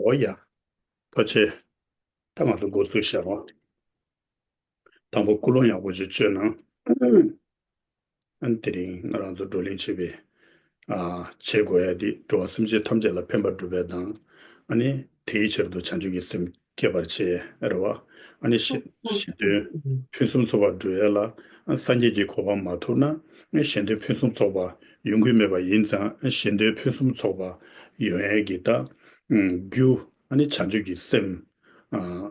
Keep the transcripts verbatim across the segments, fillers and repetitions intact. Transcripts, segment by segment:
ཨོ་ཡ། ཐུགས་རྗེ་ཆེ། ད་ང་ཚོ་འགོ་ཚུགས་བཞག་རོགས། དང་པོ་ཀུན་སློང་ཡག་པོ་ཞིག་བཅོས་ན། ཨ་ནི་དེ་རིང་ང་རང་ཚོ་བགྲོ་གླེང་བྱེད་པའི་ཨ་བྱེད་དགོས་ཡ་དེ་འགྲོ་བ་སེམས་ཅན་ཐམས་ཅད་ལ་ཕན་པར་སྒྲུབ་པའི་དང་། ཨ་ནི་དེའི་ཕྱིར་དུ་བྱང་ཆུབ་ཀྱི་སེམས་བསྐྱེད་པར་བྱེད་རེད་བ། ཨ་ནི་གཞན་གཞན་དོན་ཕུན་སུམ་ཚོགས་པར་སྒྲུབ་ཡ་ལ་སངས་རྒྱས་ཀྱི་གོ་འཕང་མ་ཐོབ་ན་གཞན་དོན་ཕུན་སུམ་ཚོགས་པ་ཡོང་གི་མེད་པ་ཡིན་ཙང་། གཞན་དོན་ཕུན་སུམ་ཚོགས་པ་ཡོང་ཡ་གི་ད་རྒྱུ་ཨ་ནི་བྱང་ཆུབ་ཀྱི་སེམས་ཨ་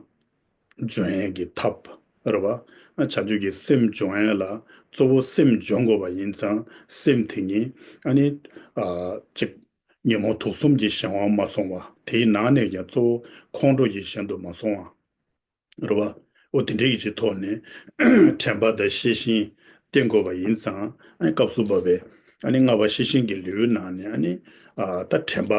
སྦྱོང་ཡས་ཀྱི་ཐབས་རེད་བ། བྱང་ཆུབ་ཀྱི་སེམས་སྦྱོང་ཡས་ལ་གཙོ་བོ་སེམས་སྦྱོང་དགོས་པ་ཡིན་ཙང་། སེམས་དེ་ཉིད་ཨ་ནི་ཨ་ཅིག་ཉོན་མོངས་དུག་གསུམ་གྱི་གཞན་དབང་མ་སོང་བ། དེའི་ནང་ནས་ཀྱང་གཙོ་བོ་ཁོང་ཁྲོ་ཡི་གཞན་དུ་མ་སོང་བ་རེད་བ། འོ་དེ་འདྲའི་ཡིད་ཀྱི་ཐོག་ནས་དྲན་པ་དང་ཤེས་བཞིན་བསྟེན་དགོས་པ་ཡིན་ཙང་། ཨ་ནི་སྐབས་སུ་བབ་པའི་ཨ་ནི་ལྔ་པ་ཤེས་བཞིན་གྱི་ལེའུའི་ནང་ནས་ཨ་ནི་ཨ་ད་དྲན་པ་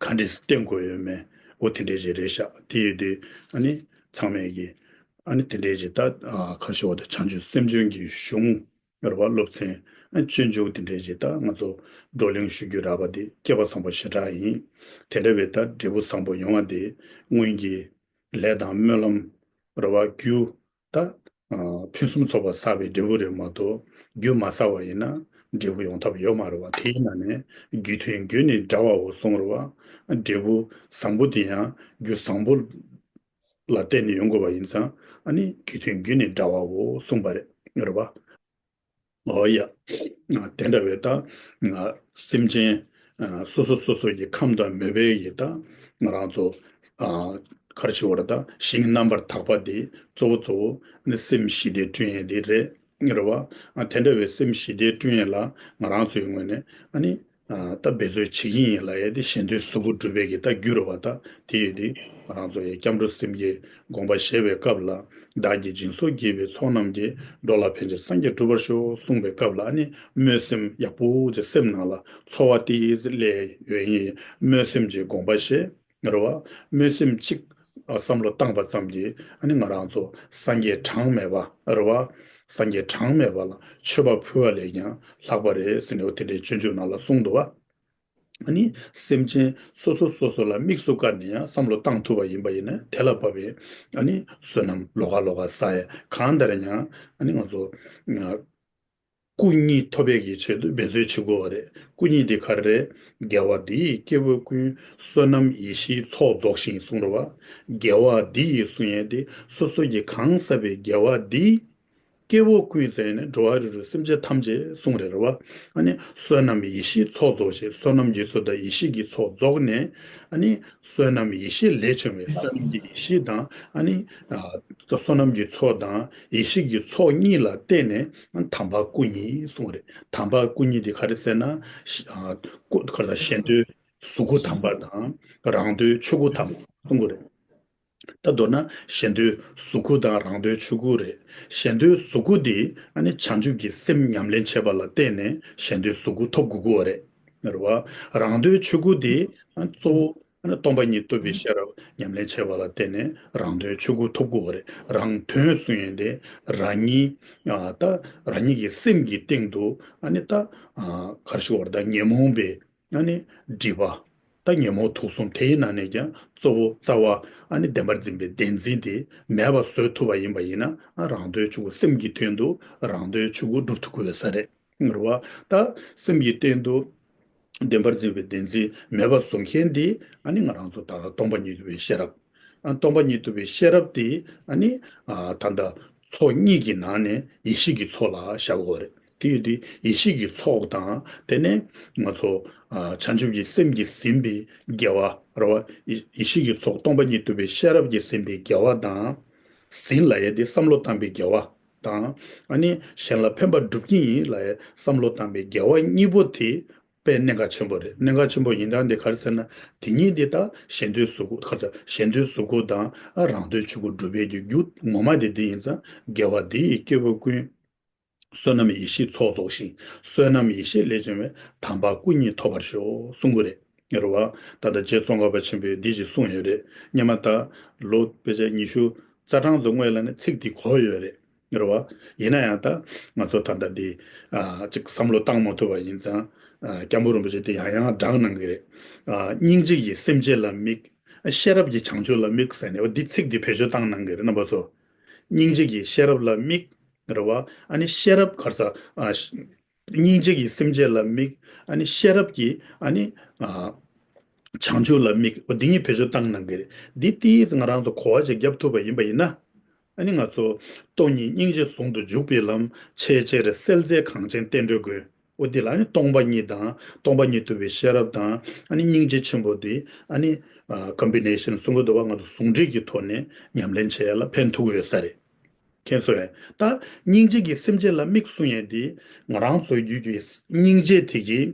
ག་འདྲས་བསྟེན་དགོས་ཡོད་མེད། འོ་དེ་འདྲས་ཞིག་རེད་ཤག་དེ་ཡོད་དུས་ཨ་ནི་ཚང་མས་ཀྱི་ཨ་ནི་དེ་འདྲས་ཞིག་ད་ཨ་ག་རེ་ཞུ་དགོས་རེད། བྱང་ཆུབ་སེམས་སྦྱོང་གི་གཞུང་རེད་བ། སློབ་ཚན་ཨ་སྤྱོད་འཇུག་དེ་འདྲས་ཞིག་ད་ང་ཚོ་བགྲོ་གླེང་ཞུ་རྒྱུ་རག་པ་དེ་སྐལ་པ་བཟང་པོ་ཞེ་དྲག་ཡིན། དེ་འདྲ་བའི་ད་འབྲས་བུ་བཟང་པོ་ཡོང་བ་དེ་སྔོན་གྱི་ལས་དང་སྨོན་ལམ་རེད་བ། རྒྱུ་ད་ཨ་ཕུན་སུམ་ཚོགས་པ་བསགས་པའི་འབྲས་བུ་རེད་མ་གཏོགས། རྒྱུ་མ་བསགས་པ་ཡིན་ན་འབྲས་བུ་ཡོང་ཐབས་ཡོད་མ་རེད་བ། དེའི་ནང་ནས་རྒྱུ་མཐུན་རྒྱུ་ནི་འདྲ་བའོ་གསུངས་རེད་བ། འབྲས་བུ་བཟང་པོ་དེ་ཡང་རྒྱུ་བཟང་པོ་ལ་བརྟེན་ནས་ཡོང་དགོས་པ་ཡིན་ཙང་། ཨ་ནི་རྒྱུ་མཐུན་རྒྱུ་ནི་འདྲ་བའོ་གསུངས་པ་རེད། རེད་བ། ཨོ་ཡ། དེ་འདྲ་བའི་ད་སེམས་ཅན་སོ་སོ་སོ་སོ་གི་ཁམས་དང་མོས་པའི་ཡི་ད་ང་རང་ཚོ་ག་རེ་ཞུ་བ་རེད། ད་ཞིང་རྣམ་པར་དག་པ་དེ་གཙོ་བོ་གཙོ་བོ་ནི་སེམས་ཞི་བདེ་བསྐྲུན་ཡས་དེ་རེད། རེད་བ། དེ་འདྲ་བའི་སེམས་ཞི་བདེ་བསྐྲུན་ཡས་ལ་ང་རང་ཚོའི་ངོས་ནས་ཨ་ནི་ད་འབད་རྩོལ་བྱེད་ཀྱི་ཡིན་ལབ་ཡས་དེ་གཞན་དོན་གཟུགས་པོ་སྒྲུབ་པའི་གི་ད་རྒྱུ་རེད་བ། ད་དེ་ཡོད་དུས་ང་རང་ཚོ་ཡི་སྐྱབས་འགྲོ་སེམས་བསྐྱེད་དགོངས་པ་བཞེས་པའི་སྐབས་ལ། བདག་གིས་སྦྱིན་སོགས་བགྱིས་པའི་ཚོགས་རྣམས་ཀྱིས། འགྲོ་ལ་ཕན་ཕྱིར་སངས་རྒྱས་འགྲུབ་པར་ཤོག་གསུངས་པའི་སྐབས་ལ་ཨ་ནི་སྨོན་སེམས་ཡག་པོ་ཅིག་སེམས་ནང་ལ་ཚོར་བ་དེ་ཡིས་སླེབས་ཡོད་ཡིན། སྨོན་སེམས་ཀྱི་དགོངས་པ་བཞེས། རེད་བ། སྨོན་སེམས་གཅིག་ཨ་བསམ་བློ་བཏང་པ་ཙམ་གྱིས་ཨ་ནི་ང་རང་ཚོ་སངས་རྒྱས་གྲངས་མེད་པ་རེད་བ། སངས་རྒྱས་གྲངས་མེད་པ་ལ་མཆོད་པ་ཕུལ་བ་ལས་ཀྱང་ལྷག་པ་རེད་ཟེར་ནས། འོ་དེ་འདྲའི་སྤྱོད་འཇུག་ནང་ལ་གསུངས་འདུག་བ། ཨ་ནི་སེམས་ཅན་སོ་སོ་སོ་སོ་ལ་དམིགས་སུ་བཀར་ནས་ཡང་བསམ་བློ་བཏང་ཐུབ་པ་ཡིན་པ་ཡིན་ན། དེ་ལ་བབ་པའི་ཨ་ནི་བསོད་ནམས་ལོགས་ཀ་ལོགས་ཀ་བསགས་ཡ། གང་ལྟར་ཡང་ཨ་ནི་ང་ཚོ་སྐུ་གཉིས་ཐོབ་པའི་གི་ཆེད་དུ་འབད་རྩོལ་བྱེད་དགོས་པ་རེད། སྐུ་གཉིས་དེ་ག་རེ་རེད། དགེ་བ་འདི་ཡིས་སྐྱེ་བོ་ཀུན། བསོད་ནམས་ཡེ་ཤེས་ཚོགས་རྫོགས་ཤིང་གསུངས་རེད་བ། དགེ་བ་འདི་ཡིས་གསུང་ཡས་དེ་སོ་སོ་གི་གང་བསགས་པའི་དགེ་བ་འདི་སྐྱེ་བོ་ཀུན་ཟེར་ནས་འགྲོ་བ་རིགས་དྲུག་སེམས་ཅན་ཐམས་ཅད་གསུངས་རེད་རེད་བ། ཨ་ནི་བསོད་ནམས་ཡེ་ཤེས་ཚོགས་རྫོགས་ཤིང་། བསོད་ནམས་ཀྱི་ཚོགས་དང་ཡེ་ཤེས་ཀྱི་ཚོགས་རྫོགས་ནས། ཨ་ནི་བསོད་ནམས་ཡེ་ཤེས་ལས་བྱུང་བའི་བསོད་ནམས་ཀྱི་ཡེ་ཤེས་དང་། ཨ་ནི་ཨ་བསོད་ནམས་ཀྱི་ཚོགས་དང་ཡེ་ཤེས་ཀྱི་ཚོགས་གཉིས་ལ་བརྟེན་ནས་དམ་པ་སྐུ་གཉིས་གསུངས་རེད། དམ་པ་སྐུ་གཉིས་དེ་ག་རེ་ཟེར་ན། ཤ་ཨ་སྐུ་ག་རེ་ཟེར། གཞན་དོན་གཟུགས་སྐུ་དམ་པ་དང་རང་དོན་ཆོས་སྐུ་དམ་པ་གསུང་གི་རེད། ད་མདོར་ན་གཞན་དོན་གཟུགས་སྐུ་དང་རང་དོན་ཆོས་སྐུ་རེད། གཞན་དོན་གཟུགས་སྐུ་དེ་ཨ་ནི་བྱང་ཆུབ་ཀྱི་སེམས་ཉམས་ལེན་བྱེད་པ་ལ་བརྟེན་ནས་གཞན་དོན་གཟུགས་སྐུ་ཐོབ་དགོས་ཀྱི་ཡོད་རེད། རེད་བ། རང་དོན་ཆོས་སྐུ་དེ་ཨ་གཙོ་བོ་ཨ་ནི་སྟོང་པ་ཉིད་རྟོགས་པའི་ཤེས་རབ་ཉམས་ལེན་བྱེད་པ་ལ་བརྟེན་ནས་རང་དོན་ཆོས་སྐུ་ཐོབ་དགོས་ཀྱི་ཡོད་རེད། རང་དོན་གསུང་ཡས་དེ་རང་ཉིད་ཨ་ད་རང་ཉིད་ཀྱི་སེམས་ཀྱི་སྟེང་དུ་ཨ་ནི་ད་ཨ་ག་རེ་ཞུ་དགོས་རེད། ད་ཉོན་མོངས་པའི་ཨ་ནི་སྒྲིབ་པ། ད་ཉོན་མོངས་དུག་གསུམ་དེའི་ནང་ནས་ཀྱང་གཙོ་བོ་རྩ་བ་ཨ་ནི་བདེན་པར་འཛིན་པའི་བདེན་འཛིན་དེ་མེད་པ་བཟོ་ཐུབ་པ་ཡིན་པ་ཡིན་ན། ཨ་རང་དོན་ཆོས་སྐུ། སེམས་ཀྱི་སྟེང་དུ་རང་དོན་ཆོས་སྐུ་སྒྲུབ་ཐུབ་ཀྱི་ཡོད་ས་རེད། རེད་བ། ད་སེམས་ཀྱི་སྟེང་དུ་བདེན་པར་འཛིན་པའི་བདེན་འཛིན་མེད་པ་བཟོ་མཁན་དེ་ཨ་ནི་ང་རང་ཚོ་ད་ལྟ་སྟོང་པ་ཉིད་རྟོགས་པའི་ཤེས་རབ། ཨ་སྟོང་པ་ཉིད་རྟོགས་པའི་ཤེས་རབ་དེ་ཨ་ནི་ཨ་ད་ལྟ་ཚོགས་གཉིས་ཀྱི་ནང་ནས་ཡེ་ཤེས་ཀྱི་ཚོགས་ལ་བཞག་དགོས་རེད། དེ་ཡོད་དུས་ཡེ་ཤེས་ཀྱི་ཚོགས་དང་། དེ་ནས་ང་ཚོ་ཨ་བྱང་ཆུབ་ཀྱི་སེམས་ཀྱིས་ཟིན་པའི་དགེ་བ་རེད་བ། ཡེ་ཡེ་ཤེས་ཀྱི་ཚོགས་སྟོང་པ་ཉིད་རྟོགས་པའི་ཤེས་རབ་ཀྱིས་ཟིན་པའི་དགེ་བ་དང་། ཟིན་ལབ་ཡས་དེ་བསམ་བློ་བཏང་པའི་དགེ་བ་དང་། ཨ་ནི་གཞན་ལ་ཕན་པ་སྒྲུབ་ཀྱི་ཡིན་ལབ་ཡས་བསམ་བློ་བཏང་པའི་དགེ་བ་གཉིས་པོ་དེ་དཔེ་གནད་འགག་ཆེན་པོ་རེད། གནད་འགག་ཆེན་པོ་ཡིན་སྟངས་དེ་ག་རེ་ཟེར་ན། དེ་གཉིས་དེ་ད་གཞན་དོན་གཟུགས་སྐུ། ག་རེ་ཟེར། གཞན་དོན་གཟུགས་སྐུ་དང་ཨ་རང་དོན་ཆོས་སྐུ་སྒྲུབ་པའི་གི་རྒྱུ་ངོ་མ་དེ་འདི་ཡིན་ཙང་། དགེ་བ་འདི་ཡིས་སྐྱེ་བོ་ཀུན། བསོད་ནམས་ཡེ་ཤེས་ཚོགས་རྫོགས་ཤིང་། བསོད་ནམས་ཡེ་ཤེས་ལས་བྱུང་བའི་དམ་པ་སྐུ་གཉིས་ཐོབ་པར་ཤོག་གསུང་གི་རེད། རེད་བ། ད་ལྟ་རྗེ་ཙོང་ཁ་པ་ཆེན་པོས་འདི་ཞིག་གསུངས་ཡོད་རེད། སྔོན་མ་ད་ལོ་དཔེ་ཆ་ཉི་ཤུ་རྩ་གྲངས་ཙམ་སྔོན་ལ་ནི་ཚིག་འདི་གོ་ཡོད་རེད། རེད་བ། ཡིན་ན་ཡང་ད་ང་ཚོ་ད་ལྟ་འདི་ཨ་ཅིག་བསམ་བློ་བཏང་མ་ཐུབ་པ་ཡིན་ཙང་། ཨ་སྐྱབས་མགོན་རིན་པོ་ཆེ་དེ་ཡང་ཡང་བགྲངས་གནང་གི་རེད། ཨ་སྙིང་རྗེ་ཡིས་སེམས་ཅན་ལ་དམིགས། ཤེས་རབ་ཀྱི་བྱང་ཆུབ་ལ་དམིགས་ཟེར་ནས་འོ་འདི་ཚིག་འདི་བེད་སྤྱོད་བཏང་གནང་གི་རེད་རྣམ་པ་ཚོ། སྙིང་རྗེ་གི་ཤེས་རབ་ལ་དམིགས་རེད་བ། ཨ་ནི་ཤེས་རབ་ག་རེ་ཟ། ཨ། སྙིང་རྗེ་གི་སེམས་བསྐྱེད་ལ་དམིགས། ཨ་ནི་ཤེས་རབ་ཀྱི་ཨ་ནི་ཨ། བྱང་ཆུབ་ལ་དམིགས། འོ་འདི་གཉིས་བེད་སྤྱོད་བཏང་གནང་གི་རེད། འདི་ཏིས་ང་རང་ཚོ་གོ་བ་ཅིག་བརྒྱབ་ཐུབ་པ་ཡིན་པ་ཡིན་ན། ཨ་ནི་ང་ཚོ་སྟོང་ཉིད་སྙིང་རྗེ་ཟུང་དུ་འཇུག་པའི་ལམ། ཆེས་ཆེར་གསལ་མཛད་གངས་ཅན་བསྟན་འགྲོའི་མགོན། འོ་འདི་ལ་ཨ་ནི་སྟོང་པ་ཉིད་དང་སྟོང་པ་ཉིད་རྟོགས་པའི་ཤེས་རབ་དང་ཨ་ནི་སྙིང་རྗེ་ཆེན་པོ་འདི་ཨ་ནི་ཨ་ཀོམ་བི་ནེ་ཤན་གསུང་གི་འདུག་བ། ང་ཚོ་ཟུང་འབྲེལ་གྱི་ཐོག་ནས་ཉམས་ལེན་བྱེད་ཡ་ལ་ཕན་ཐོགས་ཡོད་ས་རེད། མཁྱེན་སོང་ངས། ད་སྙིང་རྗེ་གི་སེམས་བསྐྱེད་ལ་དམིགས་གསུང་ཡས་འདི་ང་རང་ཚོའི་རྒྱུད་ཀྱི་སྙིང་རྗེ་དེ་གིས་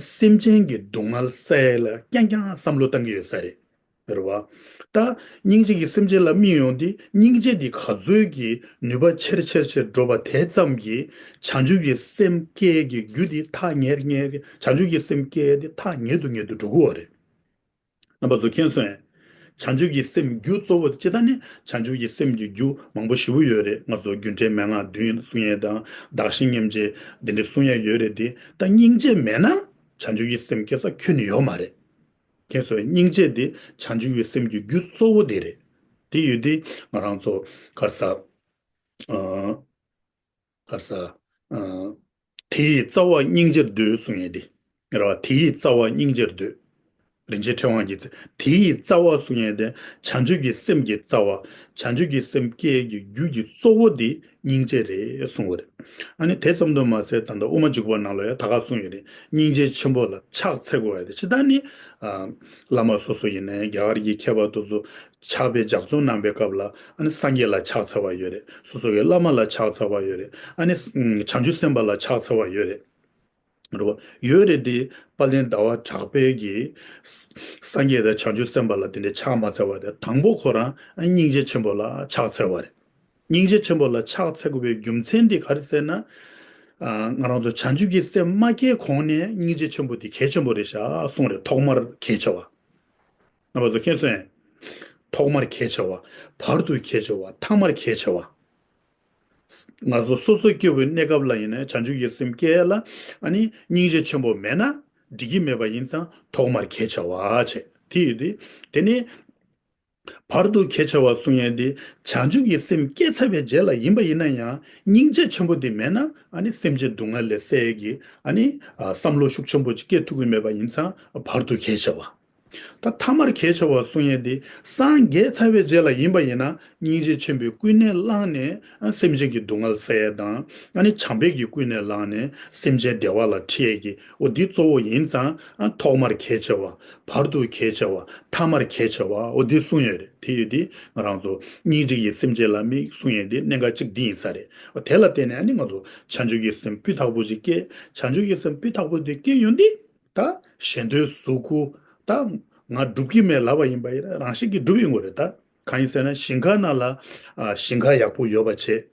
སེམས་ཅན་གྱི་སྡུག་བསྔལ་སེལ་ཡས་ལ་རྐྱང་རྐྱང་བསམ་བློ་བཏང་གི་ཡོད་ས་རེད། རེད་བ། ད་སྙིང་རྗེ་གི་སེམས་བསྐྱེད་ལ་དམིགས་ཡོང་དུས་སྙིང་རྗེ་འདི་ག་ཚོད་ཀྱི་ནུས་པ་ཆེར་ཆེར་ཆེར་འགྲོ་བ་དེ་ཙམ་གྱིས་བྱང་ཆུབ་ཀྱི་སེམས་སྐྱེ་ཡས་ཀྱི་རྒྱུ་འདི་ཐག་ཉེ་ཉེ་བྱང་ཆུབ་ཀྱི་སེམས་སྐྱེ་ཡས་འདི་ཐག་ཉེ་དུ་ཉེ་དུ་འགྲོ་གི་ཡོད་རེད། རྣམ་པ་ཚོ་མཁྱེན་སོང་ངས། བྱང་ཆུབ་ཀྱི་སེམས་རྒྱུ་གཙོ་བོ་སྤྱིར་བཏང་ནི་བྱང་ཆུབ་ཀྱི་སེམས་ཀྱི་རྒྱུ་མང་པོ་ཞེ་པོ་ཡོད་རེད། ང་ཚོ་རྒྱུ་འབྲས་མན་ངག་བདུན་གསུང་ཡས་དང་བདག་གཞན་མཉམ་བརྗེ་འདི་འདྲ་གསུང་ཡས་ཡོད་རེད་དེ། ད་སྙིང་རྗེ་མེད་ན་བྱང་ཆུབ་ཀྱི་སེམས་སྐྱེ་ས་ཁྱོན་ནས་ཡོད་མ་རེད། མཁྱེན་སོང་ངས། སྙིང་རྗེ་འདི་བྱང་ཆུབ་ཀྱི་སེམས་ཀྱི་རྒྱུ་གཙོ་བོ་དེ་རེད། དེ་ཡོད་དུས་ང་རང་ཚོ་ག་རེ་ཟ། ཨ། ག་རེ་ཟ། ཨ། དེ་ཡི་རྩ་བ་སྙིང་རྗེར་འདོད་གསུང་ཡས་དེ། རེད་བ། དེ་ཡི་རྩ་བ་སྙིང་རྗེར་འདོད། རིན་ཆེན་ཕྲེང་བ་གིས། དེ་ཡི་རྩ་བ་གསུང་ཡས་དེ་བྱང་ཆུབ་ཀྱི་སེམས་ཀྱི་རྩ་བ། བྱང་ཆུབ་ཀྱི་སེམས་སྐྱེ་ཡས་ཀྱི་རྒྱུ་གི་གཙོ་བོ་དེ་སྙིང་རྗེ་རེད་གསུང་བ་རེད། ཨ་ནི་དེ་ཙམ་དུ་མ་ཟད་ད་ལྟ་དབུ་མ་འཇུག་པ་ནང་ལ་ཡང་ད་ག་གསུང་ཡོད་རེད། སྙིང་རྗེ་ཆེན་པོ་ལ་ཕྱག་འཚལ་དགོས་ཡ་དེ་ཇི་ལྟར་ནི། ཨ། བླ་མ་སོ་སོ་ཡིན་ནའི་རྒྱ་གར་གྱི་མཁས་པ་དེ་ཚོ་ཕྱག་དཔེ་ལྗགས་རྩོམ་གནང་པའི་སྐབས་ལ་ཨ་ནི་སངས་རྒྱས་ལ་ཕྱག་འཚལ་བ་ཡོད་རེད། སོ་སོ་གི་བླ་མ་ལ་ཕྱག་འཚལ་བ་ཡོད་རེད། ཨ་ནི་བྱང་ཆུབ་སེམས་དཔའ་ལ་ཕྱག་འཚལ་བ་ཡོད་རེད། རེད་བ། ཡོད་རེད་དེ། དཔལ་ལྡན་ཟླ་བ་གྲགས་པས་ཀྱིས་སངས་རྒྱས་དང་བྱང་ཆུབ་སེམས་དཔའ་ལ་དེ་འདྲའི་ཕྱག་མ་འཚལ་བ་དེ། དང་པོ་ཁོ་རང་སྙིང་རྗེ་ཆེན་པོ་ལ་ཕྱག་འཚལ་བ་རེད། སྙིང་རྗེ་ཆེན་པོ་ལ་ཕྱག་འཚལ་དགོས་པའི་རྒྱུ་མཚན་དེ་ག་རེ་ཟེར་ན། ཨ། ང་རང་ཚོ་བྱང་ཆུབ་ཀྱི་སེམས་མ་སྐྱེས་གོང་ནས་སྙིང་རྗེ་ཆེན་པོ་དེ་གལ་ཆེན་པོ་རེད་ཤག་གསུངས་རེད། ཐོག་མར་གལ་ཆེ་བ། རྣམ་པ་ཚོ་མཁྱེན་སོང་ངས། ཐོག་མར་གལ་ཆེ་བ། བར་དུ་གལ་ཆེ་བ། ཐ་མར་གལ་ཆེ་བ། ང་ཚོ་སོ་སོ་སྐྱེ་བོའི་གནས་སྐབས་ལ་ཡིན་ན་བྱང་ཆུབ་ཀྱི་སེམས་སྐྱེ་ཡ་ལ་ཨ་ནི་སྙིང་རྗེ་ཆེན་པོ་མེད་ན་འགྲིག་གི་མེད་པ་ཡིན་ཙང་ཐོག་མར་གལ་ཆེ་བ་བྱས། དེ་ཡོད་དུས་དེ་ནི་བར་དུ་གལ་ཆེ་བ་གསུང་ཡས་དེ་བྱང་ཆུབ་ཀྱི་སེམས་སྐྱེ་ཚར་བའི་རྗེས་ལ་ཡིན་པ་ཡིན་ན་ཡང་སྙིང་རྗེ་ཆེན་པོ་དེ་མེད་ན་ཨ་ནི་སེམས་ཅན་སྡུག་བསྔལ་ལས་སེལ་ཡས་ཀྱི་ཨ་ནི་བསམ་བློ་ཤུགས་ཆེན་པོ་ཅིག་སྐྱེ་ཐུབ་ཀྱི་མེད་པ་ཡིན་ཙང་བར་དུ་གལ་ཆེ་བ། ད་ཐ་མར་གལ་ཆེ་བ་གསུང་ཡས་དེ་སངས་རྒྱས་ཚར་བའི་རྗེས་ལ་ཡིན་པ་ཡིན་ན་སྙིང་རྗེ་ཆེན་པོས་ཀུན་ནས་བསླངས་ནས་སེམས་ཅན་གྱི་སྡུག་བསྔལ་སེལ་ཡས་དང་ཨ་ནི་བྱམས་པའི་གི་ཀུན་ནས་བསླངས་ནས་སེམས་ཅན་བདེ་བ་ལ་ཁྲིད་ཡས་ཀྱི་འོ་འདི་གཙོ་བོ་ཡིན་ཙང་ཐོག་མར་གལ་ཆེ་བ། བར་དུ་གལ་ཆེ་བ། ཐ་མར་གལ་ཆེ་བ་འོ་འདི་གསུངས་ཡོད་རེད། དེ་ཡོད་དེ་ང་རང་ཚོ་སྙིང་རྗེ་ཡི་སེམས་ཅན་ལ་དམིགས་གསུང་ཡས་དེ་གནད་འགག་གཅིག་འདི་ཡིན་ས་རེད། འོ་དེ་ལ་བརྟེན་ནས་ཨ་ནི་ང་ཚོ་བྱང་ཆུབ་ཀྱི་སེམས་སྤུས་དག་པོ་ཅིག་སྐྱེ། བྱང་ཆུབ་ཀྱི་སེམས་སྤུས་དག་པོ་དེ་སྐྱེ་ཡོང་དུས། ད་གཞན་དོན་གཟུགས་སྐུ་ད་ང་སྒྲུབ་ཀྱི་མེད་ལབ་པ་ཡིན་པ་ཡིན་ན་རང་བཞིན་གྱིས་སྒྲུབ་ཡོང་གི་རེད་ད། གང་ཡིན་ཟེར་ན་ཞིང་ཁ་ནང་ལ་ཨ་ཞིང་ཁ་ཡག་པོ་ཡོད་པ་བྱས།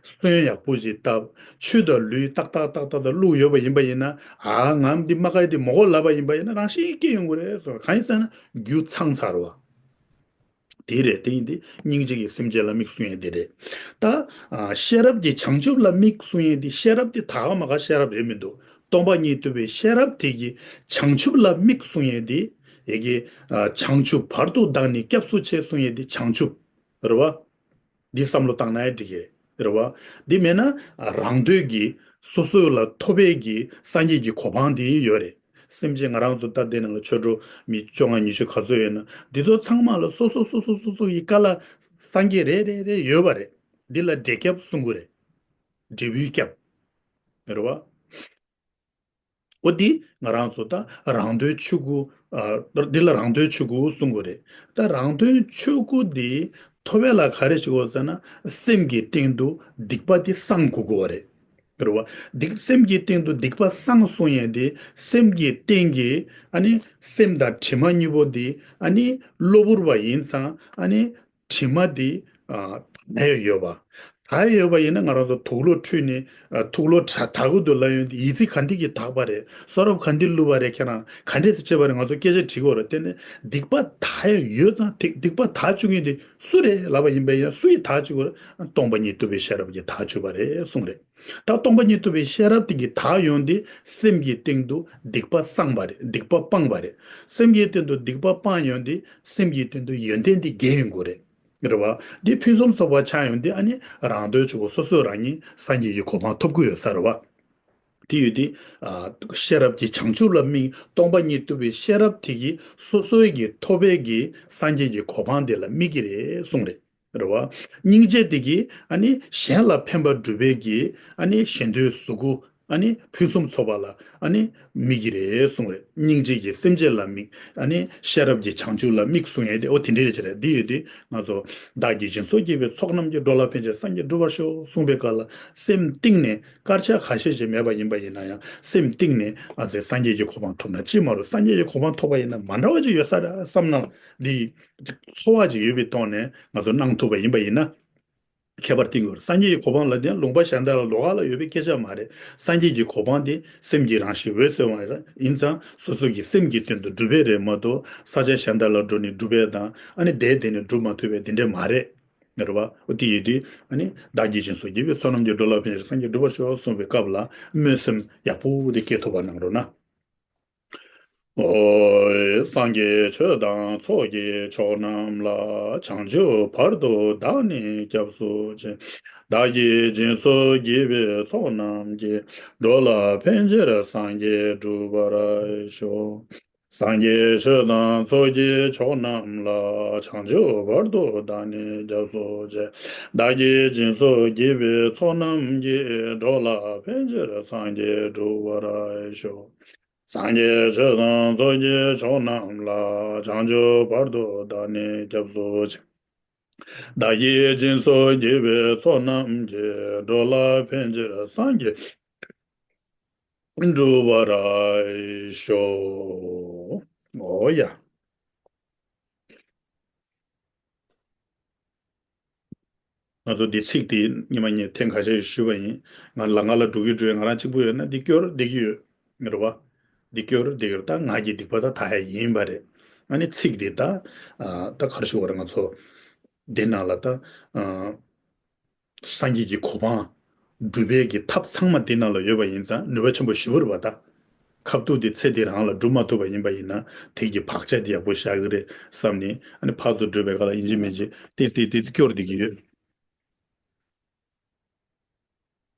སོན་ཡག་པོ་ཞིག་བཏབ། ཆུ་དང་ལུད་ཏག་ཏག་ཏག་ཏག་ཏག་བླུགས་ཡོད་པ་ཡིན་པ་ཡིན་ན། ཨ་ང་འདི་མ་དགའ་འདི་མ་དགའ་ལབ་པ་ཡིན་པ་ཡིན་ན་རང་བཞིན་གྱིས་སྐྱེ་ཡོང་གི་རེད་ཟེར། གང་ཡིན་ཟེར་ན་རྒྱུ་ཚང་ཚར་བ། དེ་རེད། དེ་ཡིན་དུས་སྙིང་རྗེ་གི་སེམས་ཅན་ལ་དམིགས་གསུང་ཡས་དེ་རེད། ད་ཨ་ཤེས་རབ་ཀྱི་བྱང་ཆུབ་ལ་དམིགས་གསུང་ཡས་དེ་ཤེས་རབ་དེ་ད་ག་མ་ག་ཤེས་རབ་རེད་མི་འདུག་སྟོང་པ་ཉིད་རྟོགས་པའི་ཤེས་རབ་དེ་གི་བྱང་ཆུབ་ལ་དམིགས་གསུང་ཡས་དེ། ཡ་གི་ཨ་བྱང་ཆུབ་བར་དུ་བདག་ནི་སྐྱབས་སུ་མཆི་གསུང་ཡས་དེ་བྱང་ཆུབ་རེད་བ། འདི་བསམ་བློ་བཏང་ན་ཡང་འགྲིག་གི་རེད། རེད་བ། འདི་མེད་ན་རང་འདོད་ཀྱི་སོ་སོ་ལ་ཐོབ་པའི་གི་སངས་རྒྱས་ཀྱི་གོ་འཕང་དེ་ཡོད་རེད། སེམས་ཅན་ང་རང་ཚོ་ད་ལྟའི་ནང་ལ་ཆོས་གྲོགས་མི་བཅོ་ལྔ་ཉི་ཤུ་ག་ཚོད་ཡོད་ན་འདི་ཚོ་ཚང་མ་ལ་སོ་སོ་སོ་སོ་སོ་སོ་ཡི་བཀའ་ལ་སངས་རྒྱས་རེ་རེ་རེ་ཡོད་པ་རེད། འདི་ལ་འབྲས་སྐྱབས་གསུང་གི་རེད། འབྲས་བུའི་སྐྱབས། རེད་བ། འོ་འདི་ང་རང་ཚོ་ད་རང་དོན་ཆོས་སྐུ། ཨ། འདི་ལ་རང་དོན་ཆོས་སྐུ་གསུང་གི་རེད། ད་རང་དོན་ཆོས་སྐུ་འདི་ཐོབ་ཡ་ལ་ག་རེ་བྱེད་དགོས་ཟེར་ན་སེམས་ཀྱི་སྟེང་དུ་སྡིག་པ་དེ་སངས་དགོས་ཀྱི་རེད། རེད་བ། སྡིག་སེམས་ཀྱི་སྟེང་དུ་སྡིག་པ་སངས་གསུང་ཡས་དེ་སེམས་ཀྱི་སྟེང་གི་ཨ་ནི་སེམས་དང་དྲི་མ་གཉིས་པོ་དེ་ཨ་ནི་གློ་བུར་བ་ཡིན་ཙང་ཨ་ནི་དྲི་མ་དེ་ཨ་དག་ཡས་ཡོད་པ། དག་ཡོད་པ་ཡིན་ན་ང་རང་ཚོ་དུག་ལོག་འཁྲུད་ནས་ཨ་དུག་ལོག་དྲ་དག་གི་འདུག་ལབ་ཡོང་དུས་ཡིག་ཚིག་ག་འདི་གིས་དག་པ་རེད། གསུང་རབ་ག་འདི་བླུགས་པ་རེད། ཁྱེད་རང་ག་འདྲས་སེ་བྱས་པ་རེད། ང་ཚོ་སྐད་ཆ་དྲི་དགོས་རེད། དེ་ནི་སྡིག་པ་དག་ཡ་ཡོད་ཙང་དེ་སྡིག་པ་དག་བཅུག་མཁན་དེ་སུ་རེད་ལབ་པ་ཡིན་པ་ཡིན་ན་སུ་ཡིས་དག་བཅུག་གི་རེད། སྟོང་པ་ཉིད་རྟོགས་པའི་ཤེས་རབ་ཀྱིས་དག་བཅུག་པ་རེད་གསུངས་རེད། ད་སྟོང་པ་ཉིད་རྟོགས་པའི་ཤེས་རབ་དེ་གིས་དག་ཡོང་དུས་སེམས་ཀྱི་སྟེང་དུ་སྡིག་པ་སངས་པ་རེད། སྡིག་པ་སྤངས་པ་རེད། སེམས་ཀྱི་སྟེང་དུ་སྡིག་པ་སྤངས་ཡོང་དུས་སེམས་ཀྱི་སྟེང་དུ་ཡོན་ཏན་དེ་རྒྱས་ཡོང་གི་རེད། རེད་བ། འདི་ཕུན་སུམ་ཚོགས་པ་ཆགས་ཡོང་དུས་ཨ་ནི་རང་དོན་གཅིག་པོ་སོ་སོས་རང་ཉིད་སངས་རྒྱས་ཀྱི་གོ་འཕང་ཐོབ་ཀྱི་ཡོད་ས་རེད་བ། དེ་ཡོད་དུས་ཨ་ཤེས་རབ་ཀྱི་བྱང་ཆུབ་ལ་དམིགས། སྟོང་པ་ཉིད་རྟོགས་པའི་ཤེས་རབ་དེ་གིས་སོ་སོའི་གི་ཐོབ་པའི་གི་སངས་རྒྱས་ཀྱི་གོ་འཕང་དེ་ལ་དམིགས་ཀྱི་རེད་གསུངས་རེད། རེད་བ། སྙིང་རྗེ་དེ་གིས་ཨ་ནི་གཞན་ལ་ཕན་པ་སྒྲུབ་པའི་གི་ཨ་ནི་གཞན་དོན་གཟུགས་སྐུ་ཨ་ནི་ཕུན་སུམ་ཚོགས་པ་ལ་ཨ་ནི་དམིགས་ཀྱི་རེད་གསུངས་རེད། སྙིང་རྗེ་གིས་སེམས་ཅན་ལ་དམིགས། ཨ་ནི་ཤེས་རབ་ཀྱིས་བྱང་ཆུབ་ལ་དམིགས་གསུངས་ཡས་དེ་འོ་དེ་འདྲས་རེད་བྱས་རེད། འདི་ཡོད་དུས་ང་ཚོ་བདག་གིས་སྦྱིན་སོགས་བགྱིས་པའི་ཚོགས་རྣམས་ཀྱིས། འགྲོ་ལ་ཕན་ཕྱིར་སངས་རྒྱས་འགྲུབ་པར་ཤོག་གསུངས་པའི་སྐབས་ལ་སེམས་གཏིང་ནས་དཀར་ཆག་ཁ་ཤས་ཤིག་མེད་པ་ཡིན་པ་ཡིན་ན་ཡང་སེམས་གཏིང་ནས་ཨ་ཙི་སངས་རྒྱས་ཀྱི་གོ་འཕང་ཐོབ་ན་ཅི་མ་རུང་། སངས་རྒྱས་ཀྱི་གོ་འཕང་ཐོབ་པ་ཡིན་ན་མ་འདྲ་བ་ཅིག་ཡོད་ས་རེད་བསམ་ན་འདི་ཚོར་བ་ཅིག་ཡོད་པའི་ཐོག་ནས་ང་ཚོ་གནང་ཐུབ་པ་ཡིན་པ་ཡིན་ན། ཁྱད་པར་བསྟན་དགོས། སངས་རྒྱས་ཀྱི་གོ་འཕང་ལ་དེ་ལུང་པ་གཞན་དག་ལ་ལོགས་ཀ་ལ་ཡོད་པའི་སྐད་ཆ་མ་རེད། སངས་རྒྱས་ཀྱི་གོ་འཕང་དེ་སེམས་ཀྱི་རང་བཞིན་འོད་གསལ་བ་རེད། ཡིན་ཙང་སོ་སོ་གི་སེམས་ཀྱི་སྟེང་དུ་སྒྲུབ་པ་རེད་མ་གཏོགས་ས་ཆ་གཞན་དག་ལ་འགྲོ་ནས་སྒྲུབ་པ་དང་ཨ་ནི་དེའི་སྟེང་ནས་སྒྲུབ་མ་ཐུབ་པའི་དེ་འདྲས་མ་རེད། རེད་བ། འོ་དེ་ཡོད་དུས་ཨ་ནི་བདག་གིས་སྦྱིན་སོགས་བགྱིས་པའི་ཚོགས་རྣམས་ཀྱིས། འགྲོ་ལ་ཕན་ཕྱིར་སངས་རྒྱས་འགྲུབ་པར་ཤོག་གསུངས་པའི་སྐབས་ལ་སྨོན་སེམས་ཡག་པོ་དེ་སྐྱེ་ཐུབ་པ་གནང་རོགས་གནང་། ཨོ། སངས་རྒྱས་ཆོས་དང་ཚོགས་ཀྱི་མཆོག་རྣམས་ལ། བྱང་ཆུབ་བར་དུ་བདག་ནི་སྐྱབས་སུ་མཆི། བདག་གིས་སྦྱིན་སོགས་བགྱིས་པའི་ཚོགས་རྣམས་ཀྱིས། འགྲོ་ལ་ཕན་ཕྱིར་སངས་རྒྱས་འགྲུབ་པར་ཤོག། སངས་རྒྱས་ཆོས་དང་ཚོགས་ཀྱི་མཆོག་རྣམས་ལ། བྱང་ཆུབ་བར་དུ་བདག་ནི་སྐྱབས་སུ་མཆི། བདག་གིས་སྦྱིན་སོགས་བགྱིས་པའི་ཚོགས་རྣམས་ཀྱིས། འགྲོ་ལ་ཕན་ཕྱིར་སངས་རྒྱས་འགྲུབ་པར་ཤོག། སངས་རྒྱས་ཆོས་དང་ཚོགས་ཀྱི་མཆོག་རྣམས་ལ། བྱང་ཆུབ་བར་དུ་བདག་ནི་སྐྱབས་སུ་མཆི། བདག་གིས་སྦྱིན་སོགས་བགྱིས་པའི་ཚོགས་རྣམས་ཀྱིས། འགྲོ་ལ་ཕན་ཕྱིར་སངས་རྒྱས་འགྲུབ་པར་ཤོག། ཨོ་ཡ། ང་ཚོ་འདི་ཚིག་འདི་ཉི་མ་གཉིས་ཐེངས་ཁ་ཤས་ཤིག་ཞུས་པ་ཡིན། ང་ལ་ང་ལ་འགྲོ་གི་འགྲོ་ཡ། ང་རང་གཅིག་པུ་ཡོད་ན་འདི་སྐྱོར་བསྡད་ཀྱི་ཡོད། རེད་བ། འདི་སྐྱོར་བསྡད་ཀྱི་ཡོད། ད་ང་གི་སྡིག་པ་ད་དག་ཡ་ཡིན་པ་རེད། ཨ་ནི་ཚིག་འདི་ད་ཨ་ད་ག་རེ་ཞུ་དགོས་རེད། ང་ཚོ་འདི་ནང་ལ་ད་ཨ་སངས་རྒྱས་ཀྱི་གོ་འཕང་སྒྲུབ་པའི་གི་ཐབས་ཚང་མ་འདི་ནང་ལ་ཡོད་པ་ཡིན་ཙང་ནུས་པ་ཆེན་པོ་ཞེ་པོ་རེད་བ། ད་ཁ་ཐུག་དེ་ཚེ་འདི་རང་ལ་སྒྲུབ་མ་ཐུབ་པ་ཡིན་པ་ཡིན་ན་དེ་གི་བག་ཆགས་དེ་ཡག་པོ་བཞག་གི་རེད་བསམ་ནས། ཨ་ནི་ཕར་ཚུར་བགྲོད་པའི་སྐབས་ལ་ཡིན་གཅིག་མིན་གཅིག་ཏིག་ཏིག་ཏིག་སྐྱོར་བསྡད་ཀྱི་ཡོད།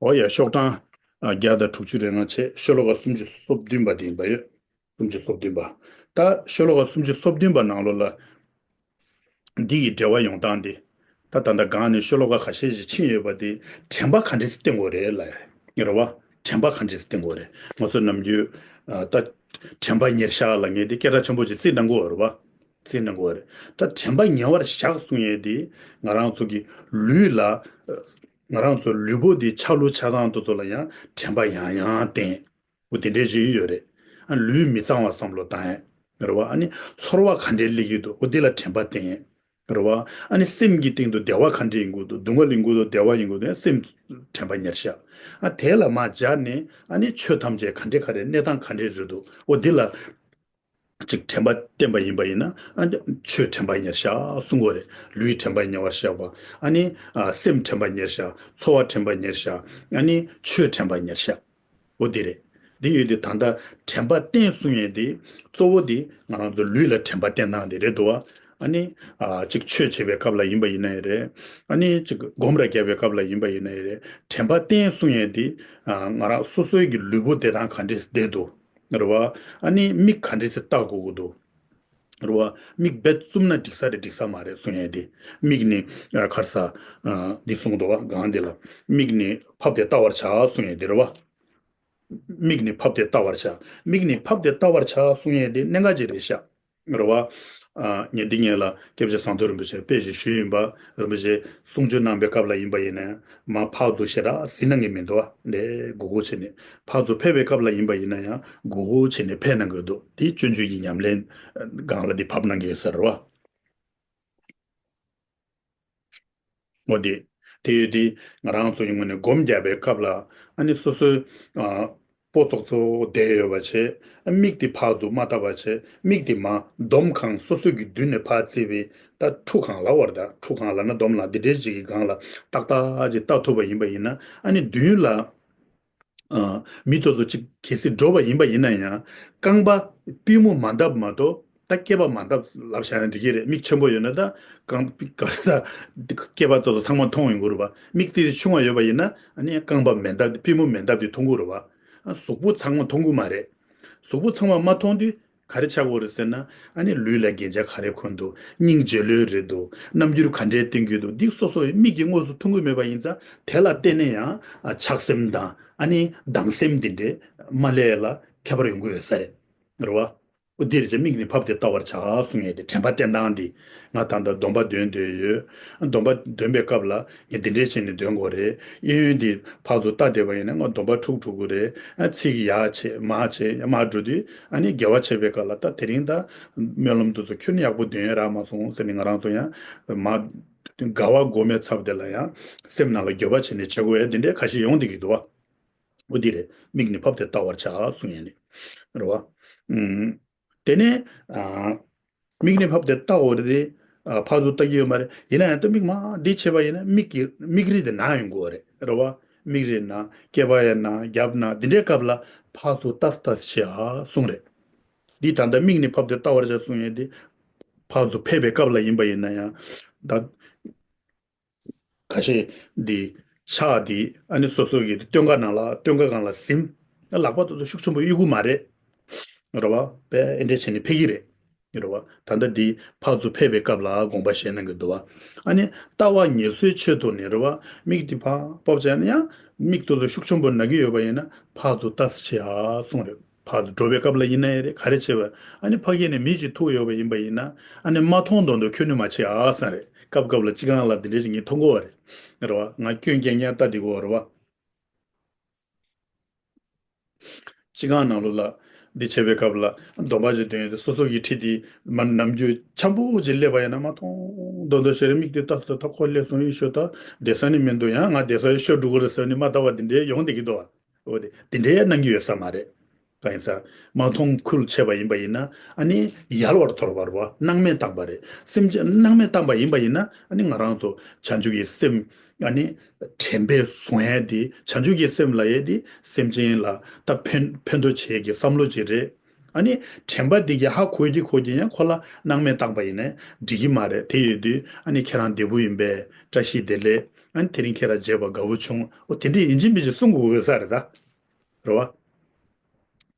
འོ་ཡ། ཤོག་གྲངས་ཨ་བརྒྱ་དང་དྲུག་ཅུ་རེ་ལྔ་བྱས། ཤོ་ལོ་ཀ་སུམ་ཅུ་སོ་བདུན་པ་དེ་ཡིན་པ་ཡོད། སུམ་ཅུ་སོ་བདུན་པ། ད་ཤོ་ལོ་ཀ་སུམ་ཅུ་སོ་བདུན་པ་ནང་ལོགས་ལ་འདི་ཡི་འགྲེལ་བ་ཡོང་སྟངས་དེ། ད་ད་ལྟ་སྒང་ནས་ཤོ་ལོ་ཀ་ཁ་ཤས་ཤིག་ཕྱིན་ཡོད་པ་དེ་དྲན་པ་ག་འདྲས་སེ་བསྟེན་དགོས་རེད་ལབ་ཡ་རེད་བ། དྲན་པ་ག་འདྲས་སེ་བསྟེན་དགོས་རེད། ང་ཚོ་ནམ་རྒྱུན་ཨ་ད་དྲན་པ་ཉེར་བཞག་ལབ་མཁན་དེ་སྐད་གྲགས་ཆེན་པོ་ཅིག་བརྩིས་གནང་གི་ཡོད་རེད་བ། བརྩིས་གནང་གི་ཡོད་རེད། ད་དྲན་པ་ཉེ་བར་བཞག་གསུང་ཡས་དེ་ང་རང་ཚོ་གི་ལུས་ལ་ང་རང་ཚོ་ལུས་པོ་འདི་ཆགས་ལུགས་ཆགས་སྟངས་དེ་ཚོ་ལ་ཡང་དྲན་པ་ཡང་ཡང་བསྟེན། འོ་དེ་འདྲའི་ཞིག་ཡོད་རེད། ཨ་ལུས་མི་གཙང་བ་བསམ་བློ་བཏང་ཡས་རེད་བ། ཨ་ནི་ཚོར་བ་ག་འདྲའི་སླེབས་ཀྱི་འདུག་འོ་དེ་ལ་དྲན་པ་བསྟེན་ཡས་རེད་བ། ཨ་ནི་སེམས་ཀྱི་སྟེང་དུ་བདེ་བ་ག་འདྲ་ཡིན་དགོས་འདུག་སྡུག་བསྔལ་ཡིན་དགོས་འདུག་བདེ་བ་ཡིན་དགོས་འདུག་སེམས་དྲན་པ་ཉེར་བཞག་ཨ་དེ་ལ་མར་སྦྱར་ནས་ཨ་ནི་ཆོས་ཐམས་ཅད་ག་འདྲ་ག་རེ་གནས་སྟངས་ག་འདྲ་རེད་འདུག་འོ་འདི་ལ་ཅིག་དྲན་པ་བསྟེན་པ་ཡིན་པ་ཡིན་ན། ཨ་ཆོས་དྲན་པ་ཉེར་བཞག་གསུང་གི་ཡོད་རེད། ལུས་དྲན་པ་ཉེ་བར་བཞག་པ། ཨ་ནི་ཨ་སེམས་དྲན་པ་ཉེར་བཞག་ཚོར་བ་དྲན་པ་ཉེར་བཞག་ཨ་ནི་ཆོས་དྲན་པ་ཉེར་བཞག་འོ་འདི་རེད། འདི་ཡོད་དུས་ད་ལྟ་དྲན་པ་བསྟེན་གསུང་ཡས་འདི་གཙོ་བོ་འདི་ང་རང་ཚོ་ལུས་ལ་དྲན་པ་བསྟེན་སྟངས་འདི་རེད་འདུག་བ། ཨ་ནི་ཨ་ཅིག་ཆོས་བྱེད་པའི་སྐབས་ལ་ཡིན་པ་ཡིན་ན་ཡང་རེད། ཨ་ནི་ཅིག་སྒོམ་ར་རྒྱབ་པའི་སྐབས་ལ་ཡིན་པ་ཡིན་ན་ཡང་རེད། དྲན་པ་བསྟེན་གསུང་ཡས་འདི་ཨ་ང་རང་སོ་སོའི་གི་ལུས་པོ་བདེ་ཐང་ག་འདྲས་བསྡད་འདུག་རེད་བ། ཨ་ནི་མིག་ག་འདྲས་སེ་ལྟ་དགོས་ཀྱི་འདུག་རེད་བ། མིག་རྦད་བཙུམ་ན་འགྲིག་ས་རེད་འགྲིག་ས་མ་རེད་གསུང་ཡས་དེ། མིག་ནི་ཨ་ག་རེ་ཟ། ཨ་འདི་གསུངས་འདུག་བ་སྒང་འདི་ལ། མིག་ནི་ཕབ་སྟེ་ལྟ་བར་བྱ་གསུང་ཡས་དེ་རེད་བ། མིག་ནི་ཕབ་སྟེ་ལྟ་བར་བྱ། མིག་ནི་ཕབ་སྟེ་ལྟ་བར་བྱ་གསུང་ཡས་དེ་གནད་འགག་ཅིག་རེད་ཤག་རེད་བ། ཨ་ངས་འདི་ངས་ལ་སྐྱབས་རྗེ་ཟམ་གདོང་རིན་པོ་ཆེ་དཔེ་ཞིག་ཞུས་ཡིན་པ། རིན་པོ་ཆེ་གསུང་ཆོས་གནང་པའི་སྐབས་ལ་ཡིན་པ་ཡིན་ན་ཡང་མར་ཕར་ཚུར་ཞེ་དྲག་གཟིགས་གནང་གི་མི་འདུག་བ། འདི་མགོ་སྒུར་བྱས་ནས་ཕར་ཚུར་ཕེབས་པའི་སྐབས་ལ་ཡིན་པ་ཡིན་ན་ཡང་མགོ་སྒུར་བྱས་ནས་ཕེབས་གནང་གི་འདུག་འདི་སྤྱོད་འཇུག་གི་ཉམས་ལེན་སྒང་ལ་འདི་ཕབ་གནང་གི་ཡོད་ས་རེད་བ། འོ་དེ། དེ་ཡོད་དེ་ང་རང་ཚོ་ཡིན་ངོས་ནས་སྒོམ་རྒྱག་པའི་སྐབས་ལ་ཨ་ནི་སོ་སོའི་ཨ་སྤོ་ཙོག་ཙོག་བསྡད་ཡོད་པ་བྱས། མིག་དེ་ཕར་ཚུར་མ་བལྟ་བ་བྱས། མིག་དེ་མར་འདོམ་གང་སོ་སོ་གི་མདུན་ནས་ཕར་བརྩིས་པའི་ད་ཁྲུ་གང་ལབ་པ་རེད། ད་ཁྲུ་གང་ལབ་ན་འདོམ་ལ་འདི་འདྲའི་ཅིག་གི་སྒང་ལ་ཏག་ཏག་ཅིག་བལྟ་ཐུབ་པ་ཡིན་པ་ཡིན་ན། ཨ་ནི་མདུན་ལ་ཨ་མི་དེ་ཚོ་ཅིག་གལ་སྲིད་འགྲོ་བ་ཡིན་པ་ཡིན་ན་ཡང་། རྐང་པ་པུས་མོ་མ་བརྡབས་མ་གཏོགས། ད་སྐེད་པ་མ་བརྡབས་ལབ་བཞག་ན་འགྲིག་གི་རེད། མིག་ཆེན་པོ་ཡོད་ན་ད་རྐང་པ་ད་སྐེད་པ་དེ་ཚོ་ཚང་མ་མཐོང་ཡོང་གི་རེད་པ། མིག་དེ་ཆུང་བ་ཡོད་པ་ཡིན་ན་ཨ་ནི་རྐང་པ་མི་བརྡབས། པུས་མོ་མི་བརྡབས་དེ་མཐོང་གི་རེད་པ། ཨ་གཟུགས་པོ་ཚང་མ་མཐོང་གི་མ་རེད། གཟུགས་པོ་ཚང་མ་མ་མཐོང་དུས་ག་རེ་ཆགས་ཀྱི་ཡོད་རེད་ཟེར་ན། ཨ་ནི་ལུས་ལ་རྒྱན་ཆ་ག་རེ་གོན་འདུག་སྙིང་རྗེ་ལོས་རེད་འདུག་རྣམ་འགྱུར་ག་འདྲའི་བསྟན་གྱི་འདུག་འདི་སོ་སོའི་མིག་གིས་དངོས་སུ་མཐོང་གི་མེད་པ་ཡིན་ཙང་། དེ་ལ་བརྟེན་ནས་ཡང་ཨ་ཆགས་སེམས་དང་ཨ་ནི་སྡང་སེམས་འདི་འདྲའི་མ་སླེབས་ལ་ཁྱད་པར་ཡོང་གི་ཡོད་ས་རེད། རེད་བ། འོ་འདིར་ཅིག་མིག་ནི་ཕབ་སྟེ་བལྟ་བར་བྱ་གསུང་ཡས་དེ། དྲན་པ་བསྟེན་སྟངས་འདི། ང་ད་ལྟ་སྡོམ་པ་འདོན་འདོད་ཡོད། སྡོམ་པ་འདོན་པའི་སྐབས་ལ་ངས་འདི་འདྲས་བྱས་ནས་འདོན་དགོས་རེད། གཡས་གཡོན་འདི་ཕར་ཚུར་བལྟ་བསྡད་པ་ཡིན་ན་ང་སྡོམ་པ་འཁྲུག་འགྲོ་གི་རེད། ཨ་ཚིག་ཡར་བྱས་མར་བྱས་མར་འགྲོ་དུས། ཨ་ནི་དགེ་བ་བྱེད་པའི་སྐབས་ལ་ད་དེ་རིང་ད་སྨོན་ལམ་དེ་ཚོ་ཁྱོན་ཡག་པོ་འདོན་ཡས་རག་མ་སོང་ཟེར་ནས། ང་རང་ཚོ་ཡང་མ་དགའ་བ་སྒོམ་པའི་ཚབ་དེ་ལ་ཡང་སེམས་ནང་ལ་འགྱོད་པ་བྱས་ནས་བྱེད་དགོས་ཡས་འདི་འདྲས་ཁ་ཤས་ཡོང་བསྡད་ཀྱི་འདུག་བ། འོ་འདི་རེད། མིག་ནི་ཕབ་སྟེ་བལྟ་བར་བྱ་གསུང་ཡས་ནི། རེད་བ། ཨུམ། དེ་ནས་ཨ་མིག་ནི་ཕབ་སྟེ་བལྟ་དགོས་རེད་དེ། ཨ་ཕར་ཚུར་བལྟ་གི་ཡོད་མ་རེད། ཡིན་ན་ཡང་ད་མིག་མར་འདི་བྱས་པ་ཡིན་ན་མིག་གི་མིག་རིལ་དེ་ན་ཡོང་གི་ཡོད་རེད། རེད་བ། མིག་རིལ་ན། སྐེད་པ་ཡང་ན། རྒྱབ་ན། འདི་འདྲའི་སྐབས་ལ་ཕར་ཚུར་ལྟ་ལྟ་བྱེད་ཨ་གསུང་རེད། འདི་ད་ལྟ་མིག་ནི་ཕབ་སྟེ་བལྟ་བར་བྱ་གསུང་ཡས་དེ། ཕར་ཚུར་ཕེབས་པའི་སྐབས་ལ་ཡིན་པ་ཡིན་ན་ཡང་ད། ཁ་ཤས་འདི་ཕྱག་འདི་ཨ་ནི་སོ་སོ་གི་སྟོད་འགག་ནང་ལ། སྟོད་འགག་སྒང་ལ་ཟིན། ལག་པ་དེ་ཚོ་ཤུགས་ཆེན་པོ་གཡུག་གི་མ་རེད། རེད་བ། དཔེ་ཨེ་འདྲས་བྱས་ནས་ཕེབས་ཀྱི་རེད། རེད་བ། ད་ལྟ་འདི་ཕར་ཚུར་ཕེབས་པའི་སྐབས་ལ་དགོངས་པ་བཞེས་གནང་གི་འདུག་བ། ཨ་ནི་ལྟ་བ་ངལ་གསོའི་ཆེད་དུ་ནི། རེད་བ། མིག་འདི་ཕར་ཕབ་བྱས་ན་ཡང་མིག་དེ་ཚོ་ཤུགས་ཆེན་པོ་ན་གི་ཡོད་པ་ཡིན་ན་ཕར་ཚུར་ལྟ་ས་བྱེད་ཨ་གསུང་རེད། ཕར་ཚུར་འགྲོ་བའི་སྐབས་ལ་ཡིན་ན་ཡང་རེད། ག་རེ་བྱེད་པ། ཨ་ནི་ཕ་གི་ནས་མི་ཅིག་ཐུག་ཡོད་པ་ཡིན་པ་ཡིན་ན། ཨ་ནི་མ་མཐོང་མདོག་མདོག་ཁྱོན་ནས་མ་བྱེད་ཨ་གསུང་རེད། སྐབས་སྐབས་ལ་སྤྱི་ཁང་ལ་འདི་འདྲས་ཞིག་ངས་མཐོང་གི་ཡོད་རེད། རེད་བ། ང་སྐྱོན་རྐྱང་རྐྱང་ལྟ་བསྡད་ཀྱི་ཡོད་རེད་བ། སྤྱི་ཁང་ནང་ལོགས་ལ་འདི་བྱེད་པའི་སྐབས་ལ་སྡོམ་པ་ཅིག་འདོན་ཡོང་དུས། སོ་སོ་གི་ཁྲི་དེ་མར་ནམ་རྒྱུན་འཇམ་པོ་ཅིག་སླེབས་པ་ཡིན་ན། མ་མཐོང་མདོག་མདོག་བྱས་རེད། མིག་དེ་ལྟ་ས་ད་ཁོ་སླེབས་སོང་ཡིན་ཤོད། ད་བསྡད་ས་ནི་མི་འདུག་ཡང་ང་བསྡད་ས་ཡིན་ཤོད་འགྲོ་གི་རེད་ཟེར་ནས་མ་ལྟ་བ་འདི་འདྲས་ཡོང་བསྡད་ཀྱི་འདུག་བ། འོ་དེ་དེ་འདྲའི་གནང་གི་ཡོད་ས་མ་རེད། གང་ཡིན་ཟེར། མ་མཐོང་ཁུལ་བྱས་པ་ཡིན་པ་ཡིན་ན་ཨ་ནི་ཡལ་བར་དོར་བ་རེད་བ། སྣང་མེད་བཏང་པ་རེད། སེམས་ཅན་སྣང་མེད་བཏང་པ་ཡིན་པ་ཡིན་ན་ཨ་ནི་ང་རང་ཚོ་བྱང་ཆུབ་ཀྱི་སེམས་ཨ་ནི་དྲན་པས་བཟུང་ཡས་དེ། བྱང་ཆུབ་ཀྱི་སེམས་ལབ་ཡས་དེ་སེམས་ཅན་ལ་ད་ཕན་ཕན་ཐོགས་བྱེད་ཀྱི་བསམ་བློ་ཅིག་རེད། ཨ་ནི་དྲན་པ་འདི་གིས་ཧ་གོ་གི་གོ་གི་ཡང་ཁོ་ལ་སྣང་མེད་བཏང་པ་ཡིན་ན་འགྲིག་གི་མ་རེད། དེ་ཡོད་དུས་ཨ་ནི་ཁྱེད་རང་བདེ་པོ་ཡིན་པས། བཀྲ་ཤིས་བདེ་ལེགས། ཨ་ནི་དེ་རིང་ཁྱེད་རང་མཇལ་བ་དགའ་པོ་བྱུང་། འོ་དེ་འདྲས་ཡིན་གཅིག་མིན་གཅིག་གསུང་དགོས་དགོས་ས་རེད་ད། རེད་བ།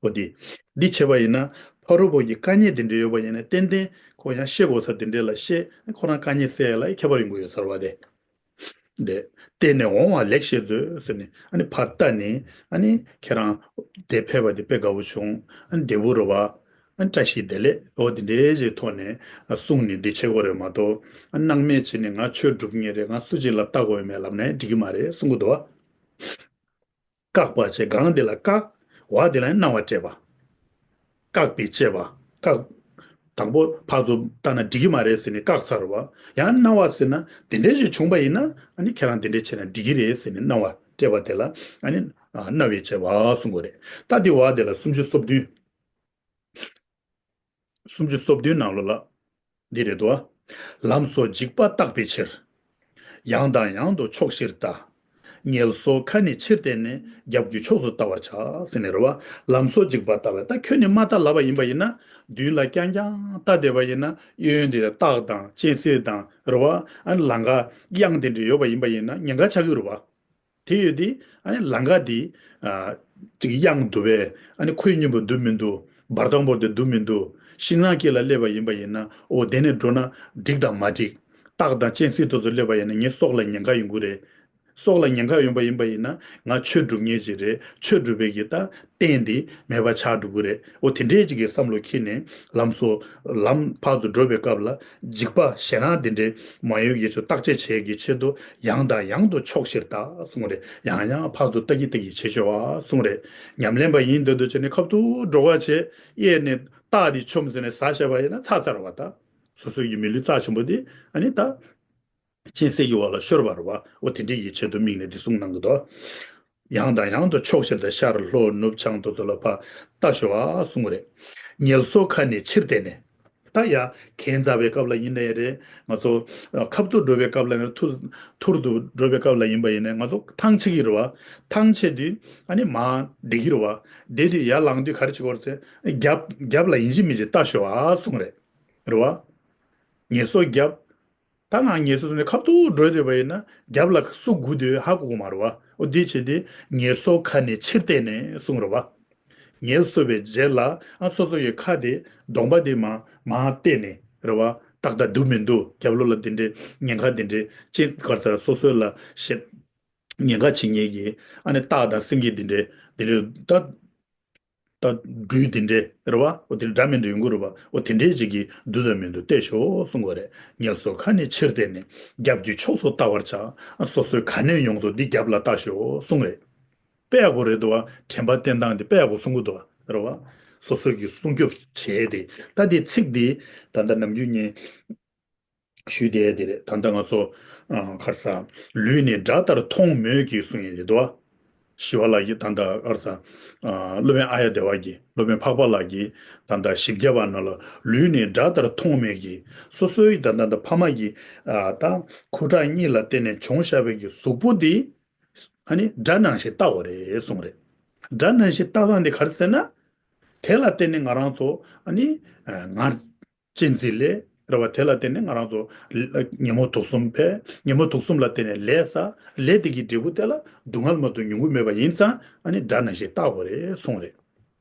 འོ་དེ། འདི་བྱས་པ་ཡིན་ན་ཕ་རོལ་པོ་གི་དཀའ་ངལ་དེ་འདྲ་ཡོད་པ་ཡིན་ན་ཏན་ཏན་ཁོ་ཡང་ཤེས་དགོས་ས་དེ་འདྲ་ལ་ཤེས། ཁོ་རང་དཀའ་ངལ་སེལ་ཡ་ལ་ཁྱད་པར་ཡོང་གི་ཡོད་ས་རེད་བ་དེ། དེ། བལྟས་ནས་འོང་བ་ལེགས་ཤེས་མཛོད་ཟེར་ནས། ཨ་ནི་ཕར་ལྟ་ནས་ཨ་ནི་ཁྱེད་རང་དེ་ཕེབས་པ་དེ་དཔེ་དགའ་པོ་བྱུང་། ཨ་ནི་བདེ་པོ་རེད་བ། ཨ་ནི་བཀྲ་ཤིས་བདེ་ལེགས། འོ་དེ་འདྲའི་ཞིག་ཐོག་ནས་གསུངས་ནས་འདི་བྱེད་དགོས་རེད་མ་གཏོགས། ཨ་སྣང་མེད་བྱས་ནས་ང་ཆོས་སྒྲུབ་མཁན་རེད། ང་སུ་གཅིག་ལ་ལྟ་དགོས་ཡོད་མེད་ལབ་ན་འགྲིག་གི་མ་རེད་གསུང་གི་འདུག་བ། བཀག་པ་བྱས། སྒང་དེ་ལ་བཀག་འོག་དེ་ལ་སྣང་བ་སྤྲད་པ། བཀག་པའི་དཔྱད་པ། བཀག་དང་པོ་ཕར་ཚུར་བལྟས་ན་འགྲིག་གི་མ་རེད་ཟེར་ནས་བཀག་ཚར་བ། ཡང་སྣང་བ་ཟེར་ན་དེ་འདྲའི་ཞིག་བྱུང་པ་ཡིན་ན་ཨ་ནི་ཁྱེད་རང་དེ་འདྲའི་བྱས་ན་འགྲིག་གི་རེད་ཟེར་ནས་སྣང་བ་སྤྲད་པ་དེ་ལ་ཨ་ནི་ཨ་རྣ་བའི་དཔྱད་པ་གསུང་གི་རེད། ད་དེ་འོག་དེ་ལ་སུམ་ཅུ་སོ་བདུན། སུམ་ཅུ་སོ་བདུན་ནང་ལོགས་ལ་འདི་རེད་དོ། ལམ་སོགས་འཇིགས་པ་བརྟག་པའི་ཕྱིར། ཡང་དང་ཡང་དུ་ཕྱོགས་བཞིར་ལྟ། ངལ་གསོ་ཁ་ནི་ཕྱིར་བསྟན་ནས། རྒྱབ་ཀྱི་ཕྱོགས་སུ་ལྟ་བར་བྱ། ཟེར་ནས་རེད་བ། ལམ་སོགས་འཇིགས་པ་བརྟག་པའི། ད་ཁྱོན་ནས་མ་ལྟ་ལབ་པ་ཡིན་པ་ཡིན་ན། མདུན་ལ་རྐྱང་རྐྱང་ལྟ་བསྡད་པ་ཡིན་ན། གཡས་གཡོན་དེ་སྟག་དང་གཅན་གཟན་དང་རེད་བ། ཨ་ནི་ལམ་ཁ་གཡང་དེ་འདྲ་ཡོད་པ་ཡིན་པ་ཡིན་ན་ཉེན་ཁ་ཆགས་ཀྱི་རེད་བ། དེ་ཡོད་དེ་ཨ་ནི་ལམ་ཁ་དེ་ཨ་ཅིག་གཡང་འདུག་པས། ཨ་ནི་ཁོད་སྙོམས་པོ་འདུག་མི་འདུག་འབར་དང་པོར་དེ་འདུག་མི་འདུག་ཤིང་ནགས་དཀྱིལ་ལ་སླེབས་པ་ཡིན་པ་ཡིན་ན། འོ་དེ་ནས་འགྲོ་ན་འགྲིག་དང་མ་འགྲིག་སྟག་དང་གཅན་གཟན་དེ་ཚོ་སླེབས་པ་ཡིན་ན་ངའི་སྲོག་ལ་ཉེན་ཁ་ཡོང་གི་རེད། སྲོག་ལ་ཉེན་ཁ་ཡོང་པ་ཡིན་པ་ཡིན་ན་ང་ཆོས་སྒྲུབ་མཁན་ཅིག་རེད། ཆོས་སྒྲུབ་པའི་གི་ད་རྟེན་དེ་མེད་པ་ཆགས་འགྲོ་གི་རེད། འོ་དེ་འདྲའི་ཅིག་གི་བསམ་བློ་འཁྱེར་ནས་ལམ་སོགས་ལམ་ཕར་ཚུར་འགྲོ་བའི་སྐབས་ལ་འཇིགས་པ་ཞེད་སྣང་དེ་འདྲའི་མ་ཡོང་གི་ཆོས་བརྟག་དཔྱད་བྱེད་ཀྱི་ཆེད་དུ་ཡང་དང་ཡང་དུ་ཕྱོགས་བཞིར་ལྟ་གསུངས་རེད། ཡང་ཡང་ཕར་ཚུར་ལྟ་གི་ལྟ་གི་བྱེད་ཆོག་པ་གསུངས་རེད། ཉམས་ལེན་པ་ཡིན་འདོད་འདོད་བྱས་ནས་ཁ་ཐུག་འགྲོ་བ་བྱས། གཡས་ནས་སྟག་དེ་མཆོངས་ཟེར་ནས་ཟ་བྱས་པ་ཡིན་ན་ཚར་ཚར་བ། ད་སོ་སོ་ཡི་མི་ལུས་རྩ་ཆེན་པོ་དེ་ཨ་ནི་ད། སྤྱན་གཟིགས་ཀྱི་འོག་ལ་ཤོར་བ་རེད་བ། འོ་དེ་འདྲ་ཡི་ཆེད་དུ་དམིགས་ནས་འདི་གསུངས་གནང་གི་འདུག། ཡང་དང་ཡང་དུ་ཕྱོགས་བཞིར་དང་། ཤར་ལྷོ་ནུབ་བྱང་དུ་ཚུར་ལ་ཕར་ལྟ་ཞོག་གསུང་གི་རེད། ཉེར་སོ་ཁ་ནས་ཕྱིར་བལྟས་ནས། ད་ཡ་གན་འཛེགས་པའི་སྐབས་ལ་ཡིན་ནའི་རེད། ང་ཚོ་ཨ་ཁ་ཐུག་འགྲོ་བའི་སྐབས་ལ་ཡིན་ན། ཐུར་ཐུར་དུ་འགྲོ་བའི་སྐབས་ལ་ཡིན་པ་ཡིན་ནའི་ང་ཚོ་ཐང་ཆད་ཀྱི་རེད་བ། ཐང་ཆད་དུས་ཨ་ནི་མར་བསྡད་ཀྱི་རེད་བ། བསྡད་དུས་ཡར་ལངས་དུས་ག་རེ་བྱེད་དགོས་རེད་ཟེར། རྒྱབ་རྒྱབ་ལ་ཡིན་གཅིག་མིན་གཅིག་ལྟ་ཞོག་གསུང་གི་རེད། རེད་བ། ངལ་གསོ་རྒྱབ། ད་ང་ངལ་གསོ་ཚུགས་ནས་ཁ་ཐུག་འགྲོ་འདོད་པ་ཡིན་ན། རྒྱབ་ལ་སུ་སྒུག་འདུག་ཧ་གོ་གི་མ་རེད་བ། འོ་དེ་བྱས་ཏེ་ཉེར་སོ་ཁ་ནས་ཕྱིར་བལྟས་ནས་གསུང་རེད་བ། ངལ་གསོ་བའི་རྗེས་ལ་ཨ་སོ་སོ་ཡི་ཁ་དེ་གདོང་པ་དེ་མར་མར་བལྟས་ནས་རེད་བ། ཏག་ཏག་འདུག་མི་འདུག། རྒྱབ་ལོགས་ལ་དེ་འདྲའི་ཉེན་ཁ་དེ་འདྲའི་ཅི་ག་རེ་ཟེར། སོ་སོ་ལ་ཞེ་ཉེན་ཁ་བྱེད་མཁན་གྱི་ཨ་ནི་སྟག་དང་སེང་གེ་དེ་འདྲའི་དེ་འདྲའི་ད། ད་སྦྲུལ་དེ་འདྲའི་རེད་བ། འོ་དེ་འདྲ་མི་འདྲ་ཡོང་གི་རེད་བ། འོ་དེ་འདྲའི་ཅིག་གིས་འདུག་དང་མི་འདུག་བལྟས་ཤོག་གསུང་གི་རེད། ངལ་གསོ་ཁ་ནས་ཕྱིར་བལྟས་ནས། རྒྱབ་ཀྱི་ཕྱོགས་སུ་ལྟ་བར་བྱ། སོ་སོའི་ག་ནས་ཡོང་ཚུལ་འདི་རྒྱབ་ལ་ལྟ་ཤོག་གསུང་གི་རེད། དཔེ་ཡག་པོ་རེད་འདུག་བ། དྲན་པ་བསྟེན་སྟངས་འདི་དཔེ་ཡག་པོ་གསུང་གི་འདུག་བ། རེད་བ། སོ་སོ་གིས་སྲུང་སྐྱོབ་བྱས་ཏེ། ད་དེ་ཚིག་འདི་ད་ལྟ་ནམ་རྒྱུན་ངས་ཞུས་བསྡད་དེ་རེད། ད་ལྟ་ང་ཚོ་ཨ་ག་རེ་ཟེར། ལུས་ནི་དགྲ་ལྟར་མཐོང་མོད་ཀྱི་གསུང་ཡས་དེ་འདུག་བ། ཞི་བ་ལྷ་གིས་ད་ལྟ་ག་རེ་ཟེར། ཨ་སློབ་དཔོན་ཨཱརྱ་དེ་བ་གིས། སློབ་དཔོན་འཕགས་པ་ལྷ་གིས་ད་ལྟ་བཞི་བརྒྱ་པ་ནང་ལ། ལུས་ནི་དགྲ་ལྟར་མཐོང་མོད་ཀྱི། སོ་སོའི་ད་ལྟ་ད་ཕ་མ་གི་ཨ་ད་ཁུ་ཁྲག་གཉིས་ལ་བརྟེན་ནས་བྱུང་བཞག་པའི་གི་གཟུགས་པོ་འདི་ཨ་ནི་དགྲ་ནང་བཞིན་ལྟ་དགོས་རེད་གསུངས་རེད། དགྲ་ནང་བཞིན་ལྟ་སྟངས་འདི་ག་རེ་ཟེར་ན། དེ་ལ་བརྟེན་ནས་ང་རང་ཚོ་ཨ་ནི་ཨ་ངར་སྤྱན་གཟིགས་ལས་རེད་བ། དེ་ལ་བརྟེན་ནས་ང་རང་ཚོ་ལ་ཉོན་མོངས་དུག་གསུམ་འཕེལ། ཉོན་མོངས་དུག་གསུམ་ལ་བརྟེན་ནས་ལས་བསགས། ལས་དེ་གི་འབྲས་བུ་དེ་ལ་སྡུག་བསྔལ་མ་གཏོགས་མྱོང་གི་མེད་པ་ཡིན་ཙང་། ཨ་ནི་དགྲ་ནང་བཞིན་ལྟ་དགོས་རེད་གསུངས་རེད།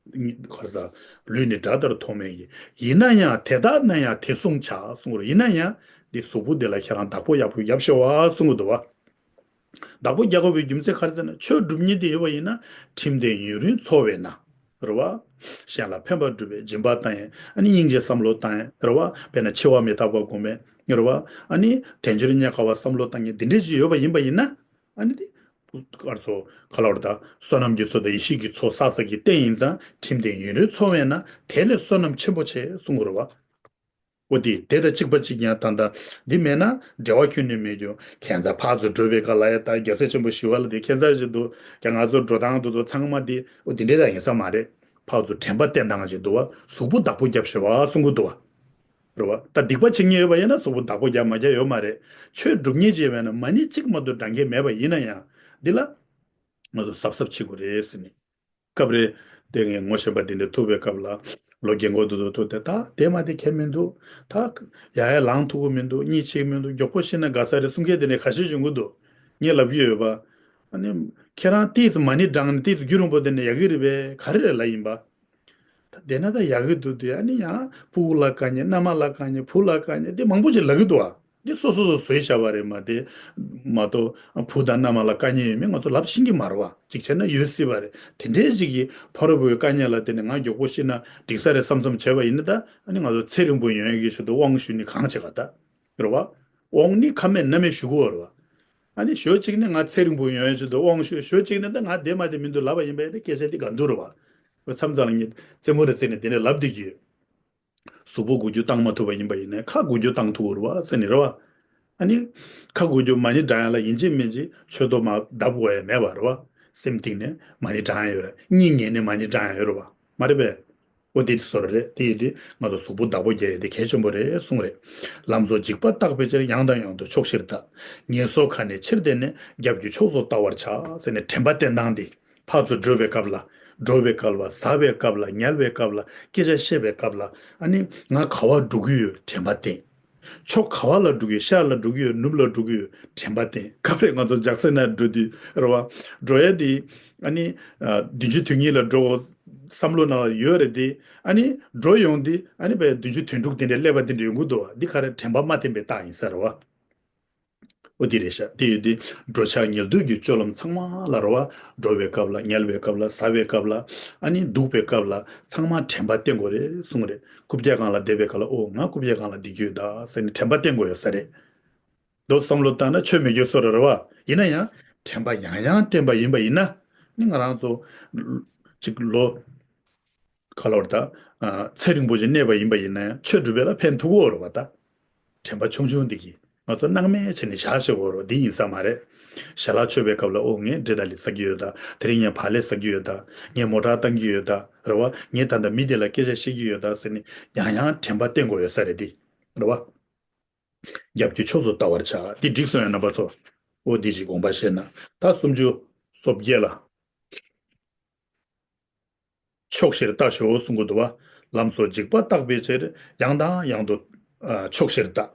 ག་རེ་ཟེར། ལུས་ནི་དགྲ་ལྟར་མཐོང་མོད་ཀྱི། ཡིན་ན་ཡང་དེ་ལྟ་ན་ཡང་དེ་བསྲུང་བྱ་གསུངས་རེད། ཡིན་ན་ཡང་འདི་གཟུགས་པོ་འདི་ལ་ཁྱེད་རང་བདག་པོ་ཡག་པོ་རྒྱབ་ཤོག་ཨ་གསུང་གི་འདུག་བ། བདག་པོ་རྒྱག་དགོས་པའི་རྒྱུ་མཚན་ག་རེ་ཟེར་ན། ཆོས་སྒྲུབ་མཁན་དེ་ཡོད་པ་ཡིན་ན། ཁྲིམས་དེ་ཡུན་རིང་འཚོ་བས་ན། རེད་བ། གཞན་ལ་ཕན་པ་སྒྲུབ་པའི་སྦྱིན་པ་བཏང་ཡས། ཨ་ནི་སྙིང་རྗེ་བསམ་བློ་བཏང་ཡས། རེད་བ། དཔེར་ན་འཆི་བ་མི་རྟག་པ་སྒོམ་ཡས། རེད་བ། ཨ་ནི་དལ་འབྱོར་རྙེད་དཀའ་བ་བསམ་བློ་བཏང་མཁན་འདི་འདྲས་ཅིག་ཡོད་པ་ཡིན་པ་ཡིན་ན། ཨ་ནི་དེ་ག་རེ་ཟེར། ག་ལབ་རེད་ད། བསོད་ནམས་ཀྱི་ཚོགས་དང་ཡེ་ཤེས་ཀྱི་ཚོགས་བསགས་བསགས་ཀྱི་རྟེན་ཡིན་ཙང་། ཁྲིམས་དེ་ཡུན་རིང་འཚོ་བས་ན། དེ་ལས་བསོད་ནམས་ཆེན་པོ་ཆེ་གསུང་གི་རེད་བ། འོ་དེ་དེ་དང་གཅིག་པ་གཅིག་རྐྱང་། ད་ལྟ་འདི་མེད་ན་འབྲེལ་བ་ཁྱོན་ནས་མེད་རྒྱུ། ཁྱད་མཚར་ཕར་ཚུར་འགྲོ་བའི་སྐབས་ལ་ཡ། ད་རྒྱལ་སྲས་ཆེན་པོ་ཞི་བ་ལྷ་དེ་ཁྱད་མཚར་ཞིག་འདུག། ཀྱང་ང་ཚོ་འགྲོ་སྟངས་དེ་ཚོ་ཚང་མ་དེ་འོ་དེ་འདྲས་རང་ཡིན་ས་མ་རེད། ཕར་ཚུར་དྲན་པ་བསྟེན་སྟངས་ཞིག་འདུག་བ། གཟུགས་པོ་བདག་པོ་རྒྱབ་ཤོག་ཨ་གསུང་གི་འདུག་བ། རེད་བ། ད་སྡིག་པ་བྱེད་མཁན་ཡོད་པ་ཡིན་ན་གཟུགས་པོ་བདག་པོ་རྒྱབ་མ་རྒྱབ་ཡོད་མ་རེད། ཆོས་སྒྲུབ་མཁན་ཅིག་ཡོད་པ་ཡིན་ན་མ་ཎི་གཅིག་མ་གཏོགས་བགྲང་མཁན་མེད་པ་ཡིན་ན་ཡང་། འདི་ལ་ང་ཚོ་གཟབ་གཟབ་བྱེད་དགོས་རེད་ཟེར་ནས། སྐབས་རེ་དེ་ངས་ངོ་ཤེས་པ་དེ་འདྲ་ཐུག་པའི་སྐབས་ལ། ལོ་རྒན་གོག་དེ་ཚོ་ཐུག་སྟེ། ད་དེ་མ་དེ་ཁྱད་མི་འདུག། ད་ཡ་ཡ་ལངས་ཐུབ་ཀྱི་མི་འདུག། གཉིད་ཆེ་གི་མི་འདུག། མགྱོགས་པོ་ཤི་ན་དགའ་ས་རེད་གསུང་མཁན་དེ་འདྲ་ཁ་ཤས་ཡོང་གི་འདུག། ངས་ལབ་ཀྱི་ཡོད་པ། ཨ་ནི་ཁྱེད་རང་ཏོག་ཙམ་མ་ཎི་བགྲང་ནས་ཏོག་ཙམ་རྒྱུན་རིང་པོ་བསྡད་ན་ཡག་གི་རེད་པས། ག་རེ་རེད་ལབ་ཡིན་པ། ད་བསྡད་ན་ད་ཡག་གི་འདུག། དེ་ཨ་ནི་ཡང་སྤུ་གུ་ལ་དཀའ་ངལ། མནའ་མ་ལ་དཀའ་ངལ། བུ་ལ་དཀའ་ངལ། དེ་མང་པོ་ཅིག་ལབ་ཀྱི་འདུག་ཨ། འདི་སོ་སོ་སོ་བཟོས་བཞག་པ་རེད་མ་དེ། མ་གཏོགས་བུ་དང་མནའ་མ་ལ་དཀའ་ངལ་ཡོད་མེད་ང་ཚོ་ལབ་ཤེས་ཀྱི་མ་རེད་བ། གཅིག་བྱས་ན་ཡོད་སྲིད་པ་རེད། དེ་འདྲའི་ཅིག་གིས་ཕ་རོལ་པོའི་དཀའ་ངལ་ལ་བརྟེན་ནས་ང་མགྱོགས་པོ་ཤི་ན་འགྲིག་ས་རེད་བསམ་བསམ་བྱས་པ་ཡིན་ན། ད་ཨ་ནི་ང་ཚོ་ཚེ་རིང་པོ་ཡོང་ཡག་གི་ཆེད་དུ་དབང་ཞུས་ནས་གང་བྱེད་ག་ད། རེད་བ། དབང་ནི་ཁ་མེད་སྣ་མེད་ཞུ་གི་ཡོད་རེད་བ། ཨ་ནི་ཞོ་གཅིག་ནི་ང་ཚེ་རིང་པོ་ཡོང་ཡག་ཆེད་དུ་དབང་ཞུ། ཞོ་གཅིག་ནི་ད་ང་བསྡད་མ་བསྡད་མི་འདུག་ལབ་པ་ཡིན་པས། ད་སྐད་ཆ་འདི་ག་འདུག་རེད་བ། མཚམས་མཚམས་ལ་ངས་རྩེད་མོ་རེ་རྩེས་ནས་དེ་འདྲ་ལབ་བསྡད་ཀྱི་ཡོད། གཟུགས་པོ་འགུལ་སྐྱོད་བཏང་མ་ཐུབ་པ་ཡིན་པ་ཡིན་ནའི་ཁ་འགུལ་སྐྱོད་བཏང་ཐུབ་ཀྱི་རེད་བ་ཟེར་ནས་རེད་བ། ཨ་ནི་ཁ་འགུལ་སྐྱོད་མ་ཎི་བགྲང་ཡག་ལ་ཡིན་གཅིག་མིན་གཅིག་མཆོད་དོ་མ་བརྡབ་དགོས་ཡག་མེད་པ་རེད་བ། སེམས་གཏིང་ནས་མ་ཎི་བགྲང་ཡག་ཡོད་རེད། གཉིད་ཉལ་ནས་མ་ཎི་བགྲང་ཡག་ཡོད་རེད་བ། མ་རེད་པས། འོ་དེ་བཟོ་འདྲ་རེད། དེ་ཡིན་དུས་ང་ཚོ་གཟུགས་པོ་བདག་པོ་རྒྱག་ཡག་དེ་གལ་ཆེན་པོ་རེད་གསུངས་རེད། ལམ་སོགས་འཇིགས་པ་བརྟག་པའི་ཕྱིར། ཡང་དང་ཡང་དུ་ཕྱོགས་བཞིར་ལྟ། ངལ་གསོ་ཁ་ནས་ཕྱིར་བལྟས་ནས། རྒྱབ་ཀྱི་ཕྱོགས་སུ་ལྟ་བར་བྱ་ཟེར་ནས་དྲན་པ་བསྟེན་སྟངས་དེ། ཕར་ཚུར་འགྲོ་བའི་སྐབས་ལ། འགྲོ་བའི་སྐབས་ལ། ཟ་བའི་སྐབས་ལ། ཉལ་བའི་སྐབས་ལ། སྐད་ཆ་བཤད་པའི་སྐབས་ལ། ཨ་ནི་ང་ག་པར་འགྲོ་གི་ཡོད་དྲན་པ་བསྟེན། ཕྱོགས་ག་པ་ལ་འགྲོ་གི་ཡོད། ཤར་ལ་འགྲོ་གི་ཡོད། ནུབ་ལ་འགྲོ་གི་ཡོད་དྲན་པ་བསྟེན། སྐབས་རེ་ང་ཚོ་རྒྱགས་སེ་ན་འགྲོ་དུས་རེད་བ། འགྲོ་ཡག་དེ་ཨ་ནི་ཨ་བདུན་ཅུ་དོན་གཉིས་ལ་འགྲོ་དགོས་བསམ་བློ་ནང་ལ་ཡོད་རེད་དེ། ཨ་ནི་འགྲོ་ཡོང་དུས་ཨ་ནི་བས་བདུན་ཅུ་དོན་དྲུག་དེ་འདྲ་སླེབས་པ་དེ་འདྲ་ཡོང་གི་འདུག་བ། འདི་ག་རེ་དྲན་པ་མ་བསྟེན་པའི་རྟགས་ཡིན་ས་རེད་བ། འོ་དེ་རེད་ཤག། དེ་ཡོད་དུས་འགྲོ་འཆག་ཉལ་འདུག་གི་སྤྱོད་ལམ་ཚང་མ་ལ་རེད་བ། འགྲོ་བའི་སྐབས་ལ། ཉལ་བའི་སྐབས་ལ། ཟ་བའི་སྐབས་ལ། ཨ་ནི་འདུག་པའི་སྐབས་ལ་ཚང་མ་དྲན་པ་བསྟེན་དགོས་རེད་གསུངས་རེད། རྐུབ་བཀྱག་སྒང་ལ་བསྡད་པའི་སྐབས་ལ། ཨོ་ང་རྐུབ་བཀྱག་སྒང་ལ་བསྡད་ཀྱི་ཡོད་ད་ཟེར་ནས་དྲན་པ་བསྟེན་དགོས་ཡོད་ས་རེད། འདུག་བསམ་བློ་བཏང་ན་ཆོ་མེད་ཀྱི་བཟོ་འདྲ་རེད་བ། ཡིན་ན་ཡང་དྲན་པ་ཡང་ཡང་བསྟེན་པ་ཡིན་པ་ཡིན་ན། ནི་ང་རང་ཚོ་ཅིག་ལོ་ག་ལབ་རེད་ད། ཚེ་རིང་པོ་ཅིག་གནས་པ་ཡིན་པ་ཡིན་ན་ཡང་ཆོས་སྒྲུབ་པ་ལ་ཕན་ཐོགས་ཀྱི་ཡོད་རེད་བ་ད། དྲན་པ་ཆུང་ཆུང་འདི་གིས། ང་ཚོ་སྣང་མེད་བྱས་ནས་བཞག་བཞག་དགོས་རེད་བ། འདི་ཡིན་ས་མ་རེད། ཞལ་ལག་མཆོད་པའི་སྐབས་ལ་ཨོ་ངས་འབྲས་དང་ལི་ཟ་གི་ཡོད་ད། དེ་རིང་ངས་བག་ལེབ་ཟ་གི་ཡོད་ད། ངས་མོ་ཊ་བཏང་གི་ཡོད་ད། རེད་བ། ངས་ད་ལྟ་མི་དེ་ལ་སྐད་ཆ་བཤད་ཀྱི་ཡོད་ད་ཟེར་ནས་ཡང་ཡང་དྲན་པ་བསྟེན་དགོས་ཡོད་ས་རེད་འདི། རེད་བ། རྒྱབ་ཀྱི་ཕྱོགས་སུ་ལྟ་བར་བྱ། འདི་འགྲིག་སོང་ཡ་རྣམ་པ་ཚོ། ཨོ་འདི་ཅིག་དགོངས་པ་བཞེས་ན། ད་སུམ་ཅུ་སོ་བརྒྱད་ལ། ཕྱོགས་བཞིར་ལྟ་ཞོག་གསུང་གི་འདུག་བ། ལམ་སོགས་འཇིགས་པ་བརྟག་པའི་ཕྱིར། ཡང་དང་ཡང་དུ་ཨ་ཕྱོགས་བཞིར་ལྟ།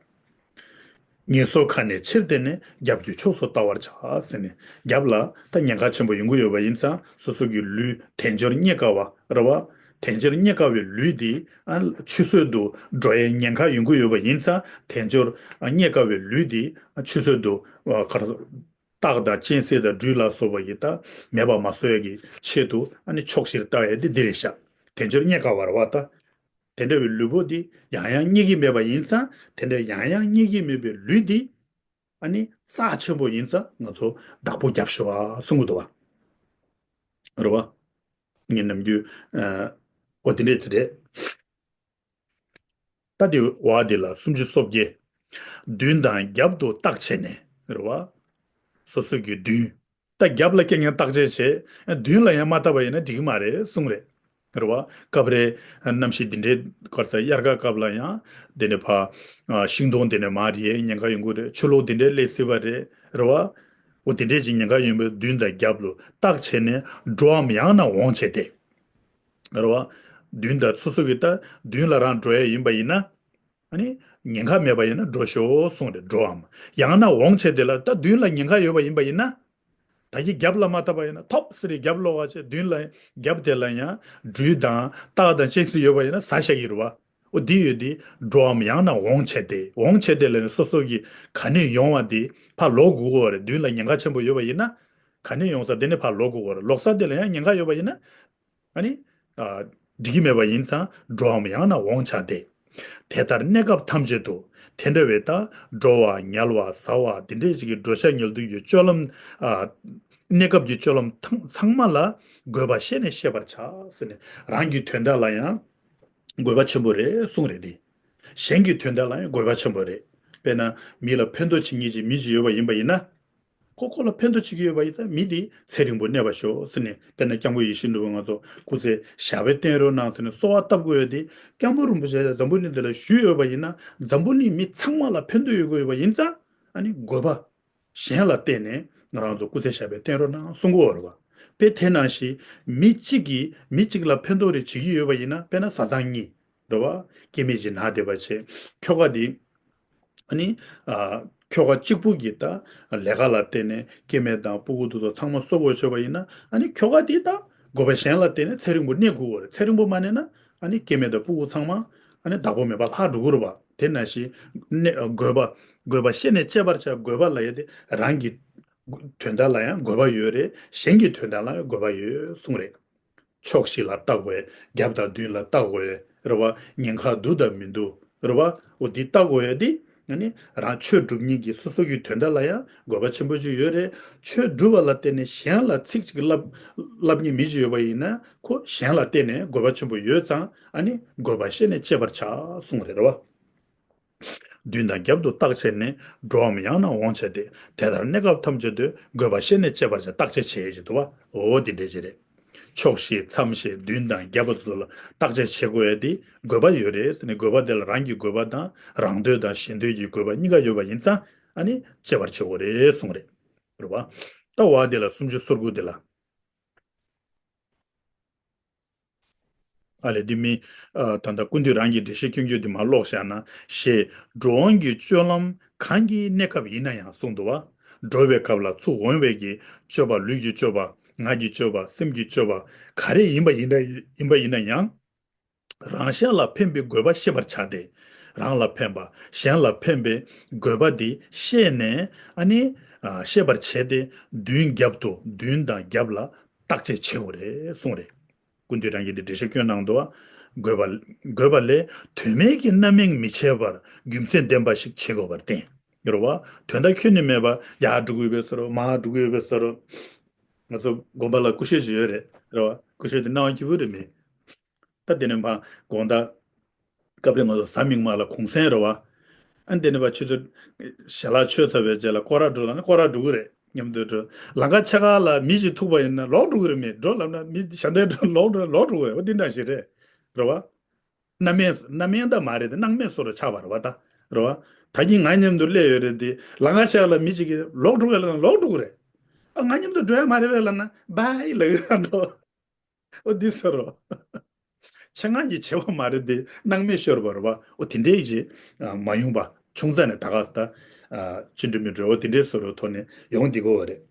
ངན་སོང་ཁ་ནས་ཕྱིར་བལྟས་ནས། རྒྱབ་ཀྱི་ཕྱོགས་སུ་ལྟ་བར་བྱ་ཟེར་ནས། རྒྱབ་ལ་ད་ཉེན་ཁ་ཆེན་པོ་ཡོང་གི་ཡོད་པ་ཡིན་ཙང་། སོ་སོ་གི་ལུས་དལ་འབྱོར་རྙེད་དཀའ་བ་རེད་བ། དལ་འབྱོར་རྙེད་དཀའ་བའི་ལུས་འདི་ཨ་ཆུད་ཟོས་དུ་འགྲོ་ཡའི་ཉེན་ཁ་ཡོང་གི་ཡོད་པ་ཡིན་ཙང་། དལ་འབྱོར་རྙེད་དཀའ་བའི་ལུས་འདི་ཆུད་ཟོས་དུ་ཨ་ག་རེ་ཟེར། སྟག་དང་གཅན་གཟན་དང་སྦྲུལ་ལ་སོགས་པ་ཡི་ད་མེད་པ་མ་བཟོ་ཡ་གི་ཆེད་དུ་ཨ་ནི་ཕྱོགས་བཞིར་ལྟ་ཡ་དེ་འདི་རེད་ཤག་དལ་འབྱོར་རྙེད་དཀའ་བ་རེད་བ་ད། དེ་འདྲ་བའི་ལུས་པོ་འདི་ཡང་ཡང་རྙེད་ཀྱི་མེད་པ་ཡིན་ཙང་། དེ་འདྲ་ཡང་ཡང་རྙེད་ཀྱི་མེད་པའི་ལུས་འདི་ཨ་ནི་རྩ་ཆེན་པོ་ཡིན་ཙང་། ང་ཚོ་བདག་པོ་རྒྱབ་ཤོག་ཨ་གསུང་གི་འདུག་བ། རེད་བ། ངས་ནམ་རྒྱུན་ཨ་ཨོ་དེ་འདྲས་དེ་རེད། ད་དེ་བ་དེ་ལ་སུམ་ཅུ་སོ་བརྒྱད། མདུན་དང་རྒྱབ་ཏུ་བརྟག་བྱས་ནས། རེད་བ། སོ་སོ་གི་མདུན། ད་རྒྱབ་ལ་རྐྱང་རྐྱང་བརྟག་དཔྱད་བྱས། མདུན་ལ་ཡང་མ་བལྟས་པ་ཡིན་ན་འགྲིག་གི་མ་རེད་གསུངས་རེད། རེད་བ། སྐབས་རེ་གནམ་གཤིས་འདི་འདྲའི་ག་རེ་ཟེར། དབྱར་ཁ་སྐབས་ལ་ཡང་དེ་ནས་ཕ་ཤིང་སྡོང་དེ་ནས་མར་ཡལ་ཉེན་ཁ་ཡོང་གི་རེད། ཆུ་ལོག་འདི་འདྲའི་སླེབས་སྲིད་པ་རེད། རེད་བ། འོ་དེ་འདྲའི་ཅིག་ཉེན་ཁ་ཡོང་བའི་མདུན་དང་རྒྱབ་ལ་བརྟག་བྱས་ནས། འགྲོའམ་ཡང་ན་འོང་བྱས་ཏེ། རེད་བ། མདུན་དང་སོ་སོ་གི་ད་མདུན་ལ་རང་འགྲོ་ཡ་ཡིན་པ་ཡིན་ན། ཨ་ནི་ཉེན་ཁ་མེད་པ་ཡིན་ན་འགྲོ་ཤོག་གསུངས་རེད། འགྲོའམ་ཡང་ན་འོང་བྱས་ཏེ་ལ། ད་མདུན་ལ་ཉེན་ཁ་ཡོད་པ་ཡིན་པ་ཡིན་ན། ད་ཀྱི་རྒྱབ་ལ་མ་བལྟས་པ་ཡིན་ན། ཐོབ་སི་རེད། རྒྱབ་ལོག་ག་བྱས། མདུན་ལ་རྒྱབ་དེ་ལ་ཡང་སྦྲུལ་དང་སྟག་དང་གཅན་གཟན་ཡོད་པ་ཡིན་ན་ཟ་བཞག་གི་རེད་བ། འོ་འདི་ཡོད་དེ། འགྲོའམ་ཡང་ན་འོང་བྱས་ཏེ། འོང་བྱས་ཏེ་ལ་ནི་སོ་སོ་གི་ག་ནས་ཡོང་བ་དེ་ཕར་ལོག་དགོས་ཀྱི་ཡོད་རེད། མདུན་ལ་ཉེན་ཁ་ཆེན་པོ་ཡོད་པ་ཡིན་ན། ག་ནས་ཡོང་ས་དེ་ནས་ཕར་ལོག་དགོས་ཀྱི་ཡོད་རེད། ལོག་ས་དེ་ལ་ཡང་ཉེན་ཁ་ཡོད་པ་ཡིན་ན། ཨ་ནི། ཨ། འགྲིག་གི་མེད་པ་ཡིན་ཙང་། འགྲོའམ་ཡང་ན་འོང་བྱ་སྟེ། དེ་ལྟར་གནས་སྐབས་ཐམས་ཅད་དུ། དེ་འདྲ་བའི་ད་འགྲོ་བ་ཉལ་བ་ཟ་བ་དེ་འདྲའི་ཅིག་གི་འགྲོ་འཆག་ཉལ་འདུག་གི་སྤྱོད་ལམ། ཨ། གནས་སྐབས་ཀྱི་སྤྱོད་ལམ་ཐང་ཚང་མ་ལ་དགོས་པ་ཤེས་ནས་བཤད་པར་བྱ་ཟེར་ནས། རང་གི་དོན་དག་ལ་ཡང་དགོས་པ་ཆེན་པོ་རེད་གསུངས་རེད་དེ། གཞན་གྱི་དོན་དག་ལ་ཡང་དགོས་པ་ཆེན་པོ་རེད། དཔེར་ན་མི་ལ་ཕན་ཐོགས་བྱེད་མཁན་ཅིག་མི་ཅིག་ཡོད་པ་ཡིན་པ་ཡིན་ན། ཁོ་ཁོ་ལ་ཕན་ཐོགས་བྱེད་ཀྱི་ཡོད་པ་ཡིན་ཙང་། མི་དེ་ཚེ་རིང་པོ་གནས་པར་ཤོག་ཟེར་ནས། དཔེར་ན་སྐྱབས་མགོན་ཡིད་བཞིན་ནོར་བུ་ང་ཚོ་སྐུ་ཚེ་ཞབས་པད་བརྟན་རོགས་གནང་ཟེར་ནས་གསོལ་བ་བཏབ་དགོས་ཡོད་དེ། སྐྱབས་མགོན་རིན་པོ་ཆེ་འཛམ་བུ་གླིང་འདི་ལ་བཞུགས་ཡོད་པ་ཡིན་ན། འཛམ་བུ་གླིང་མི་ཚང་མ་ལ་ཕན་ཐོགས་ཡོད་དགོས་ཡོད་པ་ཡིན་ཙང་། ཨ་ནི་དགོས་པ་གཞན་ལ་བརྟེན་ནས་ང་རང་ཚོ་སྐུ་ཚེ་ཞབས་པད་བརྟན་རོགས་གནང་གསུང་གི་ཡོད་རེད་བ། དཔེ་དེ་ནང་བཞིན་མི་གཅིག་གིས་མི་གཅིག་ལ་ཕན་ཐོགས་རེ་བྱེད་ཀྱི་ཡོད་པ་ཡིན་ན། དཔེར་ན་བཟའ་ཚང་གཉིས། རེད་བ། སྐྱེ་དམན་ཅིག་ན་བསྡད་པ་བྱས། ཁྱོ་ག་དེ། ཨ་ནི། ཨ། ཁྱོ་ག་གཅིག་པུ་གིས་ད་ལས་ཀ་ལ་བརྟེན་ནས་སྐྱེ་དམན་དང་སྤུ་གུ་དེ་ཚོ་ཚང་མ་གསོ་དགོས་བྱུང་བ་ཡིན་ན། ཨ་ནི་ཁྱོ་ག་དེ་ད་དགོས་པ་གཞན་ལ་བརྟེན་ནས་ཚེ་རིང་པོ་གནས་དགོས་པ་རེད། ཚེ་རིང་པོ་མ་གནས་ན། ཨ་ནི་སྐྱེ་དམན་དང་སྤུ་གུ་ཚང་མ་ཨ་ནི་བདག་པོ་མེད་པ་ལྷག་འགྲོ་གི་རེད་བ། དེ་ནང་བཞིན་གནས་དགོས་པ། དགོས་པ་ཤེས་ནས་སྤྱད་པར་བྱ། དགོས་པ་ལབ་ཡ་དེ་རང་གི་དོན་དག་ལ་ཡང་དགོས་པ་ཡོད་རེད། གཞན་གྱི་དོན་དག་ལ་ཡང་དགོས་པ་ཡོད་གསུངས་རེད། ཕྱོགས་བཞི་ལ་བལྟ་དགོས། རྒྱབ་དང་མདུན་ལ་བལྟ་དགོས། རེད་བ། ཉེན་ཁ་འདུག་དང་མི་འདུག་རེད་བ། འོ་འདི་བལྟ་དགོས་ཡ་འདི། ཨ་ནི་རང་ཆོས་སྒྲུབ་མཁན་གྱི་སོ་སོ་གི་དོན་དག་ལ་ཡང་དགོས་པ་ཆེན་པོ་ཅིག་ཡོད་རེད། ཆོས་སྒྲུབ་པ་ལ་བརྟེན་ནས་གཞན་ལ་ཚིག་ཅིག་བསླབ་བསླབ་མཁན་མི་ཅིག་ཡོད་པ་ཡིན་ན། ཁོ་གཞན་ལ་བརྟེན་ནས་དགོས་པ་ཆེན་པོ་ཡོད་ཙང་། ཨ་ནི་དགོས་པ་ཤེས་ནས་སྤྱད་པར་བྱ་གསུངས་རེད། རེད་བ། མདུན་དང་རྒྱབ་ཏུ་བརྟག་བྱས་ནས། འགྲོའམ་ཡང་ན་འོང་བྱས་ཏེ། དེ་ལྟར་གནས་སྐབས་ཐམས་ཅད་དུ། དགོས་པ་ཤེས་ནས་སྤྱད་པར་བྱ། བརྟག་དཔྱད་བྱེད་ཀྱི་འདུག་བ། འོ་དེ་འདྲ་ཅིག་རེད། ཕྱོགས་བཞི་མཚམས་བཞི་མདུན་དང་རྒྱབ་པ་ཚོ་ལ་བརྟག་དཔྱད་བྱེད་དགོས་ཡ་དེ་དགོས་པ་ཡོད་རེད་ཟེར་ནས། དགོས་པ་དེ་ལ་རང་གི་དགོས་པ་དང་། རང་འདོད་དང་གཞན་འདོད་ཀྱི་དགོས་པ་གཉིས་ཀ་ཡོད་པ་ཡིན་ཙང་། ཨ་ནི་སྤྱད་པར་བྱེད་དགོས་རེད་གསུངས་རེད། རེད་བ། ད་བ་དེ་ལ་སུམ་ཅུ་སོ་དགུ་དེ་ལ། ཨ་ལས་འདི་མི། ཨ། ད་ལྟ་ཀུན་འདུས་རང་གི་འགྲེལ་བཤད་སྐྱོན་བརྗོད་འདི་མར་ཀློག་བཞག་ན། ཞེས་འགྲོ་འོང་གི་སྤྱོད་ལམ་གང་གི་གནས་སྐབས་ཡིན་ན་ཡང་གསུངས་འདུག་བ། འགྲོ་བའི་སྐབས་ལ་ཚུར་འོང་བའི་གི་སྤྱོད་པ། ལུས་ཀྱི་སྤྱོད་པ། ངག་གི་སྤྱོད་པ། སེམས་ཀྱི་སྤྱོད་པ་ག་རེ་ཡིན་པ་ཡིན་ན། ཡིན་པ་ཡིན་ན་ཡང་། རང་གཞན་ལ་ཕན་པའི་དགོས་པ་ཤེས་པར་བྱ་སྟེ། རང་ལ་ཕན་པ། གཞན་ལ་ཕན་པའི་དགོས་པ་འདི་ཤེས་ནས། ཨ་ནི། ཨ། ཤེས་པར་བྱས་ཏེ། མདུན་རྒྱབ་ཏུ། མདུན་དང་རྒྱབ་ལ་བརྟག་དཔྱད་བྱེད་དགོས་རེད་གསུངས་རེད། ཀུན་འདུས་རང་གིས་འདི་འགྲེལ་བཤད་སྐྱོན་གནང་འདུག་བ། དགོས་པ། དགོས་པ་ལས་དོན་མེད་ཀྱི་རྣམ་གཡེང་མི་བྱེད་པར་རྒྱུ་མཚན་ལྡན་པ་ཞིག་བྱེད་དགོས་པར་བརྟེན། རེད་བ། དོན་དག་ཁྱོན་ནས་མེད་པ། ཡར་འགྲོ་གི་ཡོད་པའི་བཟོ་འདྲ། མར་འགྲོ་གི་ཡོད་པའི་བཟོ་འདྲ། ང་ཚོ་དགོན་པ་ལ་སྐུ་ཞབས་ཅིག་ཡོད་རེད། རེད་བ། སྐུ་ཞབས་དེ་སྣང་བ་སྐྱིད་པོ་རེད་མི། ད་དེ་ནས་མར་དགོང་དག་སྐབས་རེ་ང་ཚོ་གཟའ་མིག་དམར་ལ་གུང་སེང་རེད་བ། ཨ་ནི་དེ་ནས་ཕར་ཆུ་ཚོད་ཞལ་ལག་མཆོད་ཚར་བའི་རྗེས་ལ་སྐོར་ར་འགྲོ་ལབ་ན་སྐོར་ར་འགྲོ་གི་རེད། མཉམ་དུ་འགྲོ། ལམ་ཁ་ཕྱེད་ཀ་ལ་མི་ཞིག་ཐུག་པ་ཡིན་ན་ལོག་འགྲོ་གི་རེད། མི་འགྲོ་ལབ་ན་མི་ཞལ་འདེབས་འགྲོ་ལོག་འགྲོ་ལོག་འགྲོ་གི་རེད། འོ་འདི་འདྲ་ཞིག་རེད། རེད་བ། སྣང་མེད་སྣང་མེད་ད་མ་རེད་དེ། སྣང་མེད་བཟོ་འདྲ་ཆགས་པ་རེད་བ་ད། རེད་བ། ད་གིན་ང་མཉམ་དུ་སླེབས་ཡོད་རེད་དེ། ལམ་ཁ་ཕྱེད་ཀ་ལ་མི་ཞིག་གིས་ལོག་འགྲོ་གི་ལབ་ན་ལོག་འགྲོ་གི་རེད། ཨ་ང་མཉམ་དུ་འགྲོ་ཡ་མ་རེད་པས་ལབ་ན་བཱའི་ལབ་གི་རེད་འགྲོ། ཨོ་འདི་ཟེར་རོ། ཆེད་མངགས་ཀྱི་བྱེད་པ་མ་རེད་དེ། སྣང་མེད་ཤོར་བ་རེད་བ། ཨོ་དེ་འདྲའི་ཞིག་མ་ཡོང་པ། ཆུང་ཙག་ནས་ད་ག་ཟེ་ད། ཅི་འགྲོ་མི་འགྲོ་ཨོ་དེ་འདྲའི་བཟོ་འདྲའི་ཐོག་ནས་ཡོང་བསྡད་ཀྱི་ཡོད་རེད།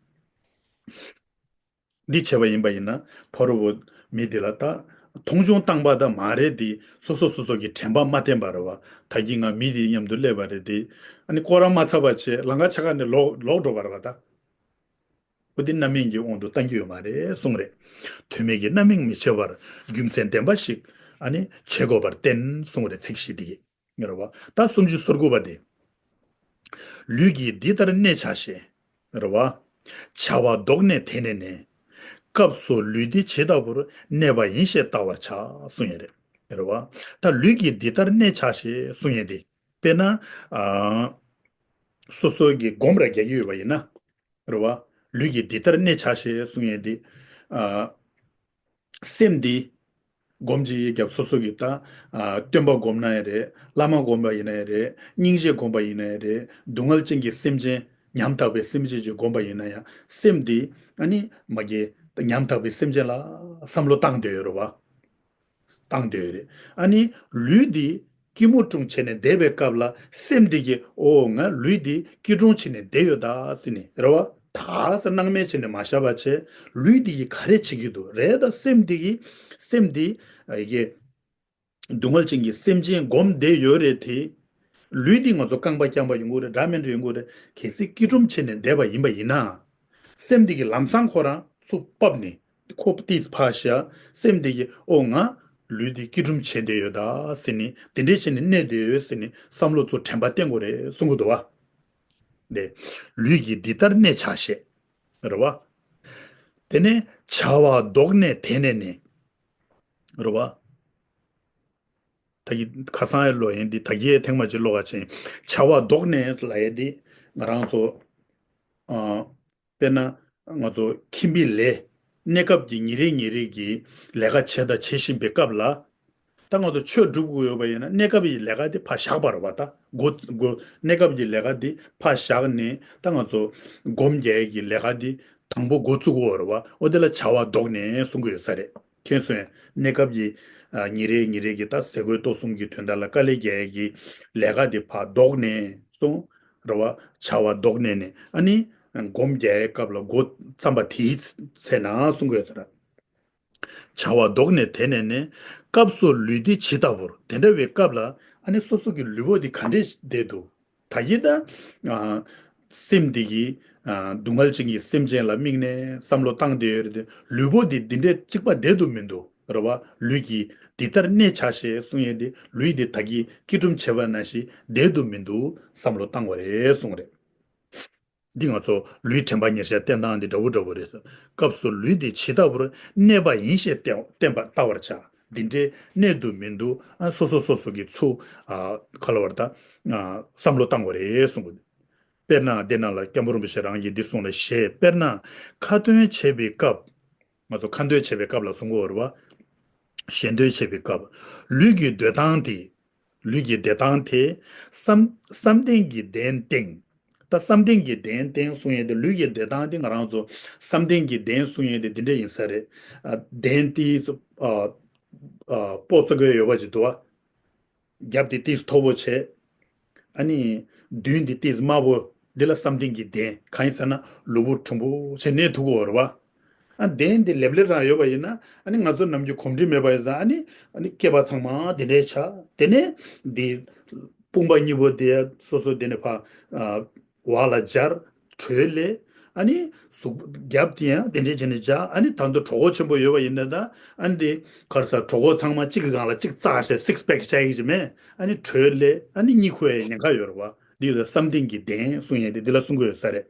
འདི་བྱས་པ་ཡིན་པ་ཡིན་ན་ཕ་རོལ་པོ་མི་འདི་ལ་ད་མཐོང་ཆུང་བཏང་པ་ད་མ་རེད་དེ། སོ་སོ་སོ་སོ་གི་དྲན་པ་མ་བརྟན་པ་རེད་བ། ད་གིན་ང་མི་འདིའི་མཉམ་དུ་སླེབས་པ་རེད་དེ། ཨ་ནི་སྐོར་ར་མ་ཚར་བ་བྱས་ལམ་ཁ་ཕྱེད་ཀ་ནས་ལོག་ལོག་འགྲོ་བ་རེད་བ་ད། ཨོ་འདི་རྣམ་གཡེང་གི་དབང་དུ་བཏང་རྒྱུ་ཡོད་མ་རེད་གསུངས་རེད། དོན་མེད་ཀྱི་རྣམ་གཡེང་མི་བྱེད་པར་རྒྱུ་མཚན་ལྡན་པ་ཞིག་ཨ་ནི་བྱེད་དགོས་པར་བསྟན་གསུངས་རེད། ཚིག་བཞི་འདི་གིས་རེད་བ། ད་སུམ་ཅུ་སོ་དགུ་པ་དེ། ལུས་ཀྱིས་འདི་ལྟར་གནས་བྱ་ཞེས། རེད་བ། བྱ་བ་བཟློག་ནས་དེ་གནས་ནས། སྐབས་སུ་ལུས་འདི་ཇི་ལྟ་བུར་གནས་པ་ཡིན་ཞེས་བལྟ་བར་བྱ་གསུངས་ཡོད་རེད། རེད་བ། ད་ལུས་ཀྱིས་འདི་ལྟར་གནས་བྱ་ཞེས་གསུངས་ཡོད་དེ། དཔེར་ན། ཨ། སོ་སོ་གི་སྒོམ་ར་རྒྱག་གི་ཡོད་པ་ཡིན་ན། རེད་བ། ལུས་ཀྱིས་འདི་ལྟར་གནས་བྱ་ཞེས་གསུངས་ཡོད་དེ། ཨ། སེམས་འདི། སྒོམ་གྱི་རྒྱབ་སོ་སོ་གི་ད། ཨ། སྟོན་པ་སྒོམ་ན་ཡང་རེད། བླ་མ་སྒོམ་པ་ཡིན་ན་ཡང་རེད། སྙིང་རྗེ་སྒོམ་པ་ཡིན་ན་ཡང་རེད། སྡུག་བསྔལ་ཅན་གྱི་སེམས་ཅན། ཉམ་ཐག་པའི་སེམས་ཅན་ཅིག་སྒོམ་པ་ཡིན་ན་ཡང་སེམས་འདི། ཨ་ནི་མ་གི་ཉམ་ཐག་པའི་སེམས་ཅན་ལ་བསམ་བློ་བཏང་བསྡད་ཡོད་རེད་བ། བཏང་བསྡད་ཡོད་རེད། ཨ་ནི་ལུས་འདི་སྐྱིལ་མོ་ཀྲུང་བྱས་ནས་བསྡད་པའི་སྐབས་ལ་སེམས་འདི་གིས་ཨོ་ང་ལུས་འདི་སྐྱིལ་ཀྲུང་བྱས་ནས་བསྡད་ཡོད་ད་ཟེར་ནས་རེད་བ། ད་ག་ཟེ་སྣང་མེད་བྱས་ནས་མ་བཞག་པ་བྱས། ལུས་འདི་གིས་ག་རེ་བྱེད་ཀྱི་འདུག་རེད་ད། སེམས་འདི་གིས་སེམས་འདི་ཨ་ཡི་གེ་སྡུག་བསྔལ་ཅན་གྱི་སེམས་ཅན་སྒོམ་བསྡད་ཡོད་རེད་དེ། ལུས་འདི་ང་ཚོ་རྐང་པ་རྐྱང་པ་ཡོང་གི་རེད། འདྲ་མི་འདྲ་ཡོང་གི་རེད། གལ་སྲིད་སྐྱིལ་ཀྲུང་བྱས་ནས་བསྡད་པ་ཡིན་པ་ཡིན་ན། སེམས་འདི་གིས་ལམ་སང་ཁོ་རང་ཚུར་ཕབ་ནས་ཁོ་ཏིས་ཕར་བཞག་སེམས་འདི་གིས་ཨོ་ང་ལུས་འདི་སྐྱིལ་ཀྲུང་བྱས་བསྡད་ཡོད་ད་ཟེར་ནས། དེ་འདྲས་བྱས་ནས་གནས་བསྡད་ཡོད་ཟེར་ནས་བསམ་བློ་ཚུར་དྲན་པ་བསྟེན་དགོས་རེད་གསུང་གི་འདུག་བ། དེ་ལུས་ཀྱིས་འདི་ལྟར་གནས་བྱ་ཞེས། རེད་བ། དེ་ནས་བྱ་བ་བཟློག་ནས་དེ་གནས་ནས། རེད་བ། ད་གི་ཁ་སང་ཡི་ལོ་ཡིན་འདི་ད་གིའི་ཐེངས་མ་གཅིག་ཀློག་ག་ཕྱིན། བྱ་བ་བཟློག་ནས་ལབ་ཡས་འདི་ང་རང་ཚོ། ཨ། དཔེར་ན་ང་ཚོ་ཁྱིམ་པའི་ལས། གནས་སྐབས་ཀྱི་ཉིན་རེ་ཉིན་རེ་གི་ལས་ཀ་བྱས་དང་བྱེད་བཞིན་པའི་སྐབས་ལ། ད་ང་ཚོ་ཆོས་སྒྲུབ་དགོས་ཡོད་པ་ཡིན་ན་གནས་སྐབས་ཀྱི་ལས་ཀ་འདི་ཕར་བཞག་པ་རེད་བ། ད་འགོ་འགོ་གནས་སྐབས་ཀྱི་ལས་ཀ་འདི་ཕར་བཞག་ནས་ད་ང་ཚོ་སྒོམ་རྒྱག་ཡས་ཀྱི་ལས་ཀ་འདི་དང་པོ་འགོ་བཙུགས་དགོས་རེད་བ། འོ་དེ་ལ་བྱ་བ་བཟློག་ནས་གསུང་གི་ཡོད་ས་རེད། མཁྱེན་སོང་ངས། གནས་སྐབས་ཀྱི་ཨ་ཉིན་རེ་ཉིན་རེ་གི་ད་ཟས་གོས་གཏོར་གསུམ་གྱི་དོན་དག་ལ་དཀའ་ལས་རྒྱག་ཡས་ཀྱི་ལས་ཀ་འདི་ཕར་བཟློག་ནས་གསུང་། རེད་བ། བྱ་བ་བཟློག་ནས་ནས་ཨ་ནི་སྒོམ་རྒྱག་ཡས་སྐབས་ལ་འགོ་བརྩམས་པ་དེའི་ཚེ་ན་གསུང་གི་ཡོད་ས་རེད། བྱ་བ་བཟློག་ནས་དེ་ནས་ནི། སྐབས་སུ་ལུས་འདི་ཇི་ལྟ་བུར། དེ་འདྲ་བའི་སྐབས་ལ་ཨ་ནི་སོ་སོ་གི་ལུས་པོ་འདི་ག་འདྲས་བསྡད་འདུག་ད་གིན་ད། ཨ། སེམས་འདི་གིས། ཨ། སྡུག་བསྔལ་ཅན་གྱི་སེམས་ཅན་ལ་དམིགས་ནས་བསམ་བློ་བཏང་བསྡད་ཡོད་རེད་དེ། ལུས་པོ་འདི་འདི་འདྲས་གཅིག་པ་བསྡད་འདུག་མི་འདུག་རེད་བ། ལུས་ཀྱིས་འདི་ལྟར་གནས་བྱ་ཞེས་གསུང་ཡས་འདི་ལུས་འདི་ད་གིན་སྐྱིལ་ཀྲུང་བྱས་པ་ནང་བཞིན་བསྡད་འདུག་མི་འདུག་བསམ་བློ་བཏང་བ་རེད་གསུང་རེད། འདི་ང་ཚོ་ལུས་དྲན་པ་ཉེར་བཞག་བསྟེན་སྟངས་འདི་འདྲ་བོ་འདྲ་བོ་རེད། སྐབས་སུ་ལུས་འདི་ཇི་ལྟ་བུར་གནས་པ་ཡིན་ཞེས་བསྟན་བསྟན་པ་བལྟ་བར་བྱ། འདི་འདྲའི་གནས་འདུག་མི་འདུག་ཨ་སོ་སོ་སོ་སོ་གི་ཚུར་ཨ་ག་ལ་བར་ད་ཨ་བསམ་བློ་བཏང་དགོས་རེད་གསུང་གི། དཔེར་ན་འདི་ནང་ལ་སྐྱབས་མགོན་རིན་པོ་ཆེ་རང་གིས་འདི་གསུངས་ལ་ཞེས། དཔེར་ན་ཁ་ཏོན་བྱེད་པའི་སྐབས། ང་ཚོ་ཁ་འདོན་བྱེད་པའི་སྐབས་ལ་གསུང་གི་ཡོད་རེད་བ། ཞལ་འདོན་བྱེད་པའི་སྐབས། ལུས་ཀྱི་སྡོད་སྟངས་དེ། ལུས་ཀྱི་བསྡད་སྟངས་དེ། བསམ། བསམ་གཏན་གྱི་གདན་སྟེང་། ད་བསམ་གཏན་གྱི་གདན་སྟེང་གསུང་ཡས་དེ་ལུས་ཀྱི་བསྡད་སྟངས་དེ་ང་རང་ཚོ་བསམ་གཏན་གྱི་གདན་གསུང་ཡས་དེ་འདི་འདྲ་ཡིན་ས་རེད། ཨ། གདན་དེ་ཚོ། ཨ། ཨ། སྤོ་ཙ་གེ་ཡོད་པ་ཅིག་འདུག་བ། རྒྱབ་དེ་ཏིས་མཐོ་པོ་བྱས། ཨ་ནི། མདུན་དེ་ཏིས་དམའ་པོ། འདི་ལ་བསམ་གཏན་གྱི་གདན། གང་ཡིན་ཟེར་ན་ལུས་པོ་གྲུང་པོ་བྱས་གནས་ཐུབ་ཀྱི་ཡོད་རེད་བ། ཨ། གདན་དེ་ལེབ་ལེབ་རང་ཡོད་པ་ཡིན་ན་ཨ་ནི་ང་ཚོ་ནམ་རྒྱུན་གོམས་འདྲིས་མེད་པ་ཡིན་ཙང་ཨ་ནི་ཨ་ནི་སྐེད་པ་ཚང་མ་དེ་འདྲའི་ཆགས། དེ་ནས་འདི་དཔུང་པ་གཉིས་པོ་དེ་སོ་སོ་དེ་ནས་ཕར། ཨ། འོག་ལ་སྦྱར། གྲོད་ལས། ཨ་ནི་གཟུགས་རྒྱབ་དེ་ཡང་དེ་འདྲས་བྱས་ནས་སྦྱར། ཨ་ནི་ད་དུང་གྲོད་ཁོག་ཆེན་པོ་ཡོད་པ་ཡིན་ན་ད་ཨ་ནི་དེ་ག་རེ་ཟེར། གྲོད་ཁོག་ཚང་མ་གཅིག་གི་སྒང་ལ་གཅིག་བཙགས་བྱས་སིགས་པེག་བྱ་ཡི་ཞིག་མེད། ཨ་ནི་གྲོད་ལས་ཨ་ནི་གཉིད་ཁུག་ཡའི་ཉེན་ཁ་ཡོད་རེད་བ། འདི་ལ་བསམ་གཏན་གྱི་གདན་གསུང་ཡས་དེ་འདི་ལ་གསུང་གི་ཡོད་ས་རེད།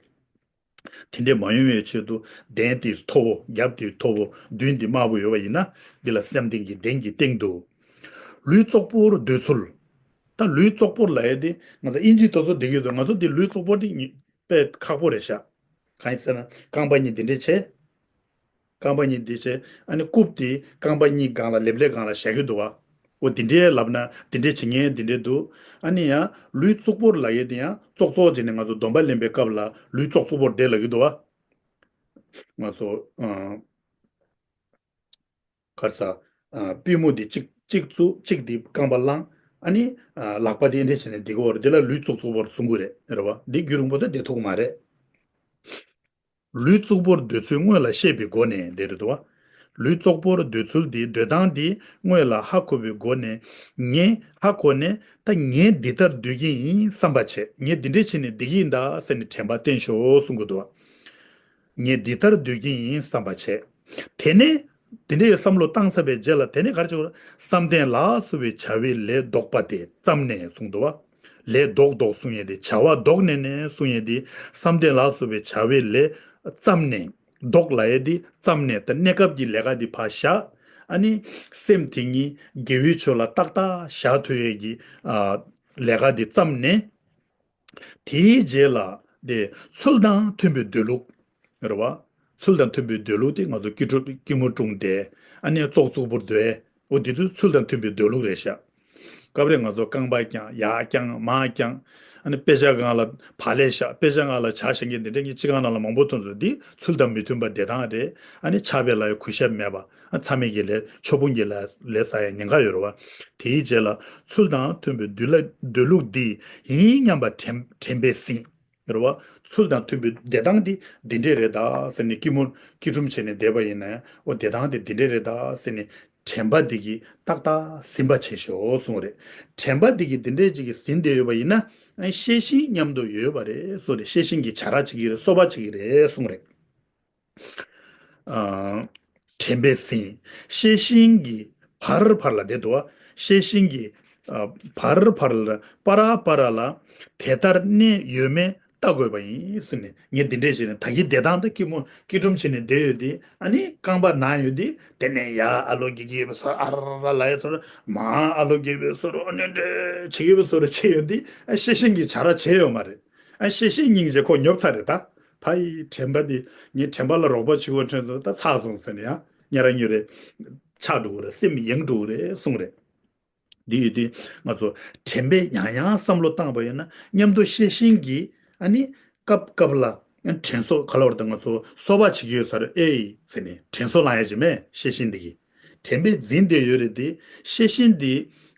དེ་འདྲས་མ་ཡོང་བའི་ཆེད་དུ་གདན་དེ་མཐོ་བོ། རྒྱབ་དེ་མཐོ་བོ། མདུན་དེ་དམའ་བོ་ཡོད་པ་ཡིན་ན་འདི་ལ་བསམ་གཏན་གྱི་གདན་གྱི་སྟེང་དུ། ལུས་བཙོག་པོར་སྡོད་ཚུལ། ད་ལུས་བཙོག་པོར་ལབ་ཡས་དེ་ང་ཚོ་དབྱིན་ཇི་དེ་ཚོ་བསྡད་ཀྱི་འདུག་ང་ཚོ་འདི་ལུས་བཙོག་པོ་དེ་ཉི་དཔེ་ཁག་པོ་རེད་ཤག་གང་ཡིན་ཟེར་ན་རྐང་པ་གཉིས་འདི་འདྲས་བྱས། རྐང་པ་གཉིས་འདི་བྱས། ཨ་ནི་རྐུབ་དེ་རྐང་པ་གཉིས་སྒང་ལ་ལེབ་ལེབ་སྒང་ལ་བཞག་གི་འདུག་བ། འོ་འདི་འདྲས་ལབ་ན་འདི་འདྲས་བྱེད་མཁན་འདི་འདྲས་འདུག་ཨ་ནི་ཡང་ལུས་བཙོག་པོར་ལབ་ཡས་དེ་ཡང་ཙོག་ཙོག་བྱས་ནས་ང་ཚོ་སྡོམ་པ་ལེན་པའི་སྐབས་ལ་ལུས་ཙོག་ཙོག་པོར་བསྡད་ལབ་ཀྱི་འདུག་བ། ང་ཚོ་ཨ། ག་རེ་ཟ། ཨ། པུས་མོ་འདི་གཅིག་གཅིག་བཙུགས། གཅིག་འདི་རྐང་པ་བླངས། ཨ་ནི་ཨ། ལག་པ་འདི་འདྲས་བྱས་ནས་འདི་གོ་བར་འདི་ལ་ལུས་བཙོག་བཙོག་པོར་གསུང་གི་རེད། རེད་བ། འདི་རྒྱུན་རིང་པོ་ད་བསྡད་ཐུབ་ཀྱི་མ་རེད། ལུས་བཙོག་པོར་འདོད་ཚུལ་དངོས་ལ་བཤད་པའི་སྒོ་ནས་འདི་རེད་འདུག་བ། ལུས་བཙོག་པོར་འདོད་ཚུལ་འདི་འདོད་སྟངས་འདི་དངོས་ལ་ཧ་གོ་བའི་སྒོ་ནས། ངས་ཧ་གོ་ནས་ད་ངས་འདི་ལྟར་འདོད་ཀྱི་ཡིན་བསམ་པ་བྱས། ངས་འདི་འདྲས་བྱས་ནས་བསྡད་ཀྱི་ཡིན་ད་ཟེར་ནས་དྲན་པ་བསྟེན་ཤོག་གསུང་གི་འདུག་བ། ངས་འདི་ལྟར་འདོད་ཀྱི་ཡིན་བསམ་པ་བྱས། དེ་ནས་དེ་འདྲའི་བསམ་བློ་བཏང་ཚར་བའི་རྗེས་ལ་དེ་ནས་ག་རེ་བྱེད་དགོས། བསམ་གཏན་ལ་སོགས་པའི་བྱ་བའི་ལས་ལྡོག་པ་དེ་བརྩམས་ནས་གསུངས་འདུག་བ། ལས་ལྡོག་ལྡོག་གསུང་ཡས་དེ་བྱ་བ་ལྡོག་ནས་ནས་གསུང་ཡས་དེ་བསམ་གཏན་ལ་སོགས་པའི་བྱ་བའི་ལས་བརྩམས་ནས་ལྡོག་ལབ་ཡས་དེ་བརྩམས་ནས་ད་གནས་སྐབས་ཀྱི་ལས་ཀ་དེ་ཕར་བཞག་ཨ་ནི་སེམས་དེ་ཉིད་དགེ་བའི་ཕྱོགས་ལ་ཏག་ཏག་བཞག་ཐུབ་ཡས་ཀྱི་ཨ་ལས་ཀ་དེ་བརྩམས་ནས། དེའི་རྗེས་ལ་དེ་ཚུལ་དང་མཐུན་པའི་སྡོད་ལུགས། རེད་བ། ཚུལ་དང་མཐུན་པའི་སྡོད་ལུགས་དེ་ང་ཚོ་སྐྱིལ་ཀྲུང་སྐྱིལ་མོ་ཀྲུང་སྟེ། ཨ་ནི་ཙོག་ཙོག་པོར་སྡོད། འོ་དེ་དུས་ཚུལ་དང་མཐུན་པའི་སྡོད་ལུགས་རེད་ཤག་སྐབས་རེ་ང་ཚོ་རྐང་པ་བརྐྱངས། ཡར་བརྐྱངས། མར་བརྐྱངས། ཨ་ནི་དཔེ་ཆ་སྒང་ལ་བག་ལེབ་བཞག་དཔེ་ཆ་སྒང་ལ་ཇ་བཞེངས་མཁན་དེ་འདྲ་ངས་སྤྱི་ཁང་ནང་ལ་མང་པོ་མཐོང་སོང་། འདི་ཚུལ་དང་མི་མཐུན་པ་བསྡད་སྟངས་རེད། ཨ་ནི་ཆགས་པའི་ལ་ཡ་གུས་ཞབས་མེད་པ། ཨ་མཚམས་མེད་ཀྱི་ལས་ཕྱོགས་ཕུང་གི་ལས་ལས་ཟ་ཡ་ཉེན་ཁ་ཡོད་རེད་བ། དེའི་རྗེས་ལ་ཚུལ་དང་མཐུན་པའི་སྡོད་ལ་སྡོད་ལུགས་འདི་ཡིན་སྙམ་པ་དྲན་དྲན་པས་ཟིན། རེད་བ། ཚུལ་དང་མཐུན་པའི་བསྡད་སྟངས་འདི་འདི་འདྲས་རེད་ད་ཟེར་ནས་སྐྱིལ་མོ་སྐྱིལ་ཀྲུང་བྱས་ནས་བསྡད་པ་ཡིན་ན་ཡང་འོ་བསྡད་སྟངས་འདི་འདི་འདྲས་རེད་ད་ཟེར་ནས་དྲན་པ་འདི་གིས་ཏག་ཏག་ཟིན་པ་བྱེད་ཤོག་གསུངས་རེད། དྲན་པ་འདི་གིས་འདི་འདྲས་ཅིག་གིས་ཟིན་བསྡད་ཡོད་པ་ཡིན་ན་ཤེས་བཞིན་མཉམ་དུ་ཡོད་པ་རེད་གསུངས་རེད། ཤེས་བཞིན་གྱི་བྱ་ར་བྱེད་ཀྱི་རེད། གསོ་བ་བྱེད་ཀྱི་རེད་གསུངས་རེད། ཨ། དྲན་པས་ཟིན། ཤེས་བཞིན་གྱིས་བར་བར་ལ་དེ་འདུག་བ། ཤེས་བཞིན་གྱིས་ཨ། བར་བར་ལ་པ་ར་པ་ར་ལ་དེ་ལྟར་གནས་ཡོད་མེད་བལྟ་དགོས་པ་ཡིན་ཟེར་ནས། ངས་འདི་འདྲས་བྱས་ནས་ད་གིན་བསྡད་སྟངས་དེ་སྐྱིལ་མོ་སྐྱིལ་ཀྲུང་བྱས་ནས་བསྡད་ཡོད་དེ། ཨ་ནི་རྐང་པ་ན་ཡོད་དེ། དེ་ནས་ཡར་ཨ་ལོ་དགེ་དགེ་བའི་བཟོ་ཨ་ར་ར་ལ་ཡ་བཟོ་མར་ཨ་ལོ་དགེ་བའི་བཟོ་ཨ་ནི་འདྲས་བྱེད་ཀྱི་བའི་བཟོ་ར་བྱས་ཡོད་དེ། ཨ་ཤེས་བཞིན་གྱིས་བྱ་ར་བྱས་ཡོད་མ་རེད། ཨ་ཤེས་བཞིན་སྙིང་རྗེ་ཁོ་ཉོབ་ཚར་རེད་ད། ཕ་ཡི་དྲན་པ་འདི་ངས་དྲན་པ་ལ་རོགས་པ་བྱེད་དགོས་དྲན་སོང་ད་ཚར་སོང་ཟེར་ནས་ཡང་ཉ་ར་ཉོ་རེད། ཆགས་འགྲོ་གི་རེད། སེམས་ཡེངས་འགྲོ་གི་རེད་གསུངས་རེད། འདི་ཡོད་དུས་ང་ཚོ་དྲན་པས་ཡང་ཡང་བསམ་བློ་བཏང་བ་ཡིན་ན་མཉམ་དུ་ཤེས་བཞིན་གྱིས་ཨ་ནི་སྐབས་སྐབས་ལ་དྲན་གསོ་ག་ལ་བར་དུ་ང་ཚོ་གསོ་བ་བྱེད་ཀྱི་ཡོད་ས་རེད་ཨེ་ཟེར་ནས་དྲན་གསོ་བསླང་ཡ་ཅིག་མེད་ཤེས་བཞིན་འདི་གིས། དྲན་པས་འཛིན་བསྡད་ཡོད་རེད་དེ། ཤེས་བཞིན་འདི་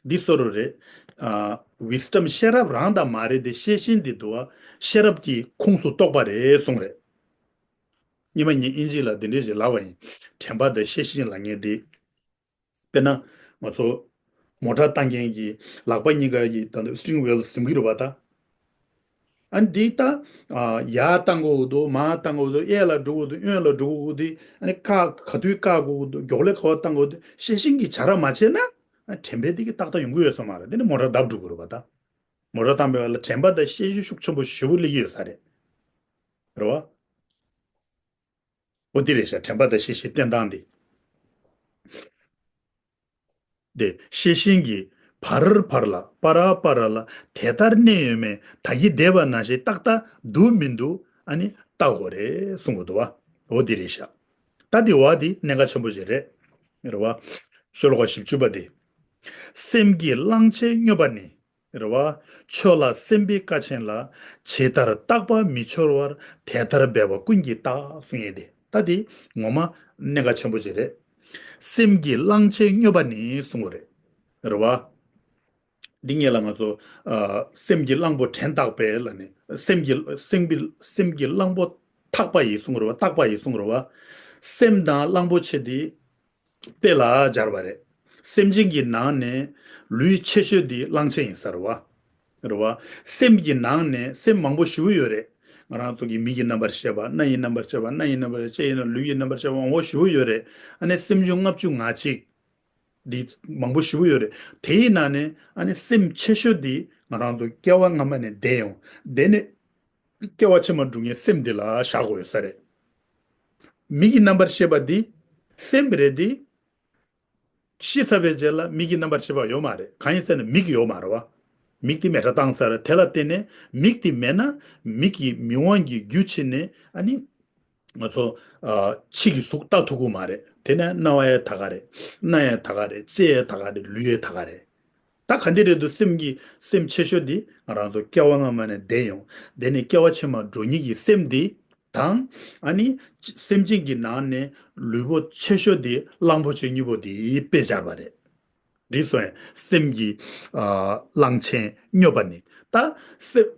འདི་བཟོ་འདྲ་རེད། ཨ། wisdom ཤེས་རབ་རང་དང་མ་རེད་དེ། ཤེས་བཞིན་འདི་འདུག་བ། ཤེས་རབ་ཀྱི་ཁོངས་སུ་གཏོགས་པ་རེད་གསུངས་རེད། སྔོན་མ་ངས་དབྱིན་ཇི་ལ་འདི་འདྲས་ཞིག་ལབ་པ་ཡིན། དྲན་པ་དང་ཤེས་བཞིན་ལབ་མཁན་འདི། དཔེར་ན། ང་ཚོ་མོ་ཊ་བཏང་མཁན་གྱི་ལག་པ་གཉིས་ཀ་གི་ད་ལྟ་steering wheel ཟིན་གྱི་རེད་བ་ད། ཨ་འདི་ད། ཨ། ཡར་བཏང་དགོས་འདུག་མར་བཏང་དགོས་འདུག་གཡས་ལ་འགྲོ་དགོས་འདུག་གཡོན་ལ་འགྲོ་དགོས་འདུག་ཨ་ནི་བཀག་ག་དུས་བཀག་དགོས་འདུག་མགྱོགས་ལས་ག་བ་བཏང་དགོས་འདུག་ཤེས་བཞིན་གྱིས་བྱ་ར་མ་བྱས་ན། ཨ་དྲན་པས་འདི་གི་ཏག་ཏག་ཡོང་གི་ཡོད་ས་མ་རེད། འདི་ནི་མོ་ཊ་བརྡབ་འགྲོ་གི་རེད་བ་ད། མོ་ཊ་བཏང་པའི་བར་ལ་དྲན་པ་དང་ཤེས་བཞིན་ཤུགས་ཆེན་པོ་ཞེ་པོ་སླེབས་ཀྱི་ཡོད་ས་རེད། རེད་བ། འོ་འདི་རེད་ཤག་དྲན་པ་དང་ཤེས་བཞིན་བསྟེན་སྟངས་འདི། དེ་ཤེས་བཞིན་གྱིས་བར་བར་ལ་པ་ར་པ་ར་ལ་དེ་ལྟར་གནས་ཡོད་མེད་ད་གིན་བསྡད་པ་ནང་བཞིན་ཏག་ཏག་འདུག་མི་འདུག་ཨ་ནི་བལྟ་དགོས་རེད་གསུང་གི་འདུག་བ། འོ་འདི་རེད་ཤག་ད་འདི་བ་འདི་གནད་འགག་ཆེན་པོ་ཞིག་རེད། རེད་བ། ཤོ་ལོ་ཀ་བཞི་བཅུ་པ་འདི། སེམས་ཀྱིས་བླང་བྱའི་སྨྱོ་བ་ནི། རེད་བ། ཆོས་ལ་སེམས་པའི་ཀ་ཆེན་ལ། ཇི་ལྟར་བརྟག་པ་མི་འཆོར་བར། དེ་ལྟར་འབད་པ་ཀུན་གྱིས་བརྟག་གསུང་ཡས་དེ། ད་དེ་ངོ་མ་གནད་འགག་ཆེན་པོ་ཅིག་རེད། སེམས་ཀྱིས་བླང་བྱའི་སྨྱོ་བ་ནི་གསུང་གི་རེད། རེད་བ། འདི་སྔོན་ལ་ང་ཚོ་ཨ། སེམས་ཀྱི་གླང་པོ་བྲན་བཏགས་པས་ལ་ནི་སེམས་ཀྱི་སེམས་ཀྱི་སེམས་ཀྱི་གླང་པོ་འཐག་པ་ཡིས་གསུང་གི་རེད་བ། བཏགས་པ་ཡིས་གསུང་གི་རེད་བ། སེམས་དང་གླང་པོ་ཆེ་དེ། དཔེ་ལ་སྦྱར་བ་རེད། སེམས་ཅན་གྱི་ནང་ནས་ལུས་ཆེ་ཤོས་འདི་གླང་ཆེན་ཡིན་ས་རེད་བ། རེད་བ། སེམས་ཀྱི་ནང་ནས་སེམས་མང་པོ་ཞེ་པོ་ཡོད་རེད། ང་རང་ཚོ་གི་མིག་གི་རྣམ་པར་ཤེས་པ། རྣ་ཡི་རྣམ་པར་ཤེས་པ། སྣ་ཡི་རྣམ་པར་ལྕེ་ཡི་རྣམ་ལུས་ཀྱི་རྣམ་པར་ཤེས་པ་མང་པོ་ཞེ་པོ་ཡོད་རེད། ཨ་ནི་སེམས་བྱུང་ལྔ་བཅུ་ང་གཅིག་འདི་མང་པོ་ཞེ་པོ་ཡོད་རེད། དེ་ཡི་ནང་ནས་ཨ་ནི་སེམས་ཆེ་ཤོས་འདི་ང་རང་ཚོ་སྐྱེ་བ་སྔ་མ་ནས་འདས་ཡོང་། དེ་ནས་སྐྱེ་བ་ཕྱི་མ་འགྲོ་མཁན་སེམས་འདི་ལ་བཞག་དགོས་ཡོད་ས་རེད། མིག་གི་རྣམ་པར་ཤེས་པ་འདི་སེམས་རེད་དེ། ཤི་ཚར་བའི་རྗེས་ལ་མིག་གི་རྣམ་པར་ཤེས་པ་ཡོད་མ་རེད། གང་ཡིན་ཟེར་ན་མིག་ཡོད་མ་རེད་བ། མིག་དེ་མེ་སྲེག་བཏང་ཚར། དེ་ལ་བརྟེན་ནས་མིག་དེ་མེད་ན་མིག་གི་མིག་དབང་གི་རྒྱུ་བྱས་ནས་ཨ་ནི་ང་ཚོ་ཨ་ཕྱི་གི་གཟུགས་ལྟ་ཐུབ་ཀྱི་མ་རེད། དེ་ནས་རྣ་བ་ཡང་ད་ག་རེད། སྣ་ཡང་ད་ག་རེད། ལྕེ་ཡང་ད་ག་རེད། ལུས་ཡང་ད་ག་རེད། ད་ག་འདྲ་རེད་འདུག་སེམས་ཀྱི་སེམས་ཆེ་ཤོས་འདི་ང་རང་ཚོ་སྐྱེ་བ་སྔ་མ་ནས་བསྡད་ཡོང་། བསྡད་ནས་སྐྱེ་བ་ཕྱི་མ་འགྲོ་མཁན་གྱི་སེམས་འདི་དང་། ཨ་ནི་སེམས་ཅན་གྱི་ནང་ནས་ལུས་པོ་ཆེ་ཤོས་འདི་གླང་པོ་ཆེ་གཉིས་པོ་འདི་དཔེ་སྦྱར་བ་རེད། འགྲིག་སོང་ངས། སེམས་ཀྱི་ཨ་གླང་ཆེན་སྨྱོས་པ་ནི། ད་སེམས་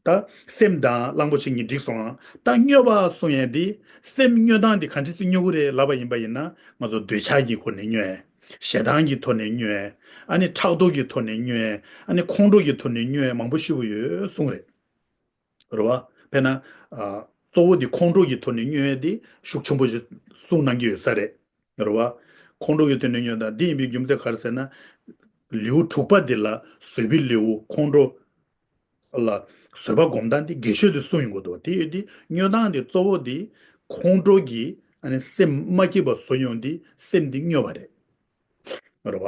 ད་སེམས་དང་གླང་པོ་ཆེ་གཉིས་འགྲིག་སོང་ང་། ད་སྨྱོས་པ་གསུང་ཡས་འདི་སེམས་སྨྱོ་སྟངས་འདི་ག་འདྲ་སེ་སྨྱོ་གི་རེད་ལབ་པ་ཡིན་པ་ཡིན་ན། ང་ཚོ་འདོད་ཆགས་ཀྱི་སྒོ་ནས་སྨྱོ་ཡས། ཞེ་སྡང་གི་ཐོག་ནས་སྨྱོ་ཡས། ཨ་ནི་ཕྲག་དོག་གི་ཐོག་ནས་སྨྱོ་ཡས། ཨ་ནི་ཁོང་ཁྲོ་གི་ཐོག་ནས་སྨྱོ་ཡས་མང་པོ་ཞེ་པོ་ཡོད་གསུངས་རེད། རེད་བ། དཔེར་ན། ཨ། གཙོ་བོ་འདི་ཁོང་ཁྲོ་གི་ཐོག་ནས་སྨྱོ་ཡས་འདི་ཤུགས་ཆེན་པོ་ཞིག་གསུངས་གནང་གི་ཡོད་ས་རེད། རེད་བ། ཁོང་ཁྲོ་གི་ཐོག་ནས་སྨྱོ་དང་འདི་ཡིན་པའི་རྒྱུ་མཚན་ག་རེ་ཟེར་ན། ལེའུ་དྲུག་པ་འདི་ལ་བཟོད་པའི་ལེའུ་ཁོང་ཁྲོ་ལ་བཟོད་པ་སྒོམ་སྟངས་འདི་རྒྱས་ཤོས་འདི་གསུངས་ཡོང་གི་འདུག་དེ་ཡོད་དེ་སྨྱོ་སྟངས་འདི་གཙོ་བོ་འདི་ཁོང་ཁྲོ་གིས་ཨ་ནི་སེམས་མ་སྐྱིད་པ་བཟོ་ཡོང་དུས་སེམས་འདི་སྨྱོ་བ་རེད། རེད་བ།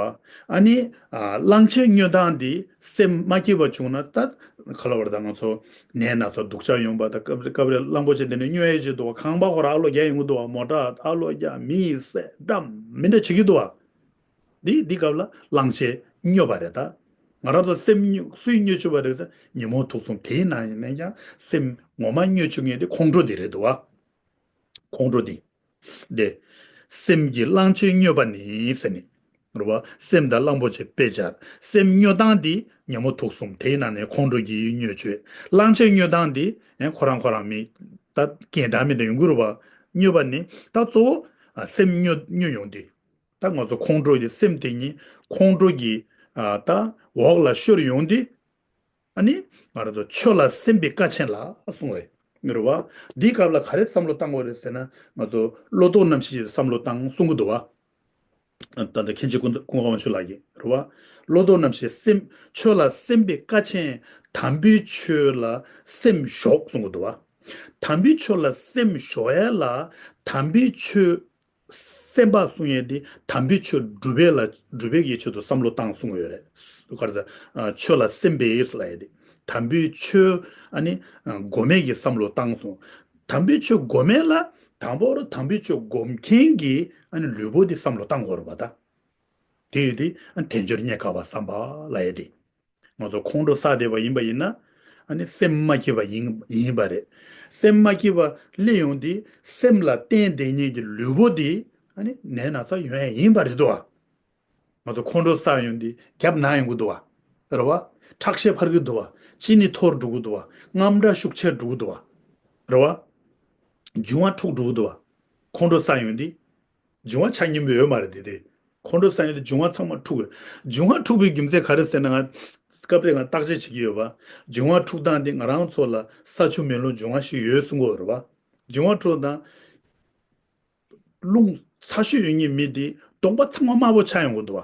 ཨ་ནི། ཨ། གླང་ཆེན་སྨྱོ་སྟངས་འདི་སེམས་མ་སྐྱིད་པ་བྱུང་ན་ད་ག་ལ་བར་ད་ང་ཚོ་ནད་ན་ཚ་སྡུག་ཅག་ཡོང་པ་དང་སྐབས་སྐབས་རེ་གླང་པོ་ཆེ་དེ་ནས་སྨྱོ་ཡས་བྱེད་འདུག་བ། ཁང་པ་ཁོ་ར་ཨ་ལོ་རྒྱག་ཡོང་གི་འདུག་བ། མོ་ཊ་ཨ་ལོ་རྒྱག་མི་བསད་འདྲ་མི་འདྲ་བྱེད་ཀྱི་འདུག་བ། འདི་འདི་སྐབས་ལ་གླང་ཆེན་སྨྱོ་བ་རེད་ད། ང་རང་ཚོ་སེམས་སྨྱོ་སུས་སྨྱོ་བཅུག་པ་རེད་ཟེར་ཉོན་མོངས་དུག་གསུམ་དེའི་ནང་ཡིན་ན་ཡང་སེམས་ངོ་མ་སྨྱོ་བཅུག་མཁན་དེ་ཁོང་ཁྲོ་དེ་རེད་འདུག་བ། ཁོང་ཁྲོ་འདི། དེ། སེམས་ཀྱི་གླང་ཆེན་སྨྱོས་པ་ནི་ཟེར་ནས། རེད་བ། སེམས་དང་གླང་པོ་ཆེ་དཔེ་སྦྱར། སེམས་སྨྱོ་སྟངས་འདི་ཉོན་མོངས་དུག་གསུམ་དེའི་ནང་ནས་ཁོང་ཁྲོ་གིས་སྨྱོ་བཅོས། གླང་ཆེན་སྨྱོ་སྟངས་འདི་ཡང་ཁོ་རང་ཁོ་རང་མི་ད་རྐྱེན་འདྲ་མི་འདྲ་ཡོང་གི་རེད་བ། སྨྱོས་པ་ནི་ད་གཙོ་བོ་ཨ་སེམས་སྨྱོ་སྨྱོ་ཡོང་དུས། ད་ང་ཚོ་ཁོང་ཁྲོ་ཡི་སེམས་དེ་ཉིད་ཁོང་ཁྲོ་གི་ཨ་ད་འོག་ལ་ཤོར་ཡོང་དུས། ཨ་ནི། ང་རང་ཚོ་ཆོས་ལ་སེམས་པའི་ཀ་ཆེན་ལ་གསུངས་རེད། རེད་བ། འདིའི་སྐབས་ལ་ག་རེ་བསམ་བློ་བཏང་དགོས་རེད་ཟེར་ན། ང་ཚོ་བློ་ལྡོག་རྣམ་བཞིའི་བསམ་བློ་བཏང་གསུང་གི་འདུག་བ། ད་ལྟ་མཁན་ཆེན་ཀུན་ཀུན་དགའ་དབང་ཕྱུག་ལགས་ཀྱིས་རེད་བ། བློ་ལྡོག་རྣམ་བཞིའི་སེམས་ཆོས་ལ་སེམས་པའི་ཀ་ཆེན། དམ་པའི་ཆོས་ལ་སེམས་ཞོག་གསུང་གི་འདུག་བ། དམ་པའི་ཆོས་ལ་སེམས་ཞོག་ཡས་ལ་དམ་པའི་ཆོས། སེམས་པ་གསུང་ཡས་དེ་དམ་པའི་ཆོས་སྒྲུབ་པའི་ལ་སྒྲུབ་པའི་གི་ཆེད་དུ་བསམ་བློ་བཏང་གསུང་གི་ཡོད་རེད། ག་རེ་ཟེར། ཨ། ཆོས་ལ་སེམས་པའི་ལ་ཡས་དེ་དམ་པའི་ཆོས་ཨ་ནི་ཨ་སྒོམ་མེད་ཀྱི་བསམ་བློ་བཏང་གསུང་། དམ་པའི་ཆོས་སྒོམ་མེད་ལ་དང་པོར་དམ་པའི་ཆོས་སྒོམ་མཁན་གྱི་ཨ་ནི་ལུས་པོ་དེ་བསམ་བློ་བཏང་དགོས་རེད་པ་ད། དེ་ཡོད་དེ་ཨ་དལ་འབྱོར་རྙེད་དཀའ་བ་བསམ་པ་ལ་ཡས་དེ། ང་ཚོ་ཁོང་ཁྲོ་ཟ་བསྡད་པ་ཡིན་པ་ཡིན་ན། ཨ་ནི་སེམས་མ་སྐྱིད་པ་ཡིན་ཡིན་པ་རེད། སེམས་མ་སྐྱིད་པ་སླེབས་ཡོང་དུས་སེམས་ལ་བརྟེན་བསྡད་མཁན་གྱི་ལུས་པོ་དེ་ཨ་ནི་ནད་ན་ཚ་ཡོང་ཡ་ཡིན་པ་རེད་དོ། ང་ཚོ་ཁོང་ཁྲོ་ཟ་ཡོང་དུས་རྒྱབ་ན་ཡོང་གི་འདུག་བ། རེད་བ། ཁྲག་ཤེད་འཕར་གི་འདུག་བ། གཅིན་སྙི་འཐོར་འགྲོ་གི་འདུག་བ། རྔམ་སྐྲག་ཤུགས་ཆེར་འགྲོ་གི་འདུག་བ། རེད་བ། འབྱུང་བ་འཁྲུགས་འགྲོ་གི་འདུག་བ། ཁོང་ཁྲོ་ཟ་ཡོང་དུས། འབྱུང་བ་ཆ་སྙོམས་པོ་ཡོད་མ་རེད་དེ་དེ། ཁོང་ཁྲོ་ཟ་ཡོང་དུས་འབྱུང་བ་ཚང་མ་འཁྲུགས་ཡོད། འབྱུང་བ་འཁྲུགས་པའི་རྒྱུ་མཚན་ག་རེ་ཟེར་ན་ང་། སྐབས་རེ་ང་བརྟག་དཔྱད་བྱེད་ཀྱི་ཡོད་པ། འབྱུང་བ་འཁྲུགས་སྟངས་དེ་ང་རང་ཚོ་ལ་ས་ཆུ་མེ་རླུང་འབྱུང་བ་ཞིག་ཡོད་གསུང་གི་ཡོད་རེད་པ། འབྱུང་བ་འཁྲུགས་དང་། རླུང་ཚ་ཤོས་ཡོད་མཁན་མི་དེ་གདོང་པ་ཚང་མ་དམར་པོ་ཆགས་ཡོང་གི་འདུག་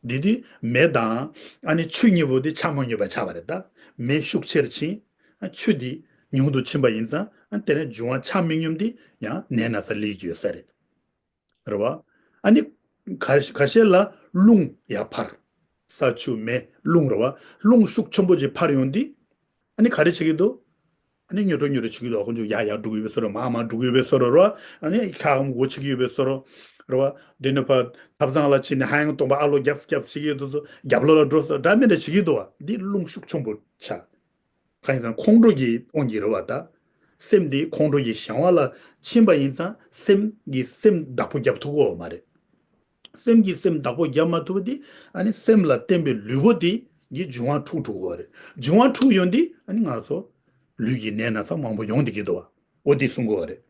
བ། དེ་དུས་མེ་དང་ཨ་ནི་ཆུ་གཉིས་པོ་དེ་ཆ་མ་སྙོམས་པ་ཆགས་པ་རེད་ད། མེ་ཤུགས་ཆེར་ཕྱིན། ཨ་ཆུ་དེ་ཉུང་དུ་ཕྱིན་པ་ཡིན་ཙང་ཨ་དེ་ནས་འབྱུང་བ་ཆ་མི་སྙོམས་དེ་ཡང་ནད་ན་ཚ་སླེབས་ཀྱི་ཡོད་ས་རེད། རེད་བ། ཨ་ནི། ཁ་ཁ་ཤས་ལ་རླུང་ཡར་འཕར། ས་ཆུ་མེ་རླུང་རེད་བ། རླུང་ཤུགས་ཆེན་པོ་ཅིག་འཕར་ཡོང་དུས། ཨ་ནི་ག་རེ་བྱེད་ཀྱི་འདུག་ཨ་ནི་སྨྱོ་འགྲོ་སྨྱོ་འགྲོ་བྱེད་ཀྱི་འདུག་ཁོང་ཚོ་ཡར་ཡར་འགྲོ་གི་ཡོད་པའི་བཟོ་འདྲ་མར་མར་འགྲོ་གི་ཡོད་པའི་བཟོ་འདྲ་རེད་བ། ཨ་ནི་ཁ་འགོ་བྱེད་ཀྱི་ཡོད་པའི་བཟོ་འདྲ་རེད་བ། དེ་ནས་ཕར་ཐབ་ཚང་ལ་ཕྱིན་ནས་ཧ་ཡང་སྟོང་པ་ཨ་ལོ་རྒྱབ་རྒྱབ་བྱེད་ཀྱི་འདུག་རྒྱབ་ལོགས་ལ་འགྲོ་ས་འདྲ་མི་འདྲ་བྱེད་ཀྱི་འདུག་བ། འདི་རླུང་ཤུགས་ཆེན་པོ་ཆགས། གང་ཡིན་ཙང་ཁོང་ཁྲོ་གི་དབང་གིས་རེད་བ་ད། སེམས་འདི་ཁོང་ཁྲོ་གི་གཞན་དབང་ལ་ཕྱིན་པ་ཡིན་ཙང་སེམས་ཀྱི་སེམས་བདག་པོ་རྒྱབ་ཐུབ་ཀྱི་ཡོད་མ་རེད། སེམས་ཀྱི་སེམས་བདག་པོ་རྒྱབ་མ་ཐུབ་པ་འདི་ཨ་ནི་སེམས་ལ་བརྟེན་པའི་ལུས་པོ་འདི་གི་འབྱུང་བ་འཁྲུགས་འགྲོ་གི་ཡོད་རེད། འབྱུང་བ་འཁྲུགས་ཡོང་དུས་ཨ་ནི་ང་ཚོ་ལུས་ཀྱི་ནད་ན་ཚ་མང་པོ་ཡོང་བསྡད་ཀྱི་འདུག་བ། འོ་འདི་གསུང་གི་ཡོད་རེད།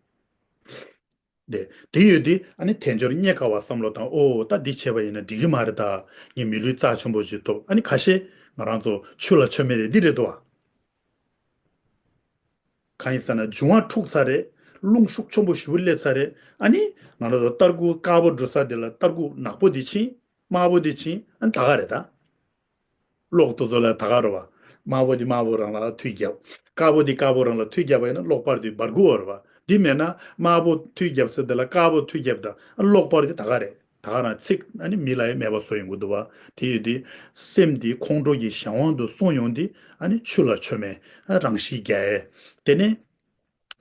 དེ་དེ་ཡོད་དུས་ཨ་ནི་དལ་འབྱོར་རྙེད་དཀའ་བ་བསམ་བློ་བཏང་། ཨོ་ད་འདི་བྱས་པ་ཡིན་ན་འགྲིག་གི་མ་རེད་ད། ངས་མི་ལུས་རྩ་ཆེན་པོ་ཞིག་ཐོབ། ཨ་ནི་ཁ་ཤས་ང་རང་ཚོ་ཆོས་ལ་ཆོས་མེད་རེད་འདི་རེད་དོ། གང་ཡིན་ཟེར་ན་འབྱུང་བ་འཁྲུགས་ཚར་རེད། རླུང་ཤུགས་ཆེན་པོ་ཞེ་པོ་སླེབས་ཚར་རེད། ཨ་ནི་ང་རང་ཚོ་སྟར་ཁུག་དཀར་པོ་འགྲོ་ས་དེ་ལ་སྟར་ཁུག་ནག་པོ་དེ་ཕྱིན། དམར་པོ་དེ་ཕྱིན། ཨ་ནི་ད་ག་རེད་ད། གློག་དེ་ཚོ་ལ་ད་ག་རེད་བ། དམར་པོ་དེ་དམར་པོ་རང་ལ་མཐུད་བརྒྱབ། དཀར་པོ་དེ་དཀར་པོ་རང་ལ་མཐུད་བརྒྱབ་པ་ཡིན་ན་གློག་པར་དེ་འབར་གི་ཡོད་རེད་བ། འདི་མེད་ན་དམར་པོ་མཐུད་བརྒྱབ་ས་དེ་ལ་དཀར་པོ་མཐུད་བརྒྱབ་དང་ཨ་གློག་པར་དེ་ད་ག་རེད། ད་ག་རང་ཚིག་ཨ་ནི་མི་ལ་ཡང་སྨད་པ་བཟོ་ཡོང་གི་འདུག་བ། དེ་ཡོད་དེ། སེམས་འདི་ཁོང་ཁྲོ་གི་གཞན་དབང་དུ་སོང་ཡོང་དེ་ཨ་ནི་ཆུ་ལ་མཆོད་མེ་རང་བཞིན་རྒྱས། དེ་ནས་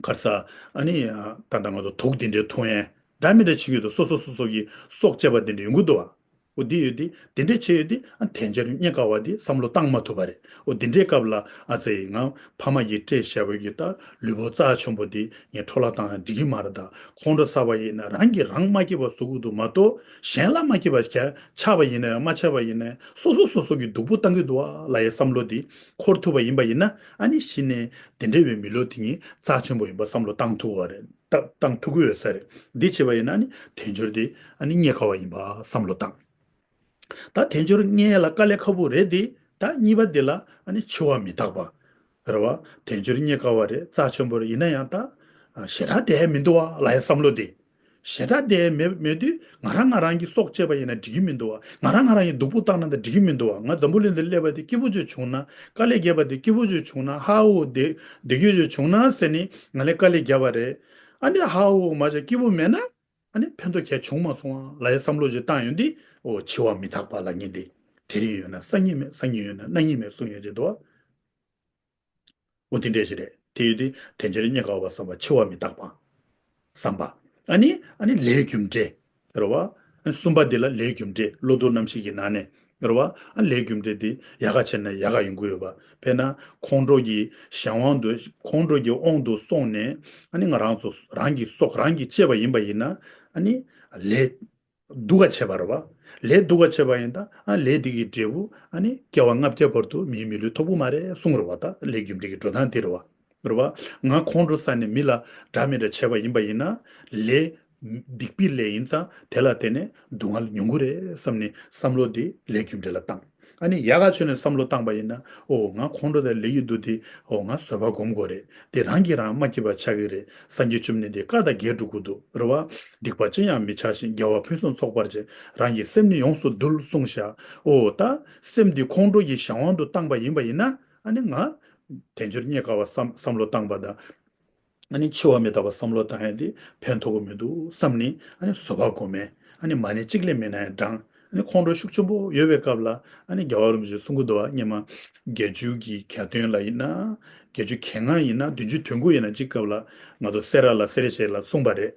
གར་ས་ཨ་ནི་ད་ལྟ་ང་ཚོ་དུག་འདི་འདྲའི་འཐུང་ཡས་འདྲ་མི་འདྲ་བྱེད་ཀྱི་འདུག་སོ་སོ་སོ་སོ་གི་སྲོག་བཅད་པ་འདི་འདྲ་ཡོང་གི་འདུག་བ། འོ་འདི་ཡོད་དེ་དེ་འདྲ་བྱས་ཡོད་དེ་ཨ་དལ་འབྱོར་རྙེད་དཀའ་བ་འདི་བསམ་བློ་བཏང་མ་ཐུབ་པ་རེད། འོ་འདི་འདྲའི་སྐབས་ལ་ཨ་ཙི་ང་ཕ་མ་ཡིས་སྤྲད་བཞག་པའི་གི་ད་ལུས་པོ་རྩ་ཆེན་པོ་འདི་ངས་འཕྲོ་བརླག་བཏང་ན་འགྲིག་གི་མ་རེད། ད་ཁོང་ཁྲོ་ཟ་བ་ཡིན་ན་རང་གིས་རང་མ་སྐྱིད་པ་བཟོ་གི་འདུག་མ་གཏོགས་གཞན་ལ་མ་སྐྱིད་པ་ཆགས་པ་ཡིན་ན་ཡང་མ་ཆགས་པ་ཡིན་ན་ཡང་སོ་སོ་སོ་སོ་གི་སྡུག་པོ་བཏང་གི་འདུག་ཨ་ལབ་ཡའི་བསམ་བློ་འདི་འཁོར་ཐུབ་པ་ཡིན་པ་ཡིན་ན་ཨ་ནི་གཞི་ནས་དེ་འདྲ་བའི་མི་ལུས་དེ་ཉིད་རྩ་ཆེན་པོ་ཡིན་པ་བསམ་བློ་བཏང་ཐུབ་པ་རེད། ད་བཏང་ཐུབ་ཀྱི་ཡོད་ས་རེད། འདི་བྱས་པ་ཡིན་ན་ཨ་ནི་དལ་འབྱོར་དེ་ཨ་ནི་རྙེད་དཀའ་བ་ཡིན་པ་བསམ་བློ་བཏང་། ད་དལ་འབྱོར་རྙེད་ཡ་ལ་དཀའ་ལས་ཁག་པོ་རེད་དེ། ད་གཉིས་པ་དེ་ལ་ཨ་ནི་འཆི་བ་མི་རྟག་པ། རེད་བ། དལ་འབྱོར་རྙེད་དཀའ་བ་རེད། རྩ་ཆེན་པོ་རེད། ཡིན་ན་ཡང་ད་ཞེ་དྲག་བསྡད་ཡ་མི་འདུག་བ་ལབ་ཡ་བསམ་བློ་དེ། ཞེ་དྲག་བསྡད་ཡ་མེད་མེད་དུས་ང་རང་ང་རང་གི་སྲོག་བཅད་པ་ཡིན་ན་འགྲིག་གི་མི་འདུག་བ། ང་རང་ང་རང་གི་སྡུག་པོ་བཏང་ན་ད་འགྲིག་གི་མི་འདུག་བ། ང་འཛམ་བུ་གླིང་འདིར་སླེབས་པ་དེ་སྐྱིད་པོ་ཅིག་བྱུང་ན། དཀའ་ལས་བརྒྱབ་པ་དེ་སྐྱིད་པོ་ཅིག་བྱུང་ན། ཧ་འོ་བདེ་བདེ་སྐྱིད་ཅིག་བྱུང་ན་ཟེར་ནས་ང་ལ་དཀའ་ལས་བརྒྱབ་པ་རེད། ཨ་ནི་ཧ་འོ་མ་བྱས་སྐྱིད་པོ་མེད་ན། ཨ་ནི་ཕན་ཐོགས་གང་ཡང་བྱུང་མ་སོང་ཨ་ལབ་ཡའི་བསམ་བློ་ཞིག་བཏང་ཡོང་དུས་འོ་འཆི་བ་མི་རྟག་པ་ལབ་མཁན་དེ། དེ་རིང་ཡོད་ན་སང་ཉིན་མེད། སང་ཉིན་ཡོད་ན་གནངས་ཉིན་མེད་གསུང་ཡོང་གི་འདུག་འོ་དེ་འདྲ་ཞིག་རེད། དེ་ཡོད་དུས་དལ་འབྱོར་རྙེད་དཀའ་བ་བསམ་པ། འཆི་བ་མི་རྟག་པ་བསམ་པ། ཨ་ནི་ཨ་ནི་ལས་རྒྱུ་འབྲས་རེད་བ། ཨ་ནི་གསུམ་པ་དེ་ལ་ལས་རྒྱུ་འབྲས། བློ་ལྡོག་རྣམ་བཞི་གི་ནང་ནས་རེད་བ། ཨ་ལས་རྒྱུ་འབྲས་དེ་ཡག་ག་བྱས་ན་ཡག་ག་ཡོང་གི་ཡོད་པ། དཔེར་ན་ཁོང་ཁྲོ་གི་གཞན་དབང་དུ་ཁོང་ཁྲོ་གི་དབང་དུ་སོང་ནས་ཨ་ནི་ང་རང་ཚོ་རང་གི་སྲོག་རང་གིས་བཅད་པ་ཡིན་པ་ཡིན་ན་ཨ་ནི་ལས་སྡུག་ག་བྱས་པ་རེད་བ། ལས་སྡུག་ག་བྱས་པ་ཡིན་ད་ཨ་ལས་དེ་གི་འབྲས་བུ་ཨ་ནི་སྐྱེ་བ་ལྔ་བརྒྱ་བར་དུ་མིའི་མི་ལུས་ཐོབ་ཀྱི་མ་རེད་གསུངས་རེད་བ། ད་ལས་རྒྱུ་འབྲས་ཀྱི་འགྲོ་སྟངས་དེ་རེད་བ། རེད་བ། ང་ཁོང་ཁྲོ་ཟ་ནས་མི་ལ་འདྲ་མི་འདྲ་བྱས་པ་ཡིན་པ་ཡིན་ན་ལས་སྡིག་པའི་ལས་ཡིན་ཙང་དེ་ལ་བརྟེན་ནས་སྡུག་བསྔལ་མྱོང་གི་རེད་བསམ་ནས་བསམ་བློ་དེ་ལས་རྒྱུ་འབྲས་ལ་བཏང་། ཨ་ནི་ཡག་ག་བྱས་ནས་བསམ་བློ་བཏང་པ་ཡིན་ན་ཨོ་ང་ཁོང་ཁྲོ་དང་ལས་ཀྱི་འདུག་དེ་ཨོ་ང་བཟོད་པ་སྒོམ་དགོས་རེད། དེ་རང་གིས་རང་མ་སྐྱིད་པ་ཆགས་ཀྱི་རེད། སངས་རྒྱས་བཅོམ་ལྡན་འདས་བཀའ་དང་འགལ་འགྲོ་གི་འདུག་རེད་བ། སྡིག་པ་ཅི་ཡང་མི་བྱ་ཞིང་། དགེ་བ་ཕུན་སུམ་ཚོགས་པར་བྱེད། རང་གི་སེམས་ནི་ཡོངས་སུ་འདུལ་གསུངས་བཞག་འོ་ད་སེམས་འདི་ཁོང་ཁྲོ་གི་གཞན་དབང་དུ་བཏང་པ་ཡིན་པ་ཡིན་ན་ཨ་ནི་ང་དལ་འབྱོར་རྙེད་དཀའ་བ་བསམ་བསམ་བློ་བཏང་པ་དང་། ཨ་ནི་འཆི་བ་མི་རྟག་པ་བསམ་བློ་བཏང་ཡ་དེ་ཕན་ཐོགས་ཀྱི་མི་འདུག་བསམ་ནས་ཨ་ནི་བཟོད་པ་སྒོམ་མེད། ཨ་ནི་མ་ཎི་གཅིག་ལས་མེད་ན་ཡང་བགྲང་། ཨ་ནི་ཁོང་ཁྲོ་ཤུགས་ཆེན་པོ་ཡོད་པའི་སྐབས་ལ་ཨ་ནི་རྒྱལ་བ་རིན་པོ་ཆེས་གསུང་གི་འདུག་བ། སྔོན་མ་བརྒྱད་ཅུ་གི་གྱ་སྟོན་ལ་ཡིན་ན། བརྒྱད་ཅུ་གྱ་ལྔ་ཡིན་ན། བདུན་ཅུ་དོན་དགུ་ཡིན་ན་གཅིག་སྐབས་ལ་ང་ཚོ་སེ་ར་ལ་སེ་ར་བྱེས་ལ་གསུངས་པ་རེད།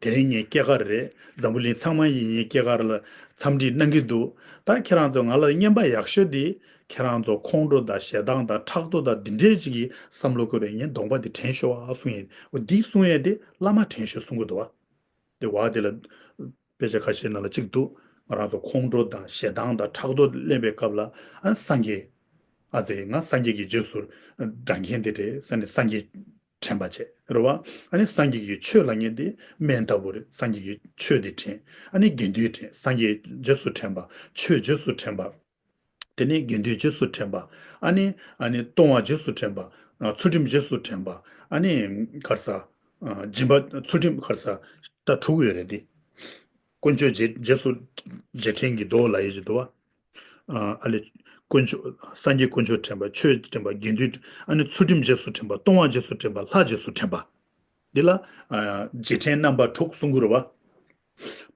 དེ་རིང་ངའི་སྐྱེས་སྐར་རེད། འཛམ་བུ་གླིང་ཚང་མ་ཡིས་ངའི་སྐྱེས་སྐར་ལ་འཚམས་འདྲི་གནང་གི་འདུག་ད་ཁྱེད་རང་ཚོ་ང་ལ་རྔན་པ་ཡག་ཤོས་དེ་ཁྱེད་རང་ཚོ་ཁོང་ཁྲོ་དང་ཞེ་སྡང་དང་ཕྲག་དོག་དང་འདི་འདྲའི་ཅིག་གི་བསམ་བློ་བཀོད་རེད། ངས་གདོང་པ་དེ་དྲན་ཤོག་ཨ་གསུང་ཡིན། འོ་འདི་གསུང་ཡས་དེ་བླ་མ་དྲན་ཤོག་གསུང་གི་འདུག་བ། དེ་བ་དེ་ལ་དཔེ་ཆ་ཁ་ཤས་ནང་ལ་གཅིག་འདུག་ང་རང་ཚོ་ཁོང་ཁྲོ་དང་ཞེ་སྡང་དང་ཕྲག་དོག་གླེང་པའི་སྐབས་ལ་ཨ་སངས་རྒྱས། ཨ་ཙི་ང་སངས་རྒྱས་ཀྱི་རྗེས་སུ་འབྲང་མཁན་དེ་རེད་ཟེར་ནས་སངས་རྒྱས་དྲན་པ་བྱས་རེད་བ། ཨ་ནི་སངས་རྒྱས་ཀྱི་ཆོས་ལབ་མཁན་དེ་སྨན་ལྟ་བུ་རེད། སངས་རྒྱས་ཀྱི་ཆོས་དེ་དྲན། ཨ་ནི་དགེ་འདུན་དྲན། སངས་རྒྱས་རྗེས་སུ་དྲན་པ། ཆོས་རྗེས་སུ་དྲན་པ། དེ་ནས་དགེ་འདུན་རྗེས་སུ་དྲན་པ། ཨ་ནི་ཨ་ནི་གཏོང་བ་རྗེས་སུ་དྲན་པ། ཨ་ཚུལ་ཁྲིམས་རྗེས་སུ་དྲན་པ། ཨ་ནི་ག་རེ་ཟ། ཨ་སྦྱིན་པ་ཚུལ་ཁྲིམས་ག་རེ་ཟ། ད་དྲུག་ཡོད་རེད་དེ། དཀོན་མཆོག་རྗེས་རྗེས་སུ་རྗེས་དྲན་གྱི་མདོ་ལབ་ཡས་ཅིག་འདུག་བ། ཨ་ཨ་ལས། དཀོན་མཆོག་སངས་རྒྱས་དཀོན་མཆོག་དྲན་པ། ཆོས་དྲན་པ། དགེ་འདུན། ཨ་ནི་ཚུལ་ཁྲིམས་རྗེས་སུ་དྲན་པ། གཏོང་བ་རྗེས་སུ་དྲན་པ། ལྷ་རྗེས་སུ་དྲན་པ། འདི་ལ་ཨ་རྗེས་དྲན་རྣམ་པ་དྲུག་གསུང་གི་རེད་བ།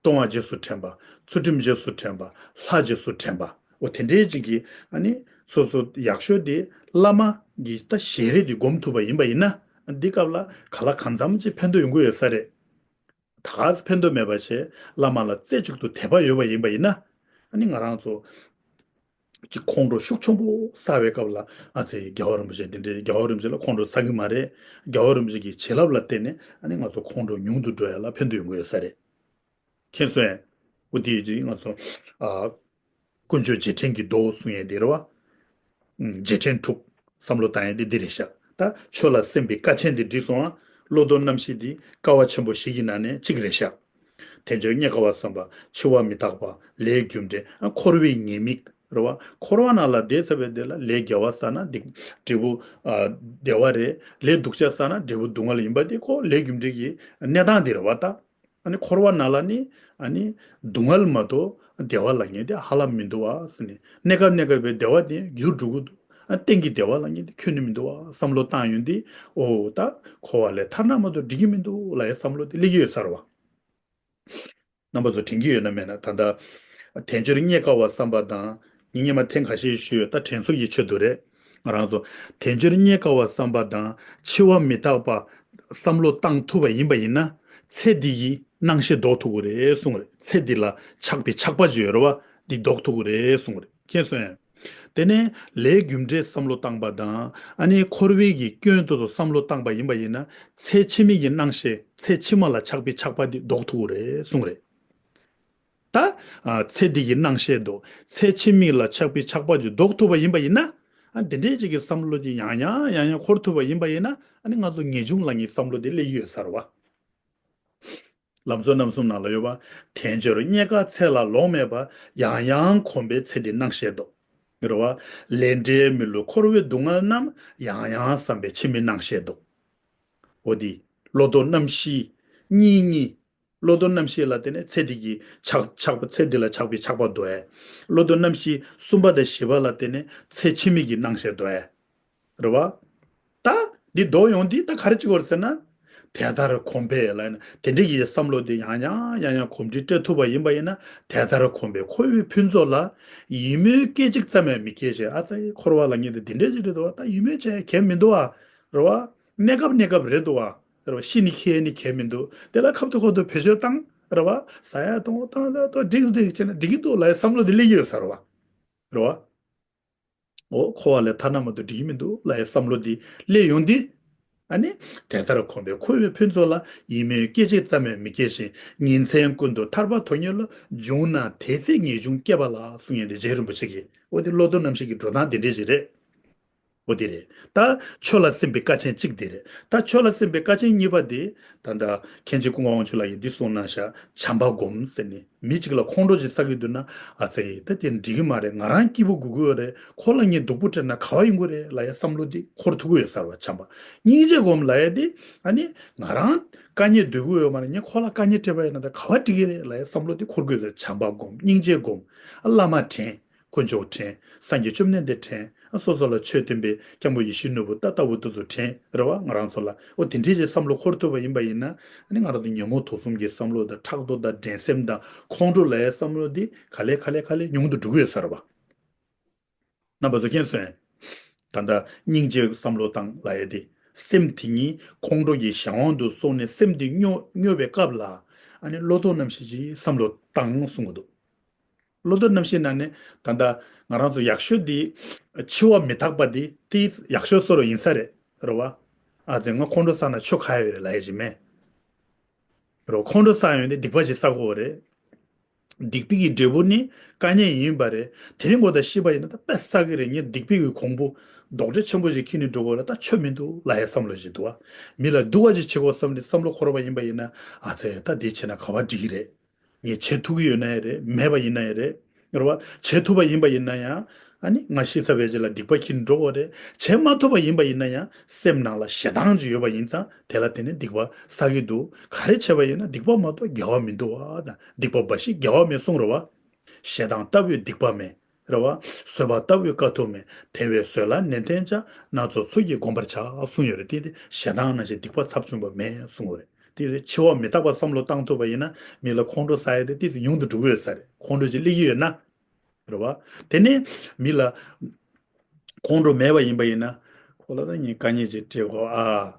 གཏོང་བ་རྗེས་སུ་དྲན་པ། ཚུལ་ཁྲིམས་རྗེས་སུ་དྲན་པ། ལྷ་རྗེས་སུ་དྲན་པ། འོ་དེ་འདྲའི་ཅིག་གིས་ཨ་ནི་སོ་སོ་ཡག་ཤོས་དེ་བླ་མ་གི་ད་ཞལ་རས་དེ་སྒོམ་ཐུབ་པ་ཡིན་པ་ཡིན་ན་འདི་སྐབས་ལ་ག་ལ་གང་འཚམ་ཅིག་ཕན་ཐོགས་ཡོང་གི་ཡོད་ས་རེད། ད་ག་སེ་ཕན་ཐོགས་མེད་པ་བྱས་བླ་མ་ལ་རྩེ་གཅིག་ཏུ་དད་པ་ཡོད་པ་ཡིན་པ་ཡིན་ན། ཨ་ནི་ང་རང་ཚོ་ཅིག་ཁོང་ཁྲོ་ཤུགས་ཆེན་པོ་ཟ་བའི་སྐབས་ལ་ཨ་ཙི་རྒྱལ་བ་རིན་པོ་ཆེ་འདི་འདྲའི་རྒྱལ་བ་རིན་པོ་ཆེ་ལ་ཁོང་ཁྲོ་ཟ་གི་མ་རེད། རྒྱལ་བ་རིན་པོ་ཆེ་གི་བྱིན་རླབས་ལ་བརྟེན་ནས་ཨ་ནི་ང་ཚོ་ཁོང་ཁྲོ་ཉུང་དུ་འགྲོ་ཡ་ལ་ཕན་ཐོགས་ཡོང་གི་ཡོད་ས་རེད། མཁྱེན་སོང་ངས། འོ་དེ་ཡོད་ཅིག་ང་ཚོ་ཨ། དཀོན་མཆོག་རྗེས་དྲན་གྱི་མདོ་གསུང་ཡས་དེ་རེད་བ། ཨུམ། རྗེས་དྲན་དྲུག་བསམ་བློ་བཏང་ཡས་དེ་འདི་རེད་ཤག་ད་ཆོས་ལ་སེམས་པའི་དཀའ་ཆེན་དེ་འགྲིག་སོང་ང་། བློ་ལྡོག་རྣམ་བཞི་འདི་དཀའ་བ་ཆེན་པོ་ཞིག་གི་ནང་ནས་གཅིག་རེད་ཤག་དལ་འབྱོར་རྙེད་དཀའ་བ་བསམ་པ། འཆི་བ་མི་རྟག་པ། ལས་རྒྱུ་འབྲས། ཨ་འཁོར་བའི་ཉེས་དམིགས་རེད་བ། འཁོར་བ་ནང་ལ་བསྡད་ཚར་བའི་དེ་ལ་ལས་དགེ་བ་བསགས་ན་འདི་འབྲས་བུ་ཨ་བདེ་བ་རེད། ལས་སྡུག་ཅག་བསགས་ན་འབྲས་བུ་སྡུག་བསྔལ་ཡིན་པ་དེ་ཁོ་ལས་རྒྱུ་འབྲས་ཀྱི་གནས་སྟངས་དེ་རེད་བ་ད། ཨ་ནི་འཁོར་བ་ནང་ལ་ནི་ཨ་ནི་སྡུག་བསྔལ་མ་གཏོགས་བདེ་བ་ལབ་མཁན་དེ་ཧ་ལམ་མི་འདུག་བ་ཟེར་ནས། གནས་སྐབས་གནས་སྐབས་པའི་བདེ་བ་དེ་འགྱུར་འགྲོ་གི་འདུག་ཨ་གཏན་གྱི་བདེ་བ་ལབ་མཁན་དེ་ཁྱོན་ནས་མི་འདུག་བ་བསམ་བློ་བཏང་ཡོང་དུས་འོ་ད་འཁོར་བ་ལས་ཐར་ན་མ་གཏོགས་འགྲིག་གི་མི་འདུག་ལབ་ཡའི་བསམ་བློ་དེ་སླེབས་ཀྱི་ཡོད་ས་རེད་བ། རྣམ་པ་ཚོ་དྲན་གྱི་ཡོད་ན་མེད་ན། ད་ལྟ་དལ་འབྱོར་རྙེད་དཀའ་བ་བསམ་པ་དང་། ངས་སྔོན་མ་ཐེངས་ཁ་ཤས་ཞུས་ཡོད། ད་དྲན་གསོ་ཡི་ཆེད་དུ་རེད། ང་རང་ཚོ་དལ་འབྱོར་རྙེད་དཀའ་བ་བསམ་པ་དང་། འཆི་བ་མི་རྟག་པ་བསམ་བློ་བཏང་ཐུབ་པ་ཡིན་པ་ཡིན་ན། ཚེ་འདི་ཡི་སྣང་ཤས་ལྡོག་ཐུབ་ཀྱི་རེད་གསུངས་རེད། ཚེ་འདི་ལ་ཆགས་པའི་ཆགས་པ་ཅིག་ཡོད་རེད་བ། འདི་ལྡོག་ཐུབ་ཀྱི་རེད་གསུངས་རེད། མཁྱེན་སོང་ངས། དེ་ནས་ལས་རྒྱུ་འབྲས་བསམ་བློ་བཏང་པ་དང་། ཨ་ནི་འཁོར་བའི་གི་སྐྱོན་དེ་ཚོ་བསམ་བློ་བཏང་པ་ཡིན་པ་ཡིན་ན། ཚེ་ཕྱི་མའི་གི་སྣང་ཤས། ཚེ་ཕྱི་མ་ལ་ཆགས་པའི་ཆགས་པ་འདི་ལྡོག་ཐུབ་ཀྱི་རེད་གསུངས་རེད། ད། ཨ། ཚེ་འདི་གི་སྣང་ཤས་དང་ཚེ་ཕྱི་མ་ལ་ཆགས་པའི་ཆགས་པ་ཅིག་ལྡོག་ཐུབ་པ་ཡིན་པ་ཡིན་ན། ཨ། འདི་འདྲའི་ཅིག་གི་བསམ་བློ་དེ་ཡང་ཡང་ཡང་ཡང་འཁོར་ཐུབ་པ་ཡིན་པ་ཡིན་ན། ཨ་ནི་ང་ཚོ་ངེས་འབྱུང་ལ་ངེས་བསམ་བློ་དེ་སླེབས་ཀྱི་ཡོད་ས་རེད་བ། ལམ་གཙོ་རྣམ་གསུམ་ནང་ལ་ཡོད་པ། དལ་འབྱོར་རྙེད་དཀའ་ཚེ་ལ་ལོང་མེད་པ། ཡང་ཡང་གོམས་པས་ཚེ་འདི་སྣང་ཤས་ལྡོག་རེད་བ། ལས་འབྲས་མི་བསླུ་འཁོར་བའི་སྡུག་བསྔལ་རྣམས། ཡང་ཡང་བསམ་པས་ཕྱི་མའི་སྣང་ཤས་ལྡོག་འོ་དེ། བློ་ལྡོག་རྣམ་བཞི་གཉིས་གཉིས། བློ་ལྡོག་རྣམ་བཞི་ལ་བརྟེན་ནས་ཚེ་འདི་གི་ཆགས་ཆགས་པ། ཚེ་འདི་ལ་ཆགས་པའི་ཆགས་པ་ལྡོག་ཨེ། བློ་ལྡོག་རྣམ་བཞི་གསུམ་པ་དང་བཞི་པ་ལ་བརྟེན་ནས་ཚེ་ཕྱི་མའི་གི་སྣང་ཤས་ལྡོག་ཨེ། རེད་བ། ད་འདི་ལྡོག་ཡོང་དུས་ད་ག་རེ་བྱེད་དགོས་རེད་ཟེར་ན། དེ་ལྟར་གོམས་པས་ལབ་ན། དེ་འདྲའི་གི་བསམ་བློ་དེ་ཡང་ཡང་ཡང་ཡང་གོམས་འདྲིས་སྤྲད་ཐུབ་པ་ཡིན་པ་ཡིན་ན། དེ་ལྟར་གོམས་པས་འཁོར་བའི་ཕུན་ཚོགས་ལ། ཡིད་སྨོན་སྐད་ཅིག་ཙམ་ཡང་མི་སྐྱེ་ཞིང་། ཨ་ཙི། འཁོར་བ་ལ་ངེས་དེ་འདི་འདྲའི་ཅིག་རེད་འདུག་བ། ད་ཡིད་སྨོན་བྱས་གལ་མི་འདུག་བ། རེད་བ། གནས་སྐབས་གནས་སྐབས་རེད་འདུག་བ། རེད་བ། ཤི་ནས་འཁྱེར་ནས་གལ་མི་འདུག་དེ་ལ་ཁ་ཐུག་ཁ་ཐུག་བེད་སྤྱོད་བཏང་། རེད་བ། ཟ་ཡ་བཏུང་བ་བཏང་ཡ་བཏང་། འགྲིག་འགྲིག་བྱས་ན་འགྲིག་གི་འདུག་ལབ་ཡ་བསམ་བློ་དེ་སླེབས་ཀྱི་ཡོད་ས་རེད་བ། རེད་བ། འོ། འཁོར་བ་ལས་ཐར་ན་མ་གཏོགས་འགྲིག་གི་མི་འདུག་ལབ་ཡའི་བསམ་བློ་འདི་སླེབས་ཡོང་དུས། ཨ་ནི། དེ་ལྟར་གོམས་པས་འཁོར་བའི་ཕུན་ཚོགས་ལ། ཡིད་སྨོན་སྐད་ཅིག་ཙམ་ཡང་མི་སྐྱེ་ཞིང་། ཉིན་མཚན་ཀུན་ཏུ་ཐར་པ་དོན་གཉེར་བློ། བྱུང་ན་དེ་ཚེ་ངེས་འབྱུང་སྐྱེ་བ་ལགས། གསུང་ཡས་འདི་རྗེ་རིན་པོ་ཆེ་གིས། འོ་དེ་བློ་ལྡོག་རྣམ་བཞི་གི་འགྲོ་སྟངས་འདི་འདྲས་ཞིག་རེད། འོ་དེ་རེད། ད་ཆོས་ལ་སེམས་པའི་དཀའ་ཆེན་གཅིག་དེ་རེད། ད་ཆོས་ལ་སེམས་པའི་དཀའ་ཆེན་གཉིས་པ་དེ། ད་ལྟ་མཁན་ཆེན་ཀུན་དགའ་དབང་ཕྱུག་ལགས་ཀྱིས་འདི་གསུངས་གནང་ཤག་བྱམས་པ་སྒོམ་ཟེར་ནས། མི་གཅིག་ལ་ཁོང་ཁྲོ་ཅིག་ཟ་གི་འདུག་ན། ཨ་ཙི། ད་དེ་འགྲིག་གི་མ་རེད། ང་རང་སྐྱིད་པོ་དགོས་ཀྱི་ཡོད་རེད། ཁོ་ལ་ངས་སྡུག་པོ་སྤྲད་ན་ག་བ་ཡོང་གི་རེད་ལབ་ཡ་བསམ་བློ་འདི་འཁོར་ཐུབ་ཀྱི་ཡོད་ས་རེད་བ། བྱམས་པ། སྙིང་རྗེ་སྒོམ་ལབ་ཡ་འདི། ཨ་ནི། ང་རང་དཀའ་ངལ་སྡུག་གི་ཡོད་མ་རེད། ངས་ཁོ་ལ་དཀའ་ངལ་སྤྲད་པ་ཡིན་ན་ད་ག་བ་འགྲིག་གི་རེད་ལབ་ཡ་བསམ་བློ་འདི་འཁོར་དགོས་ས་རེད། བྱམས་པ་སྒོམ། སྙིང་རྗེ་སྒོམ། བླ་མ་དྲན། དཀོན་མཆོག་དྲན། སངས་རྒྱས་བཅོམ་ལྡན་འདས་དྲན། སོ་སོ་ལ་ཆོས་སྟོན་པའི་སྐྱབས་མགོན་ཡིད་བཞིན་ནོར་བུ་ད་ལྟ་བུ་དེ་ཚོ་དྲན། རེད་བ། ང་རང་ཚོ་ལ། འོ་དེ་འདྲས་ཀྱི་བསམ་བློ་འཁོར་ཐུབ་པ་ཡིན་པ་ཡིན་ན། ཨ་ནི་ང་རང་ཚོ་ཉོན་མོངས་དུག་གསུམ་གྱི་བསམ་བློ་དང་ཕྲག་དོག་དང་འགྲན་སེམས་དང་ཁོང་ཁྲོ་ལབ་ཡའི་བསམ་བློ་འདི་ག་ལེ་ག་ལེ་ག་ལེ་ཉུང་དུ་འགྲོ་གི་ཡོད་ས་རེད་བ། རྣམ་པ་ཚོ་མཁྱེན་སོང་ངས། ད་ལྟ་སྙིང་རྗེའི་བསམ་བློ་བཏང་ལབ་ཡ་དེ། སེམས་དེ་ཉིད་ཁོང་ཁྲོ་གི་གཞན་དབང་དུ་སོང་ནས་སེམས་དེ་སྨྱོ་སྨྱོ་བའི་སྐབས་ལ། ཨ་ནི་བློ་ལྡོག་རྣམ་བཞི་གི་བསམ་བློ་བཏང་གསུང་གི་འདུག་བློ་ལྡོག་རྣམ་བཞི་ནང་ནས་ད་ལྟ་ང་རང་ཚོ་ཡག་ཤོས་འདི། འཆི་བ་མི་རྟག་པ་འདི་དེ་ཡག་ཤོས་བཟོ་འདྲ་ཡིན་ས་རེད། རེད་བ། ཨ་ཙི། ང་ཁོང་ཁྲོ་ཟ་ན་ཆོ་ག་ཡོད་རེད་ལབ་ཡ་ཅིག་མེད། རེད་བ། ཁོང་ཁྲོ་ཟ་ཡོང་དུས་སྡིག་པ་ཅིག་བསགས་དགོས་རེད། སྡིག་པའི་གི་འབྲས་བུ་ནི་དཀའ་ངལ་ཡིན་པ་རེད། དེ་རིང་འགོ་ད་ཤི་བ་ཡིན་ན་ད་དཔེ་བསགས་ཀྱི་རེད། ངས་སྡིག་པའི་གི་གོང་བུ་རྡོག་ཁྲེ་ཆེན་པོ་ཞིག་འཁྱེར་ནས་འགྲོ་དགོས་རེད། ད་ཆོ་མི་འདུག་ལབ་ཡ་བསམ་བློ་ཞིག་འདུག་བ། མི་ལ་སྡུག་པ་ཅིག་བྱེད་དགོས་བསམ་ནས་བསམ་བློ་འཁོར་བ་ཡིན་པ་ཡིན་ན། ཨ་ཙི། ད་འདི་བྱས་ན་ག་བ་འགྲིག་གི་རེད། ངས་བྱེད་ཐུབ་ཀྱི་ཡོད་ན་ཡང་རེད། མེད་པ་ཡིན་ན་ཡང་རེད། རེད་བ། བྱེད་ཐུབ་པ་ཡིན་པ་ཡིན་ན་ཡང་། ཨ་ནི་ང་ཤི་ཚར་བའི་རྗེས་ལ་སྡིག་པ་འཁྱེར་འགྲོ་དགོས་རེད། བྱེད་མ་ཐུབ་པ་ཡིན་པ་ཡིན་ན་ཡང་སེམས་ནང་ལ་ཞེ་སྡང་ཅིག་ཡོད་པ་ཡིན་ཙང་དེ་ལ་བརྟེན་ནས་སྡིག་པ་བསགས་ཀྱི་འདུག་ག་རེ་བྱས་པ་ཡིན་ན་སྡིག་པ་མ་གཏོགས་དགེ་བ་མི་འདུག་བ། སྡིག་པ་འབའ་ཞིག་དགེ་བ་མེད་གསུངས་རེད་བ། ཞེ་སྡང་ལྟ་བུའི་སྡིག་པ་མེད། རེད་བ། བཟོད་པ་ལྟ་བུའི་དཀའ་ཐུབ་མེད། དེ་བས་བཟོད་ལ་ནན་ཏན་བྱ། སྣ་ཚོགས་ཚུལ་གྱིས་བསྒོམ་པར་བྱ། གསུངས་ཡོད་རེད། དེ་དེ་ཞེ་སྡང་ནང་བཞིན་སྡིག་པ་ཚབས་ཆུང་བ་མེད་གསུངས་ཡོད་རེད། དེ་རེད། འཆི་བ་མི་རྟག་པ་བསམ་བློ་བཏང་ཐུབ་པ་ཡིན་ན་མི་ལ་ཁོང་ཁྲོ་ཟ་ཡ་དེ་ཏོག་ཙམ་ཉུང་དུ་འགྲོ་གི་ཡོད་ས་རེད། ཁོང་ཁྲོ་ཅིག་སླེབས་ཀྱི་ཡོད་ན། རེད་བ། དེ་ནས་མི་ལ་ཁོང་ཁྲོ་མེད་པ་ཡིན་པ་ཡིན་ན། ཁོ་ལ་ད་ངས་དཀའ་ངལ་ཅིག་སྤྲད་གོ་ཨ།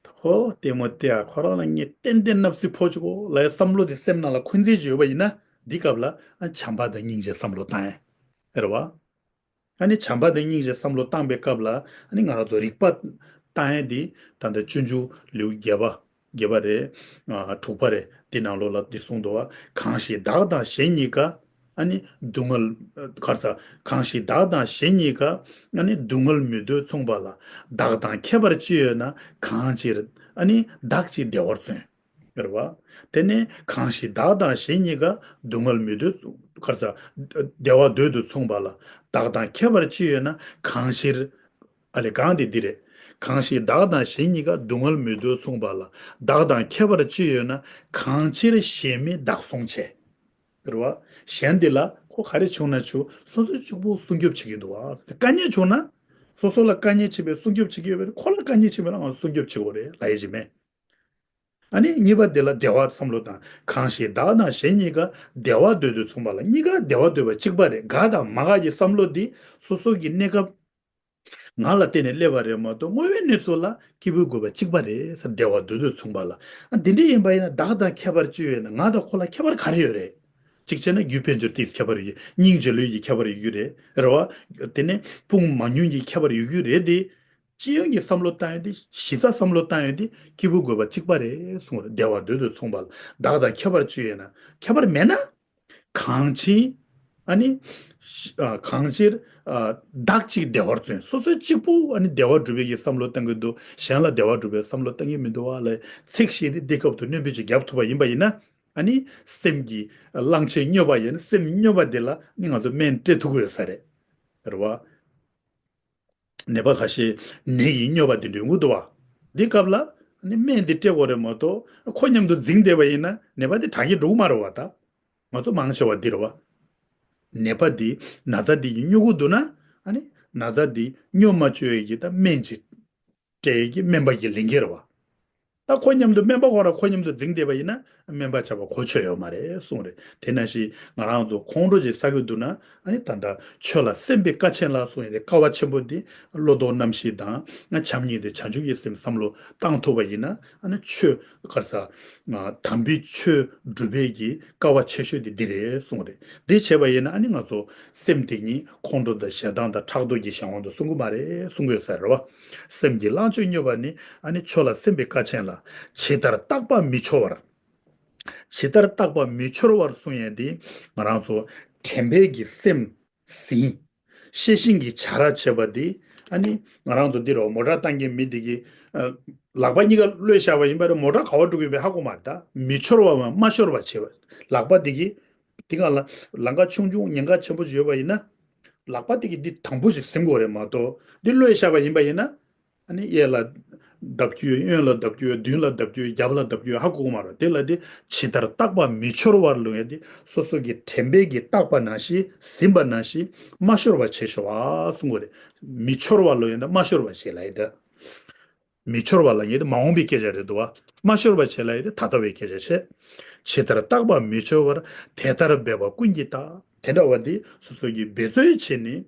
ཁོ་ལྟད་མོ་བལྟས་ཨ། ཁོ་རང་ལ་ངས་ཏན་ཏན་བརྣབ་སེམས་ཕོག་བཅུག་གོ་ལབ་ཡ་བསམ་བློ་དེ་སེམས་ནང་ལ་འཁོན་འཛིན་ཅིག་ཡོད་པ་ཡིན་ན། འདི་སྐབས་ལ་ཨ་བྱམས་པ་དང་སྙིང་རྗེ་བསམ་བློ་བཏང་ཡ། རེད་བ། ཨ་ནི་བྱམས་པ་དང་སྙིང་རྗེ་བསམ་བློ་བཏང་པའི་སྐབས་ལ། ཨ་ནི་ང་རང་ཚོ་རིག་པ་བཏང་ཡས་འདི་ད་ལྟ་སྤྱོད་འཇུག་ལེའུ་བརྒྱད་པ། བརྒྱད་པ་རེད། ཨ། དྲུག་པ་རེད། འདི་ནང་ལོགས་ལ་འདི་གསུངས་འདུག་བ། གང་ཞིག་བདག་དང་གཞན་གཉིས་ཀ། ཨ་ནི་སྡུག་བསྔལ། ག་རེ་ཟ། གང་ཞིག་བདག་དང་གཞན་གཉིས་ཀ། ཨ་ནི་སྡུག་བསྔལ་མི་འདོད་མཚུངས་པ་ལ། བདག་དང་ཁྱད་པར་ཅི་ཡོད་ན། གང་ཕྱིར་ཨ་ནི་བདག་གཅིག་བདེ་བར་བརྩོན། རེད་བ། དེ་ནས་གང་ཞིག་བདག་དང་གཞན་གཉིས་ཀ། སྡུག་བསྔལ་མི་འདོད། ག་རེ་ཟ། བདེ་བ་འདོད་དུ་མཚུངས་པ་ལ། བདག་དང་ཁྱད་པར་ཅི་ཡོད་ན། གང་ཕྱིར། ཨ་ལས་གང་དེ་འདི་རེད། གང་ཞིག་བདག་དང་གཞན་གཉིས་ཀ། སྡུག་བསྔལ་མི་འདོད་མཚུངས་པ་ལ། བདག་དང་ཁྱད་པར་ཅི་ཡོད་ན། གང་ཕྱིར་གཞན་མི་བདག་བཟུང་བྱེད། རེད་བ། གཞན་དེ་ལ་ཁོ་ག་རེ་བྱུང་ན་བྱུང་། སོ་སོ་གཅིག་པུ་སྲུང་སྐྱོབ་བྱེད་ཀྱི་འདུག་བ། དཀའ་ངལ་བྱུང་ན། སོ་སོ་ལ་དཀའ་ངལ་ཕྱིན་པའི་སྲུང་སྐྱོབ་བྱེད་ཀྱི་ཡོད་པས། ཁོ་ལ་དཀའ་ངལ་ཕྱིན་པ་ལ་ང་སྲུང་སྐྱོབ་བྱེད་དགོས་རེད་ལབ་ཡ་ཅིག་མེད། ཨ་ནི་གཉིས་པ་དེ་ལ་བདེ་བ་བསམ་བློ་བཏང་། གང་ཞིག་བདག་དང་གཞན་གཉིས་ཀ། བདེ་བ་འདོད་དུ་མཚུངས་པ་ལ། གཉིས་ཀ་བདེ་བ་འདོད་པ་གཅིག་པ་རེད། དགའ་དང་མ་དགའ་གི་བསམ་བློ་འདི་སོ་སོ་གི་གནས་སྐབས། ང་ལ་བརྟེན་ནས་སླེབས་པ་རེད་མ་གཏོགས། དངོས་པོའི་གནས་ཚུལ་ལ་སྐྱེས་བུའི་དགོས་པ་གཅིག་པ་རེད་ཟེར། བདེ་བ་འདོད་དུ་མཚུངས་པ་ལ། ཨ། འདི་འདྲ་ཡིན་པ་ཡིན་ན་བདག་དང་ཁྱད་པར་ཅི་ཡོད་ན། ང་དང་ཁོ་ལ་ཁྱད་པར་ག་རེ་ཡོད་རེད། གཅིག་བྱས་ན་རྒྱུ་དཔལ་འབྱོར་དེ་ཁྱད་པར་ཡོད། སྙིང་རྗེ་ལུས་ཀྱི་ཁྱད་པར་ཡོད་རྒྱུ་རེད། རེད་བ། དེ་ནས་དཔུང་མ་ཉུང་གི་ཁྱད་པར་ཡོད་རྒྱུ་རེད་དེ། སྤྱི་ཡོངས་ཀྱི་བསམ་བློ་བཏང་ཡོད་དེ། གཞི་རྩ་བསམ་བློ་བཏང་ཡོད་དེ། སྐྱེས་བུའི་དགོས་པ་གཅིག་པ་རེད་གསུངས་རེད། བདེ་བ་འདོད་དུ་མཚུངས་པ་ལ། བདག་དང་ཁྱད་པར་ཅི་ཡོད་ན། ཁྱད་པར་མེད་ན། གང་ཕྱིར། ཨ་ནི། ཨ། གང་ཕྱིར། ཨ། བདག་གཅིག་བདེ་བར་བརྩོན། སོ་སོ་གཅིག་པུ་ཨ་ནི་བདེ་བ་སྒྲུབ་པའི་གི་བསམ་བློ་བཏང་གི་འདུག་གཞན་ལ་བདེ་བ་སྒྲུབ་པའི་བསམ་བློ་བཏང་གི་མི་འདུག་བ་ལ། ཚིག་བཞི་དེ་འདི་སྐབས་དུ་སྣོན་པ་ཅིག་བརྒྱབ་ཐུབ་པ་ཡིན་པ་ཡིན་ན། ཨ་ནི་སེམས་ཀྱི་གླང་ཆེན་སྨྱོས་པ་ཡིན། སེམས་སྨྱོས་པ་དེ་ལ་ནི་ང་ཚོ་སྨན་སྤྲད་ཐུབ་ཀྱི་ཡོད་ས་རེད། རེད་བ། ནད་པ་ཁ་ཤས་ནད་ཀྱིས་སྨྱོས་པ་དེ་འདྲ་ཡོང་གི་འདུག་བ། འདི་སྐབས་ལ་ནི་སྨན་འདི་སྤྲད་དགོས་རེད་མ་གཏོགས། ཁོ་མཉམ་དུ་འཛིང་བསྡད་པ་ཡིན་ན་ནད་པ་དེ་དྲག་གི་འགྲོ་གི་མ་རེད་བ། ད་ང་ཚོ་མང་ཆེ་བ་འདི་རེད་བ། ནད་པ་འདི་ན་ཚ་འདི་ཡིས་སྨྱོ་གི་འདུག་ན། ཨ་ནི་ན་ཚ་འདི་སྨྱོ་མ་བཅུག་ཡས་ཀྱི་ད་སྨན་ཅིག་སྤྲད་ཡས་ཀྱི་སྨན་པ་གི་ལས་འགན་རེད་བ། ད་ཁོ་མཉམ་དུ་སྨན་པ་ཁོ་རང་ཁོ་མཉམ་དུ་འཛིང་བསྡད་པ་ཡིན་ན་སྨན་པ་བྱ་བ་གོ་ཆོད་ཡོད་མ་རེད་གསུངས་རེད། དེ་ནང་བཞིན་ང་རང་ཚོ་ཁོང་ཁྲོ་ཅིག་ཟ་གི་འདུག་ན། ཨ་ནི་ད་ལྟ་ཆོས་ལ་སེམས་པའི་དཀའ་ཆེན་ལ་གསུངས་ཡོད་དེ། དཀའ་བ་ཆེན་པོ་འདི་བློ་ལྡོག་རྣམ་བཞི་དང་། བྱམས་སྙིང་རྗེ་བྱང་ཆུབ་ཀྱི་སེམས་བསམ་བློ་བཏང་ཐུབ་པ་ཡིན་ན། ཨ་ནི་ཆོས་ག་རེ་ཟ། དམ་པའི་ཆོས་སྒྲུབ་པའི་གི་དཀའ་བ་ཆེ་ཤོས་དེ་འདི་རེད་གསུངས་རེད། འདི་བྱས་པ་ཡིན་ན་ཨ་ནི་ང་ཚོ་སེམས་དེ་ཉིད་ཁོང་ཁྲོ་དང་ཞེ་སྡང་དང་ཕྲག་དོག་གི་གཞན་དབང་དུ་སོང་གི་མ་རེད་གསུང་གི་ཡོད་ས་རེད་བ། སེམས་ཀྱི་གླང་ཆེན་སྨྱོས་པ་ནི། ཨ་ནི་ཆོས་ལ་སེམས་པའི་དཀའ་ཆེན་ལ། ཇི་ལྟར་བརྟགས་པ་མི་འཆོར་བར། ཇི་ལྟར་བརྟགས་པ་མི་འཆོར་བར་གསུང་ཡས་དེ། ང་རང་ཚོ་དྲན་པའི་གི་སེམས་ཟིན། ཤེས་བཞིན་གྱི་བྱ་ར་བྱེད་པ་དེ། ཨ་ནི་ང་རང་ཚོ་འདི་རུ་མོ་ཊ་བཏང་མཁན་མི་དེ་གི། ཨ། ལག་པ་གཉིས་ཀ་གློད་བཞག་པ་ཡིན་པ་རེད། མོ་ཊ་ག་པར་འགྲོ་གི་ཡོད་པའི་ཧ་གོ་མ་རེད། ད་མི་འཆོར་བ་མ་མ་ཤོར་བ་བྱེད་པ། ལག་པ་དེ་གི་དེ་ག་ལ་ལམ་ཁ་ཆུང་ཆུང་ཉེན་ཁ་ཆེན་པོ་ཞིག་ཡོད་པ་ཡིན་ན། ལག་པ་དེ་གི་འདི་དང་པོ་ཞིག་ཟིན་དགོས་རེད་མ་གཏོགས། འདི་གློད་བཞག་པ་ཡིན་པ་ཡིན་ན། ཨ་ནི་གཡས་ལ་བརྡབ་རྒྱུ་ཡོད། གཡོན་ལ་བརྡབ་རྒྱུ་ཡོད། མདུན་ལ་བརྡབ་རྒྱུ་ཡོད། རྒྱབ་ལ་བརྡབ་རྒྱུ་ཡོད། ཧ་གོ་གི་མ་རེད། དེ་ལ་དེ་ཇི་ལྟར་བརྟགས་པ་མི་འཆོར་བར་ལབ་ཡས་དེ། སོ་སོ་གི་དྲན་པས་ཀྱིས་བརྟགས་པ་ནང་བཞིན་ཟིན་པ་ནང་བཞིན་མ་ཤོར་བ་བྱེད་ཤོག་ཨ་གསུང་གི་རེད། མི་འཆོར་བ་ལབ་ཡས་དེ་མ་ཤོར་བ་བྱེད་ལབ་ཡས་དེ། མི་འཆོར་བ་ལབ་ཡས་དེ་མ་འོངས་པའི་སྐད་ཆ་རེད་འདུག་བ། མ་ཤོར་བ་བྱེད་ལབ་ཡས་དེ་ད་ལྟ་བའི་སྐད་ཆ་བྱས། ཇི་ལྟར་བརྟགས་པ་མི་འཆོར་བར། དེ་ལྟར་འབད་པ་ཀུན་གྱིས་བརྟགས། དེ་འདྲ་བ་དེ་སོ་སོ་གིས་འབད་རྩོལ་བྱས་ནས།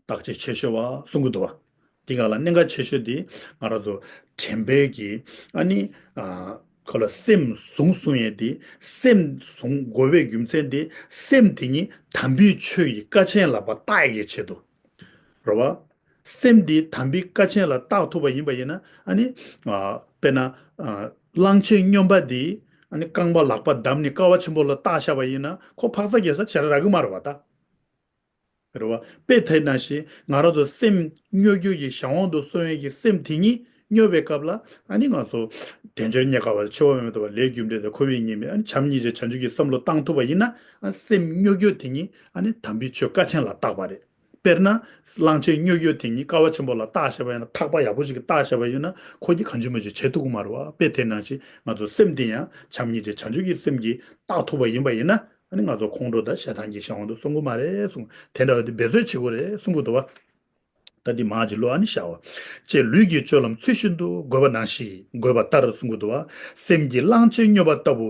བརྟག་དཔྱད་བྱེད་ཤོག་ཨ་གསུང་གི་འདུག་བ། དེ་ག་ལ་གནད་འགག་ཆེ་ཤོས་དེ་ང་རང་ཚོ་དྲན་པའི་གི། ཨ་ནི། ཨ། ཁོ་ལ་སེམས་བཟུང་གསུང་ཡས་དེ། སེམས་བཟུང་དགོས་པའི་རྒྱུ་མཚན་དེ། སེམས་དེ་ཉིད་དམ་པའི་ཆོས་ཀྱི་དཀའ་ཆེན་ལ་ཕར་བརྟག་ཡས་ཀྱི་ཆེད་དུ། རེད་བ། སེམས་དེ་དམ་པའི་དཀའ་ཆེན་ལ་བརྟག་ཐུབ་པ་ཡིན་པ་ཡིན་ན། ཨ་ནི། ཨ། དཔེར་ན། ཨ། གླང་ཆེན་སྨྱོན་པ་དེ། ཨ་ནི་རྐང་པ་ལག་པ་བསྡམས་ནས་དཀའ་བ་ཆེན་པོ་ལ་བཏགས་བཞག་པ་ཡིན་ན། ཁོ་འཕག་འཚག་རྒྱལ་ས་བྱེད་ར་རག་གི་མ་རེད་བ་ད། རེད་བ། དཔེ་དེ་ནང་བཞིན་ང་རང་ཚོ་སེམས་སྨྱོ་རྒྱུ་ཡི་གཞན་དབང་དུ་སོང་ཡས་ཀྱི་སེམས་དེ་ཉིད་སྨྱོ་བའི་སྐབས་ལ། ཨ་ནི་ང་ཚོ་དལ་འབྱོར་རྙེད་དཀའ་བ། འཆི་བ་མེད་པར་ཐོབ་པ། ལས་རྒྱུ་འབྲས་དང་འཁོར་བའི་ཉེས་དམིགས། ཨ་ནི་བྱམས་སྙིང་རྗེ་བྱང་ཆུབ་ཀྱི་བསམ་བློ་བཏང་ཐུབ་པ་ཡིན་ན། ཨ། སེམས་སྨྱོ་རྒྱུ་དེ་ཉིད་ཨ་ནི་དམ་པའི་ཆོས་དཀའ་ཆེན་ལ་བཏགས་པ་རེད། དཔེར་ན། གླང་ཆེན་སྨྱོ་རྒྱུ་དེ་ཉིད་དཀའ་བ་ཆེན་པོ་ལ་བཏགས་བཞག་པ་ཡིན་ན། ཐག་པ་ཡག་པོ་ཞིག་གིས་བཏགས་བཞག་པ་ཡིན་ན། ཁོ་གིས་གང་བྱུང་མང་བྱུང་བྱེད་ཐུབ་ཀྱི་མ་རེད་བ། དཔེ་དེ་ནང་བཞིན་ང་ཚོ་སེམས་དེ་ཡང་བྱམས་སྙིང་རྗེ་བྱང་ཆུབ་ཀྱི་སེམས་ཀྱིས་བརྟག་ཐུབ་པ་ཡིན་པ་ཡིན་ན། ཨ་ནི་ང་ཚོ་ཁོང་ཁྲོ་དང་ཞེ་སྡང་གི་གཞན་དབང་དུ་སོང་གི་མ་རེད་གསུངས། དེ་འདྲ་བ་དེ་འབད་རྩོལ་བྱེད་དགོས་རེད་གསུང་གི་འདུག་བ། ད་འདི་མར་ཅིག་ཀློག་ཨ་ནི་བཞག་པ། ཅེས་ལུས་ཀྱི་སྤྱོད་ལམ་ཚུལ་བཞིན་དུ་བགོས་པ་ནང་བཞིན་བགོས་པ་ལྟར་གསུང་གི་འདུག་བ། སེམས་ཀྱི་གླང་ཆེན་སྨྱོས་པ་ལྟ་བུ།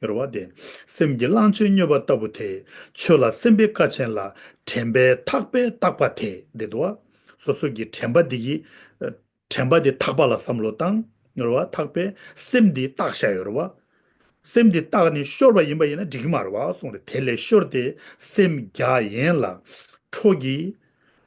རེད་བ་དེ། སེམས་ཀྱི་གླང་ཆེན་སྨྱོས་པ་ལྟ་བུ་དེ། ཆོས་ལ་སེམས་པའི་དཀའ་ཆེན་ལ། དྲན་པས་ཐག་པས་བརྟགས་པ་དེ། འདི་འདུག་བ། སོ་སོ་གི་དྲན་པ་འདི་གིས། དྲན་པ་འདི་ཐག་པ་ལ་བསམ་བློ་བཏང་། རེད་བ། ཐག་པས་སེམས་འདི་བརྟགས་བཞག་ཡོད་རེད་བ། སེམས་འདི་བརྟགས་ནས་ཤོར་བ་ཡིན་པ་ཡིན་ན་འགྲིག་གི་མ་རེད་བ་གསུངས་རེད། དེ་ལས་ཤོར་ཏེ་སེམས་རྒྱ་ཡན་ལ་ཁྲོ་གིས།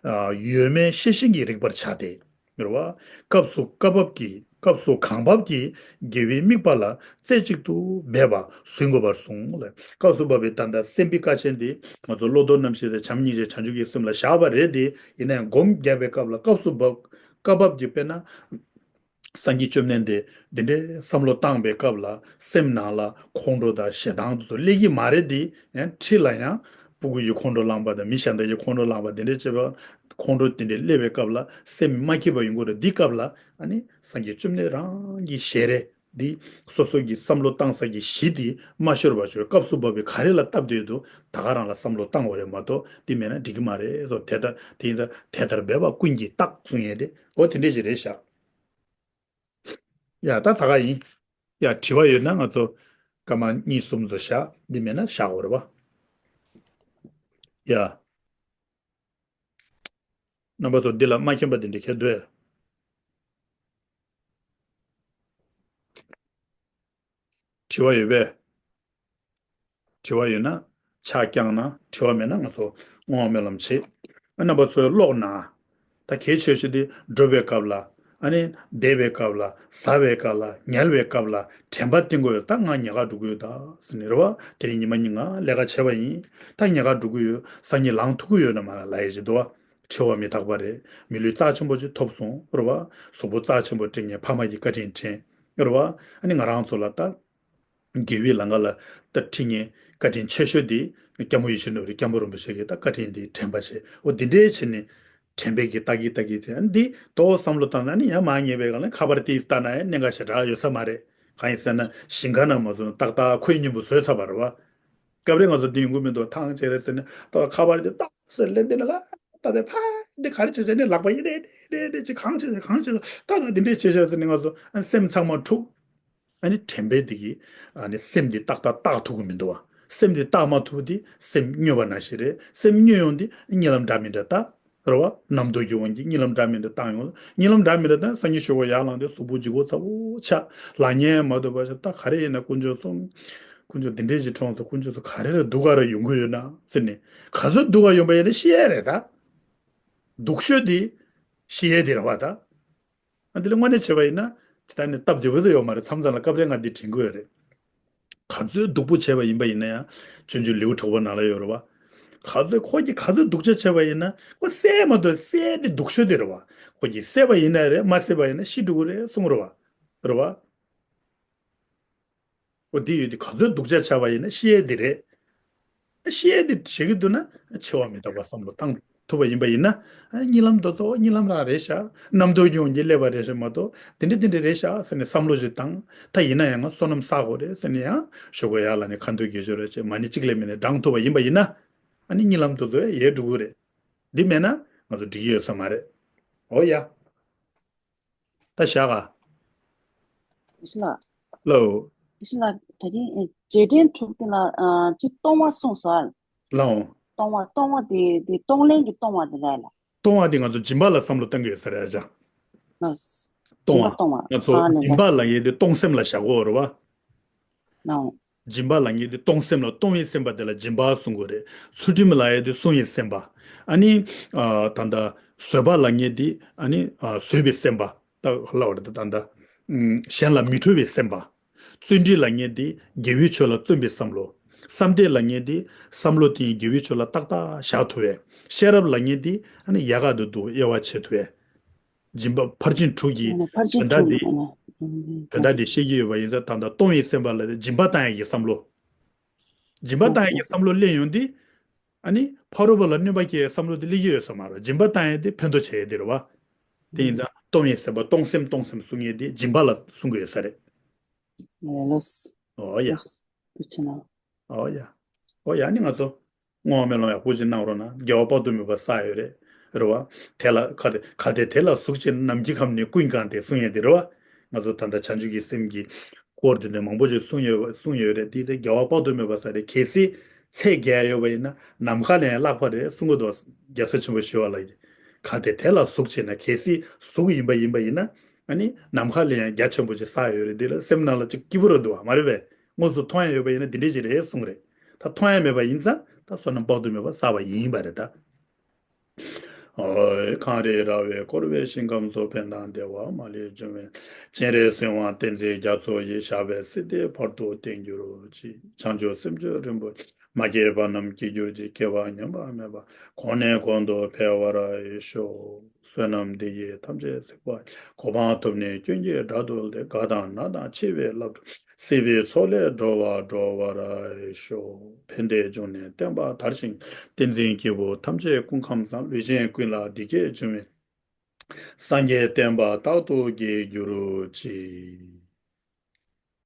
ཨ། ཡོད་མེད་ཤེས་བཞིན་གྱིས་རིག་པར་བྱ་སྟེ། རེད་བ། སྐབས་སུ་སྐབས་བབ་ཀྱིས། སྐབས་སུ་གང་བབ་ཀྱིས་དགེ་བའི་དམིགས་པ་ལ་རྩེ་གཅིག་ཏུ་འབད་པ་ཟིན་དགོས་པར་གསུངས་ལ། སྐབས་སུ་བབ་པའི་ད་ལྟ་སེམས་པའི་དཀའ་ཆེན་དེ་ང་ཚོ་བློ་ལྡོག་རྣམ་བཞི་དང་བྱམས་སྙིང་རྗེ་བྱང་ཆུབ་ཀྱི་སེམས་ལ་བཞག་པ་རེད་དེ། ཡིན་ན་ཡང་སྒོམ་རྒྱག་པའི་སྐབས་ལ་སྐབས་སུ་བབ། སྐབས་བབ་ཀྱིས་དཔེར་ན། སངས་རྒྱས་བཅོམ་ལྡན་འདས་འདི་འདྲའི་བསམ་བློ་བཏང་བའི་སྐབས་ལ་སེམས་ནང་ལ་ཁོང་ཁྲོ་དང་ཞེ་སྡང་དེ་ཚོ་སླེབས་ཀྱི་མ་རེད་དེ། ཡང་ཁྲིད་ལ་ཡང་ཕྲུ་གུ་ཡི་ཁོང་ཁྲོ་ལངས་པ་དང་མི་གཞན་དག་གི་ཁོང་ཁྲོ་ལངས་པ་དེ་འདྲའི་བྱེད་པ། ཁོང་ཁྲོ་དེ་འདྲའི་སླེབས་པའི་སྐབས་ལ་སེམས་མ་སྐྱིད་པ་ཡོང་གི་རེད། འདི་སྐབས་ལ་ཨ་ནི་སངས་རྒྱས་བཅོམ་ལྡན་རང་གི་ཞལ་རས་འདི། སོ་སོ་གི་བསམ་བློ་བཏང་ས་གི་གཞི་དེ་མ་ཤོར་བ་བྱོས། སྐབས་སུ་བབ་པའི་ག་རེ་ལ་བཏབ་བསྡད་འདུག་ད་ག་རང་ལ་བསམ་བློ་བཏང་བ་རེད་མ་གཏོགས་འདི་མེད་ན་འགྲིག་གི་མ་རེད་སོ། དེ་ལྟར་དེ་ཡིན་ཙང་དེ་ལྟར་འབད་པ་ཀུན་གྱིས་བརྟགས་གསུང་ཡས་དེ་འོ་དེ་འདྲས་ཅིག་རེད་ཤག་ཡ་ད་ད་ག་ཡིན། ཡ། དྲི་བ་ཡོད་ན་ང་ཚོ་སྐར་མ་གཉིས་གསུམ་ཙམ་བཞག་འདི་མེད་ན་བཞག་དགོས་རེད་པ། ཡ། རྣམ་པ་ཚོ་འདི་ལ་མ་མཁྱེན་པ་འདི་འདྲ་གལ་འདུག་དྲི་བ་ཡོད་པས། དྲི་བ་ཡོད་ན་ཕྱག་བརྐྱངས་ན། དྲི་བ་མེད་ན་ང་ཚོ་བསྔོ་བ་སྨོན་ལམ་བྱེད། ཨ། རྣམ་པ་ཚོས་ཀློག་ན། ད་གལ་ཆེ་ཤོས་དེ་སྒྲུབ་པའི་སྐབས་ལ། ཨ་ནི་བཟླས་པའི་སྐབས་ལ། བཟའ་བའི་སྐབས་ལ། ཉལ་བའི་སྐབས་ལ་དྲན་པ་བསྟེན་དགོས་ཡོད། ད་ང་ཉལ་ཁར་འགྲོ་གི་ཡོད་ད་ཟེར་ནས་རེད་པ། དེ་རིང་ཉི་མ་གཉིས་ང་ལས་ཀ་བྱས་པ་ཡིན། ད་ཉལ་ཁར་འགྲོ་གི་ཡོད། སང་ཉིན་ལངས་ཐུབ་ཀྱི་ཡོད་ན་མ་ལ་ལ་ཡེ་ཞིག་འདུག་པ། འཆི་བ་མི་རྟག་པ་རེད། མི་ལུས་རྩ་ཆེན་པོ་ཅིག་ཐོབ་སོང་རེད་པ། གཟུགས་པོ་རྩ་ཆེན་པོ་སྤྲད་མཁན་ཕ་མ་གི་བཀའ་དྲིན་དྲན་རེད་པ། ཨ་ནི་ང་རང་ཚོ་ལ་ད་དགེ་བའི་ལམ་ཁ་ལ་ད་ཁྲིད་མཁན་བཀའ་དྲིན་ཆེ་ཤོས་དེ་སྐྱབས་མགོན་ཡིད་བཞིན་ནོར་བུའི་སྐྱབས་མགོན་རིན་པོ་ཆེ་གིས་ད་བཀའ་དྲིན་དེ་དྲན་པ་བྱས། འོ་འདི་འདྲའི་བྱས་ནས་དྲན་པའི་གི་ལྟ་གི་ལྟ་གི་དེ། ཨ་ནི་འདི་ཏོག་བསམ་བློ་བཏང་ན་ནི་ཡང་མ་ངེས་པའི་སྒང་ལ་ཁ་པར་དེ་ལྟ་ན་ཡང་གནད་འགག་ཞེ་དྲག་ཡོད་ས་མ་རེད། གང་ཡིན་ཟེར་ན་ཞིང་ཁ་ན་མ་སོང་ཏག་ཏག་ཁོའི་སྙིང་པོ་བཟོས་ཚར་བ་རེད་པ། སྐབས་རེ་ང་ཚོ་འདི་ཡོང་གི་མི་འདུག་ཐང་ཆད་རེད་ཟེར་ནས་ད་ཁ་པར་དེ་ཏག་ཟེར་ལེན་དེ་ནས་ལ་ད་དེ་ཕ་འདི་ག་རེ་བྱས་བྱས་ནས་ལག་པ་ཡིན་རེད་རེད་རེད་ཅིག་གང་བྱས་བྱས་གང་བྱས་ད་ད་འདི་འདྲས་བྱས་བྱས་ཟེར་ནས་ང་ཚོ་སེམས་ཚང་མ་འཁྲུག་ཨ་ནི་དྲན་པའི་དེ་གིས་ཨ་ནི་སེམས་འདི་ཏག་ཏག་བརྟག་ཐུབ་ཀྱི་མི་འདུག་པ། སེམས་འདི་བརྟག་མ་ཐུབ་དེ་སེམས་སྨྱོས་པ་ནང་བཞིན་རེད། སེམས་སྨྱོས་ཡོང་དེ་གཉིད་ལམ་འདྲ་མི་འདྲ་ད། རེད་པ། རྣམ་རྟོག་གི་དབང་གིས་གཉིད་ལམ་འདྲ་མི་འདྲ་བཏང་ཡོང་། གཉིད་ལམ་འདྲ་མི་འདྲ་བཏང་སང་ཉིན་ཞོགས་པ་ཡར་ལངས་དུས་གཟུགས་པོ་ལྗིད་ཁོག་ཚ་པོ་ཆགས། ལངས་ཉན་མ་ཐུབ་པ་ཞིག་ད་ག་རེ་ཡིན་ན་དཀོན་མཆོག་གསུམ། དཀོན་མཆོག་འདི་འདྲས་ཞིག་གྲོངས་སོང་། དཀོན་མཆོག་གསུམ་ག་རེ་ལ་སྡུག་ག་རེ་ཡོང་གི་ཡོད་ན་ཟེར་ནས། ག་ཚོད་སྡུག་ག་ཡོང་པ་ཡིན་ན་ཤེས་ཡ་རེད་ད། སྡུག་ཤོས་དེ་ཤེས་ཡ་དེ་རེད་པ་ད། ཨ་འདི་ལ་དངོས་གནས་བྱས་པ་ཡིན་ན་ཇི་ལྟར་ནས་སྟབས་བདེ་པོ་དུ་ཡོད་མ་རེད། མཚམས་མཚམས་ལ་སྐབས་རེ་ང་འདི་དྲན་གྱི་ཡོད་རེད། ག་ཚོད་སྡུག་པོ་བྱས་པ་ཡིན་པ་ཡིན་ན་ཡང་སྤྱོད་འཇུག་ལེའུ་དྲུག་པ་ནང་ལ་ཡོད་རེད་པ། ག་ཚོད་ཁོ་གིས་ག་ཚོད་སྡུག་ཅག་བྱས་པ་ཡིན་ན་ཁོ་བསད་མ་གཏོགས། བསད་དེ་སྡུག་ཤོས་དེ་རེད་པ། ཁོ་གིས་བསད་པ་ཡིན་ན་རེད། མ་བསད་པ་ཡིན་ན་ཤི་འགྲོ་གི་རེད་གསུངས་རེད་པ། རེད་པ། འོ་དེ་ཡོད་དེ་ག་ཚོད་སྡུག་ཅག་བྱས་པ་ཡིན་ན་ཤེས་ཡ་དེ་རེད། ཤེས་ཡ་དེ་བྱེད་ཀྱི་འདུག་ན་འཆི་བ་མི་རྟག་པ་བསམ་བློ་བཏང་ཐུབ་པ་ཡིན་པ་ཡིན་ན། གཉིད་ལམ་དེ་ཚོ་གཉིད་ལམ་རང་རེད་ཤག་རྣམ་རྟོག་གི་དབང་གིས་སླེབས་པ་རེད་ཤག་མ་གཏོགས་དེ་འདྲ་དེ་འདྲ་རེད་ཤག་ཟེར་ནས་བསམ་བློ་ཞིག་བཏང་། ད་ཡིན་ན་ཡང་ང་བསོད་ནམས་བསགས་དགོས་རེད་ཟེར་ནས་ཡང་ཞོགས་ཀས་ཡར་ལངས་ནས་ཁ་འདོན་དགེ་སྦྱོར་རེ་བྱས། མ་ཎི་གཅིག་ལས་མེད་ནས་བགྲང་ཐུབ་པ་ཡིན་པ་ཡིན་ན། ཨ་ནི་གཉིད་ལམ་དེ་ཚོ་ཡལ་འགྲོ་གི་རེད། འདི་མེད་ན་ང་ཚོ་འགྲིག་གི་ཡོད་ས་མ་རེད། འོ་ཡ། ད་བཞག་ག་ལགས། ལགས། ད་གིན་རྗེས་དྲན་དྲུག་དེ་ལ་ཨ་གཅིག་སྟོང་བ་གསུངས་སོང་ཨ། ལགས་འོང་། སྟོང་བ། སྟོང་བ་དེ་དེ་གཏོང་ལེན་གྱི་སྟོང་བ་དེ་རེད་ལ། སྟོང་བ་དེ་ང་ཚོ་སྦྱིན་པ་ལ་བསམ་བློ་གཏང་གི་ཡོད་ས་རེད་ཨ་ཅག་ལགས། སྟོང་བ། སྦྱིན་པ་གཏོང་བ། ང་ཚོ་ཨ་ལས་སྦྱིན་པ་ལ་ངེས་དེ་གཏོང་སེམས་ལ་བཞག་གོ་རེད་བ། ལགས་འོང་། སྦྱིན་པ་ལ་ངེས་དེ་གཏོང་སེམས་ལ། གཏོང་བའི་སེམས་པ་དེ་ལ་སྦྱིན་པ་གསུང་གི་རེད། ཚུལ་ཁྲིམས་ལ་ངེས་དེ་སྲུང་བའི་སེམས་པ། ཨ་ནི་ཨ་ད་ལྟ་བཟོད་པ་ལ་ངེས་དེ་ཨ་ནི་ཨ་བཟོད་པའི་སེམས་པ། ད་ལབ་པ་རེད་ད་ལྟ། ཨུམ། གཞན་ལ་མི་ཁྲོ་བའི་སེམས་པ། བརྩོན་འགྲུས་ལ་ངེས་དེ་དགེ་བའི་ཕྱོགས་ལ་བརྩོན་པའི་བསམ་བློ། བསམ་གཏན་ལ་ངེས་དེ་བསམ་བློ་དེ་ཡང་དགེ་བའི་ཕྱོགས་ལ་ཏག་ཏག་བཞག་ཐུབ་པའི། ཤེས་རབ་ལ་ངེས་དེ་ཨ་ནི་ཡལ་ག་དང་བསྡུར་བའི་དབྱེ་བ་ཕྱེ་ཐུབ་པའི། སྦྱིན་པ་ཕར་ཕྱིན་དྲུག་གི་ཕར་ཕྱིན་དོན་དག་དྲུག་དེ། ཨ་ནི་དོན་དག་དེ་ཤེས་ཀྱི་ཡོད་པ་ཡིན་ཙང་། ད་ལྟ་གཏོང་བའི་སེམས་པ་ལ་སྦྱིན་པ་བཏང་ཡག་གི་བསམ་བློ། སྦྱིན་པ་བཏང་ཡག་གི་བསམ་བློ་སླེབས་ཡོང་དུས། ཨ་ནི་ཕ་རོལ་པོ་ལ་གནོད་པ་སྐྱེལ་བསམ་བློ་དེ་སླེབས་ཀྱི་ཡོད་ས་མ་རེད། སྦྱིན་པ་བཏང་ཡག་དེ་ཕན་ཐོགས་བྱེད་ཡག་དེ་རེད་བ། དེ་ཡིན་ཙང་གཏོང་བའི་སེམས་པ། གཏོང་སེམས། གཏོང་སེམས་གསུང་ཡག་དེ་སྦྱིན་པ་ལ་གསུང་གི་ཡོད་ས་རེད། ལགས། འོ་ཡ། ལགས། ཐུགས་རྗེ་གནང་། འོ་ཡ། འོ་ཡ། ཨ་ནི་ང་ཚོ་བསྔོ་བ་སྨོན་ལམ་ཡག་པོ་ཅིག་གནང་རོགས་གནང་། དགེ་བ་དཔག་ཏུ་མེད་པ་བསགས་ཡོད་རེད། རེད་བ། དེ་ལ་གལ་ཏེ་གལ་ཏེ་དེ་ལ་ཟུག་བྱས་ན། ནམ་མཁའི་ཁམས་ནི་ཀུན་གང་སྟེ་གསུང་ཡག་དེ་རེད་བ། ང་ཚོ་ད་ལྟ་བྱང་ཆུབ་ཀྱི་སེམས་ཀྱི་སྐོར་དེ་འདྲ་མང་པོ་ཅིག་གསུངས་ཡོད་གསུངས་ཡོད་རེད། དེ་དེ་དགེ་བ་དཔག་ཏུ་མེད་པ་བསགས་རེད། གལ་སྲིད་ཚད་བརྒལ་ཡོད་པ་ཡིན་ན་ནམ་མཁའ་ལས་ཡང་ལྷག་པ་རེད་གསུང་གི་འདུག་རྒྱལ་སྲས་ཆེན་པོ་ཞི་བ་ལྷ་ཡིས། གལ་ཏེ་དེ་ལ་ཟུག་བྱས་ན། གལ་སྲིད་ཟུག་ཡིན་པ་ཡིན་པ་ཡིན་ན། ཨ་ནི་ནམ་མཁའ་ལས་ཡང་རྒྱ་ཆེན་པོ་ཅིག་བསགས་ཡོད་རེད། འདི་ལ་སེམས་ནང་ལ་ཅིག་སྐྱིད་པོ་རེད་འདུག་བ། མ་རེད་པས། དངོས་སུ་མཐོང་ཡ་ཡོད་པ་ཡིན་ན་འདི་འདྲས་ཅིག་རེད་གསུངས་རེད། ད་མཐོང་ཡ་མེད་པ་ཡིན་ཙང་ད་བསོད་ནམས་དཔག་ཏུ་མེད་པ་བསགས་པ་ཡིན་པ་རེད་ད། འོ། གངས་རི་ར་བས་བསྐོར་བའི་ཞིང་ཁམས་སུ། ཕན་དང་བདེ་བ་མ་ལུས་འབྱུང་བའི། སྤྱན་རས་གཟིགས་དབང་བསྟན་འཛིན་རྒྱ་མཚོ་ཡི། ཞབས་པད་སྲིད་མཐའི་བར་དུ་བརྟན་གྱུར་ཅིག་བྱང་ཆུབ་སེམས་མཆོག་རིན་པོ་ཆེ། མ་སྐྱེས་པ་རྣམས་སྐྱེ་གྱུར་ཅིག་སྐྱེ་བ་ཉམས་པ་མེད་པར། གོང་ནས་གོང་དུ་འཕེལ་བར་ཤོག་བསོད་ནམས་འདི་ཡིས་ཐམས་ཅད་གཟིགས་པ་ཡི། གོ་འཕང་ཐོབ་ནས་སྐྱོན་གྱི་དགྲ་བཏུལ་ཏེ། རྒ་དང་ན་དང་འཆི་བའི་རླབས་འཁྲུགས། སྲིད་པའི་མཚོ་ལས་སྒྲོལ་བ་སྒྲོལ་བར་ཤོག་ཕན་བདེའི་འབྱུང་གནས་བསྟན་པ་དར་ཞིང་རྒྱས། བསྟན་འཛིན་སྐྱེས་བུ་ཐམས་ཅད་སྐུ་ཁམས་བཟང་། ལུས་ཅན་ཀུན་ལ་བདེ་སྐྱིད་འབྱུང་བའི། སངས་རྒྱས་བསྟན་པ་རྟག་ཏུ་རྒྱས་གྱུར་ཅིག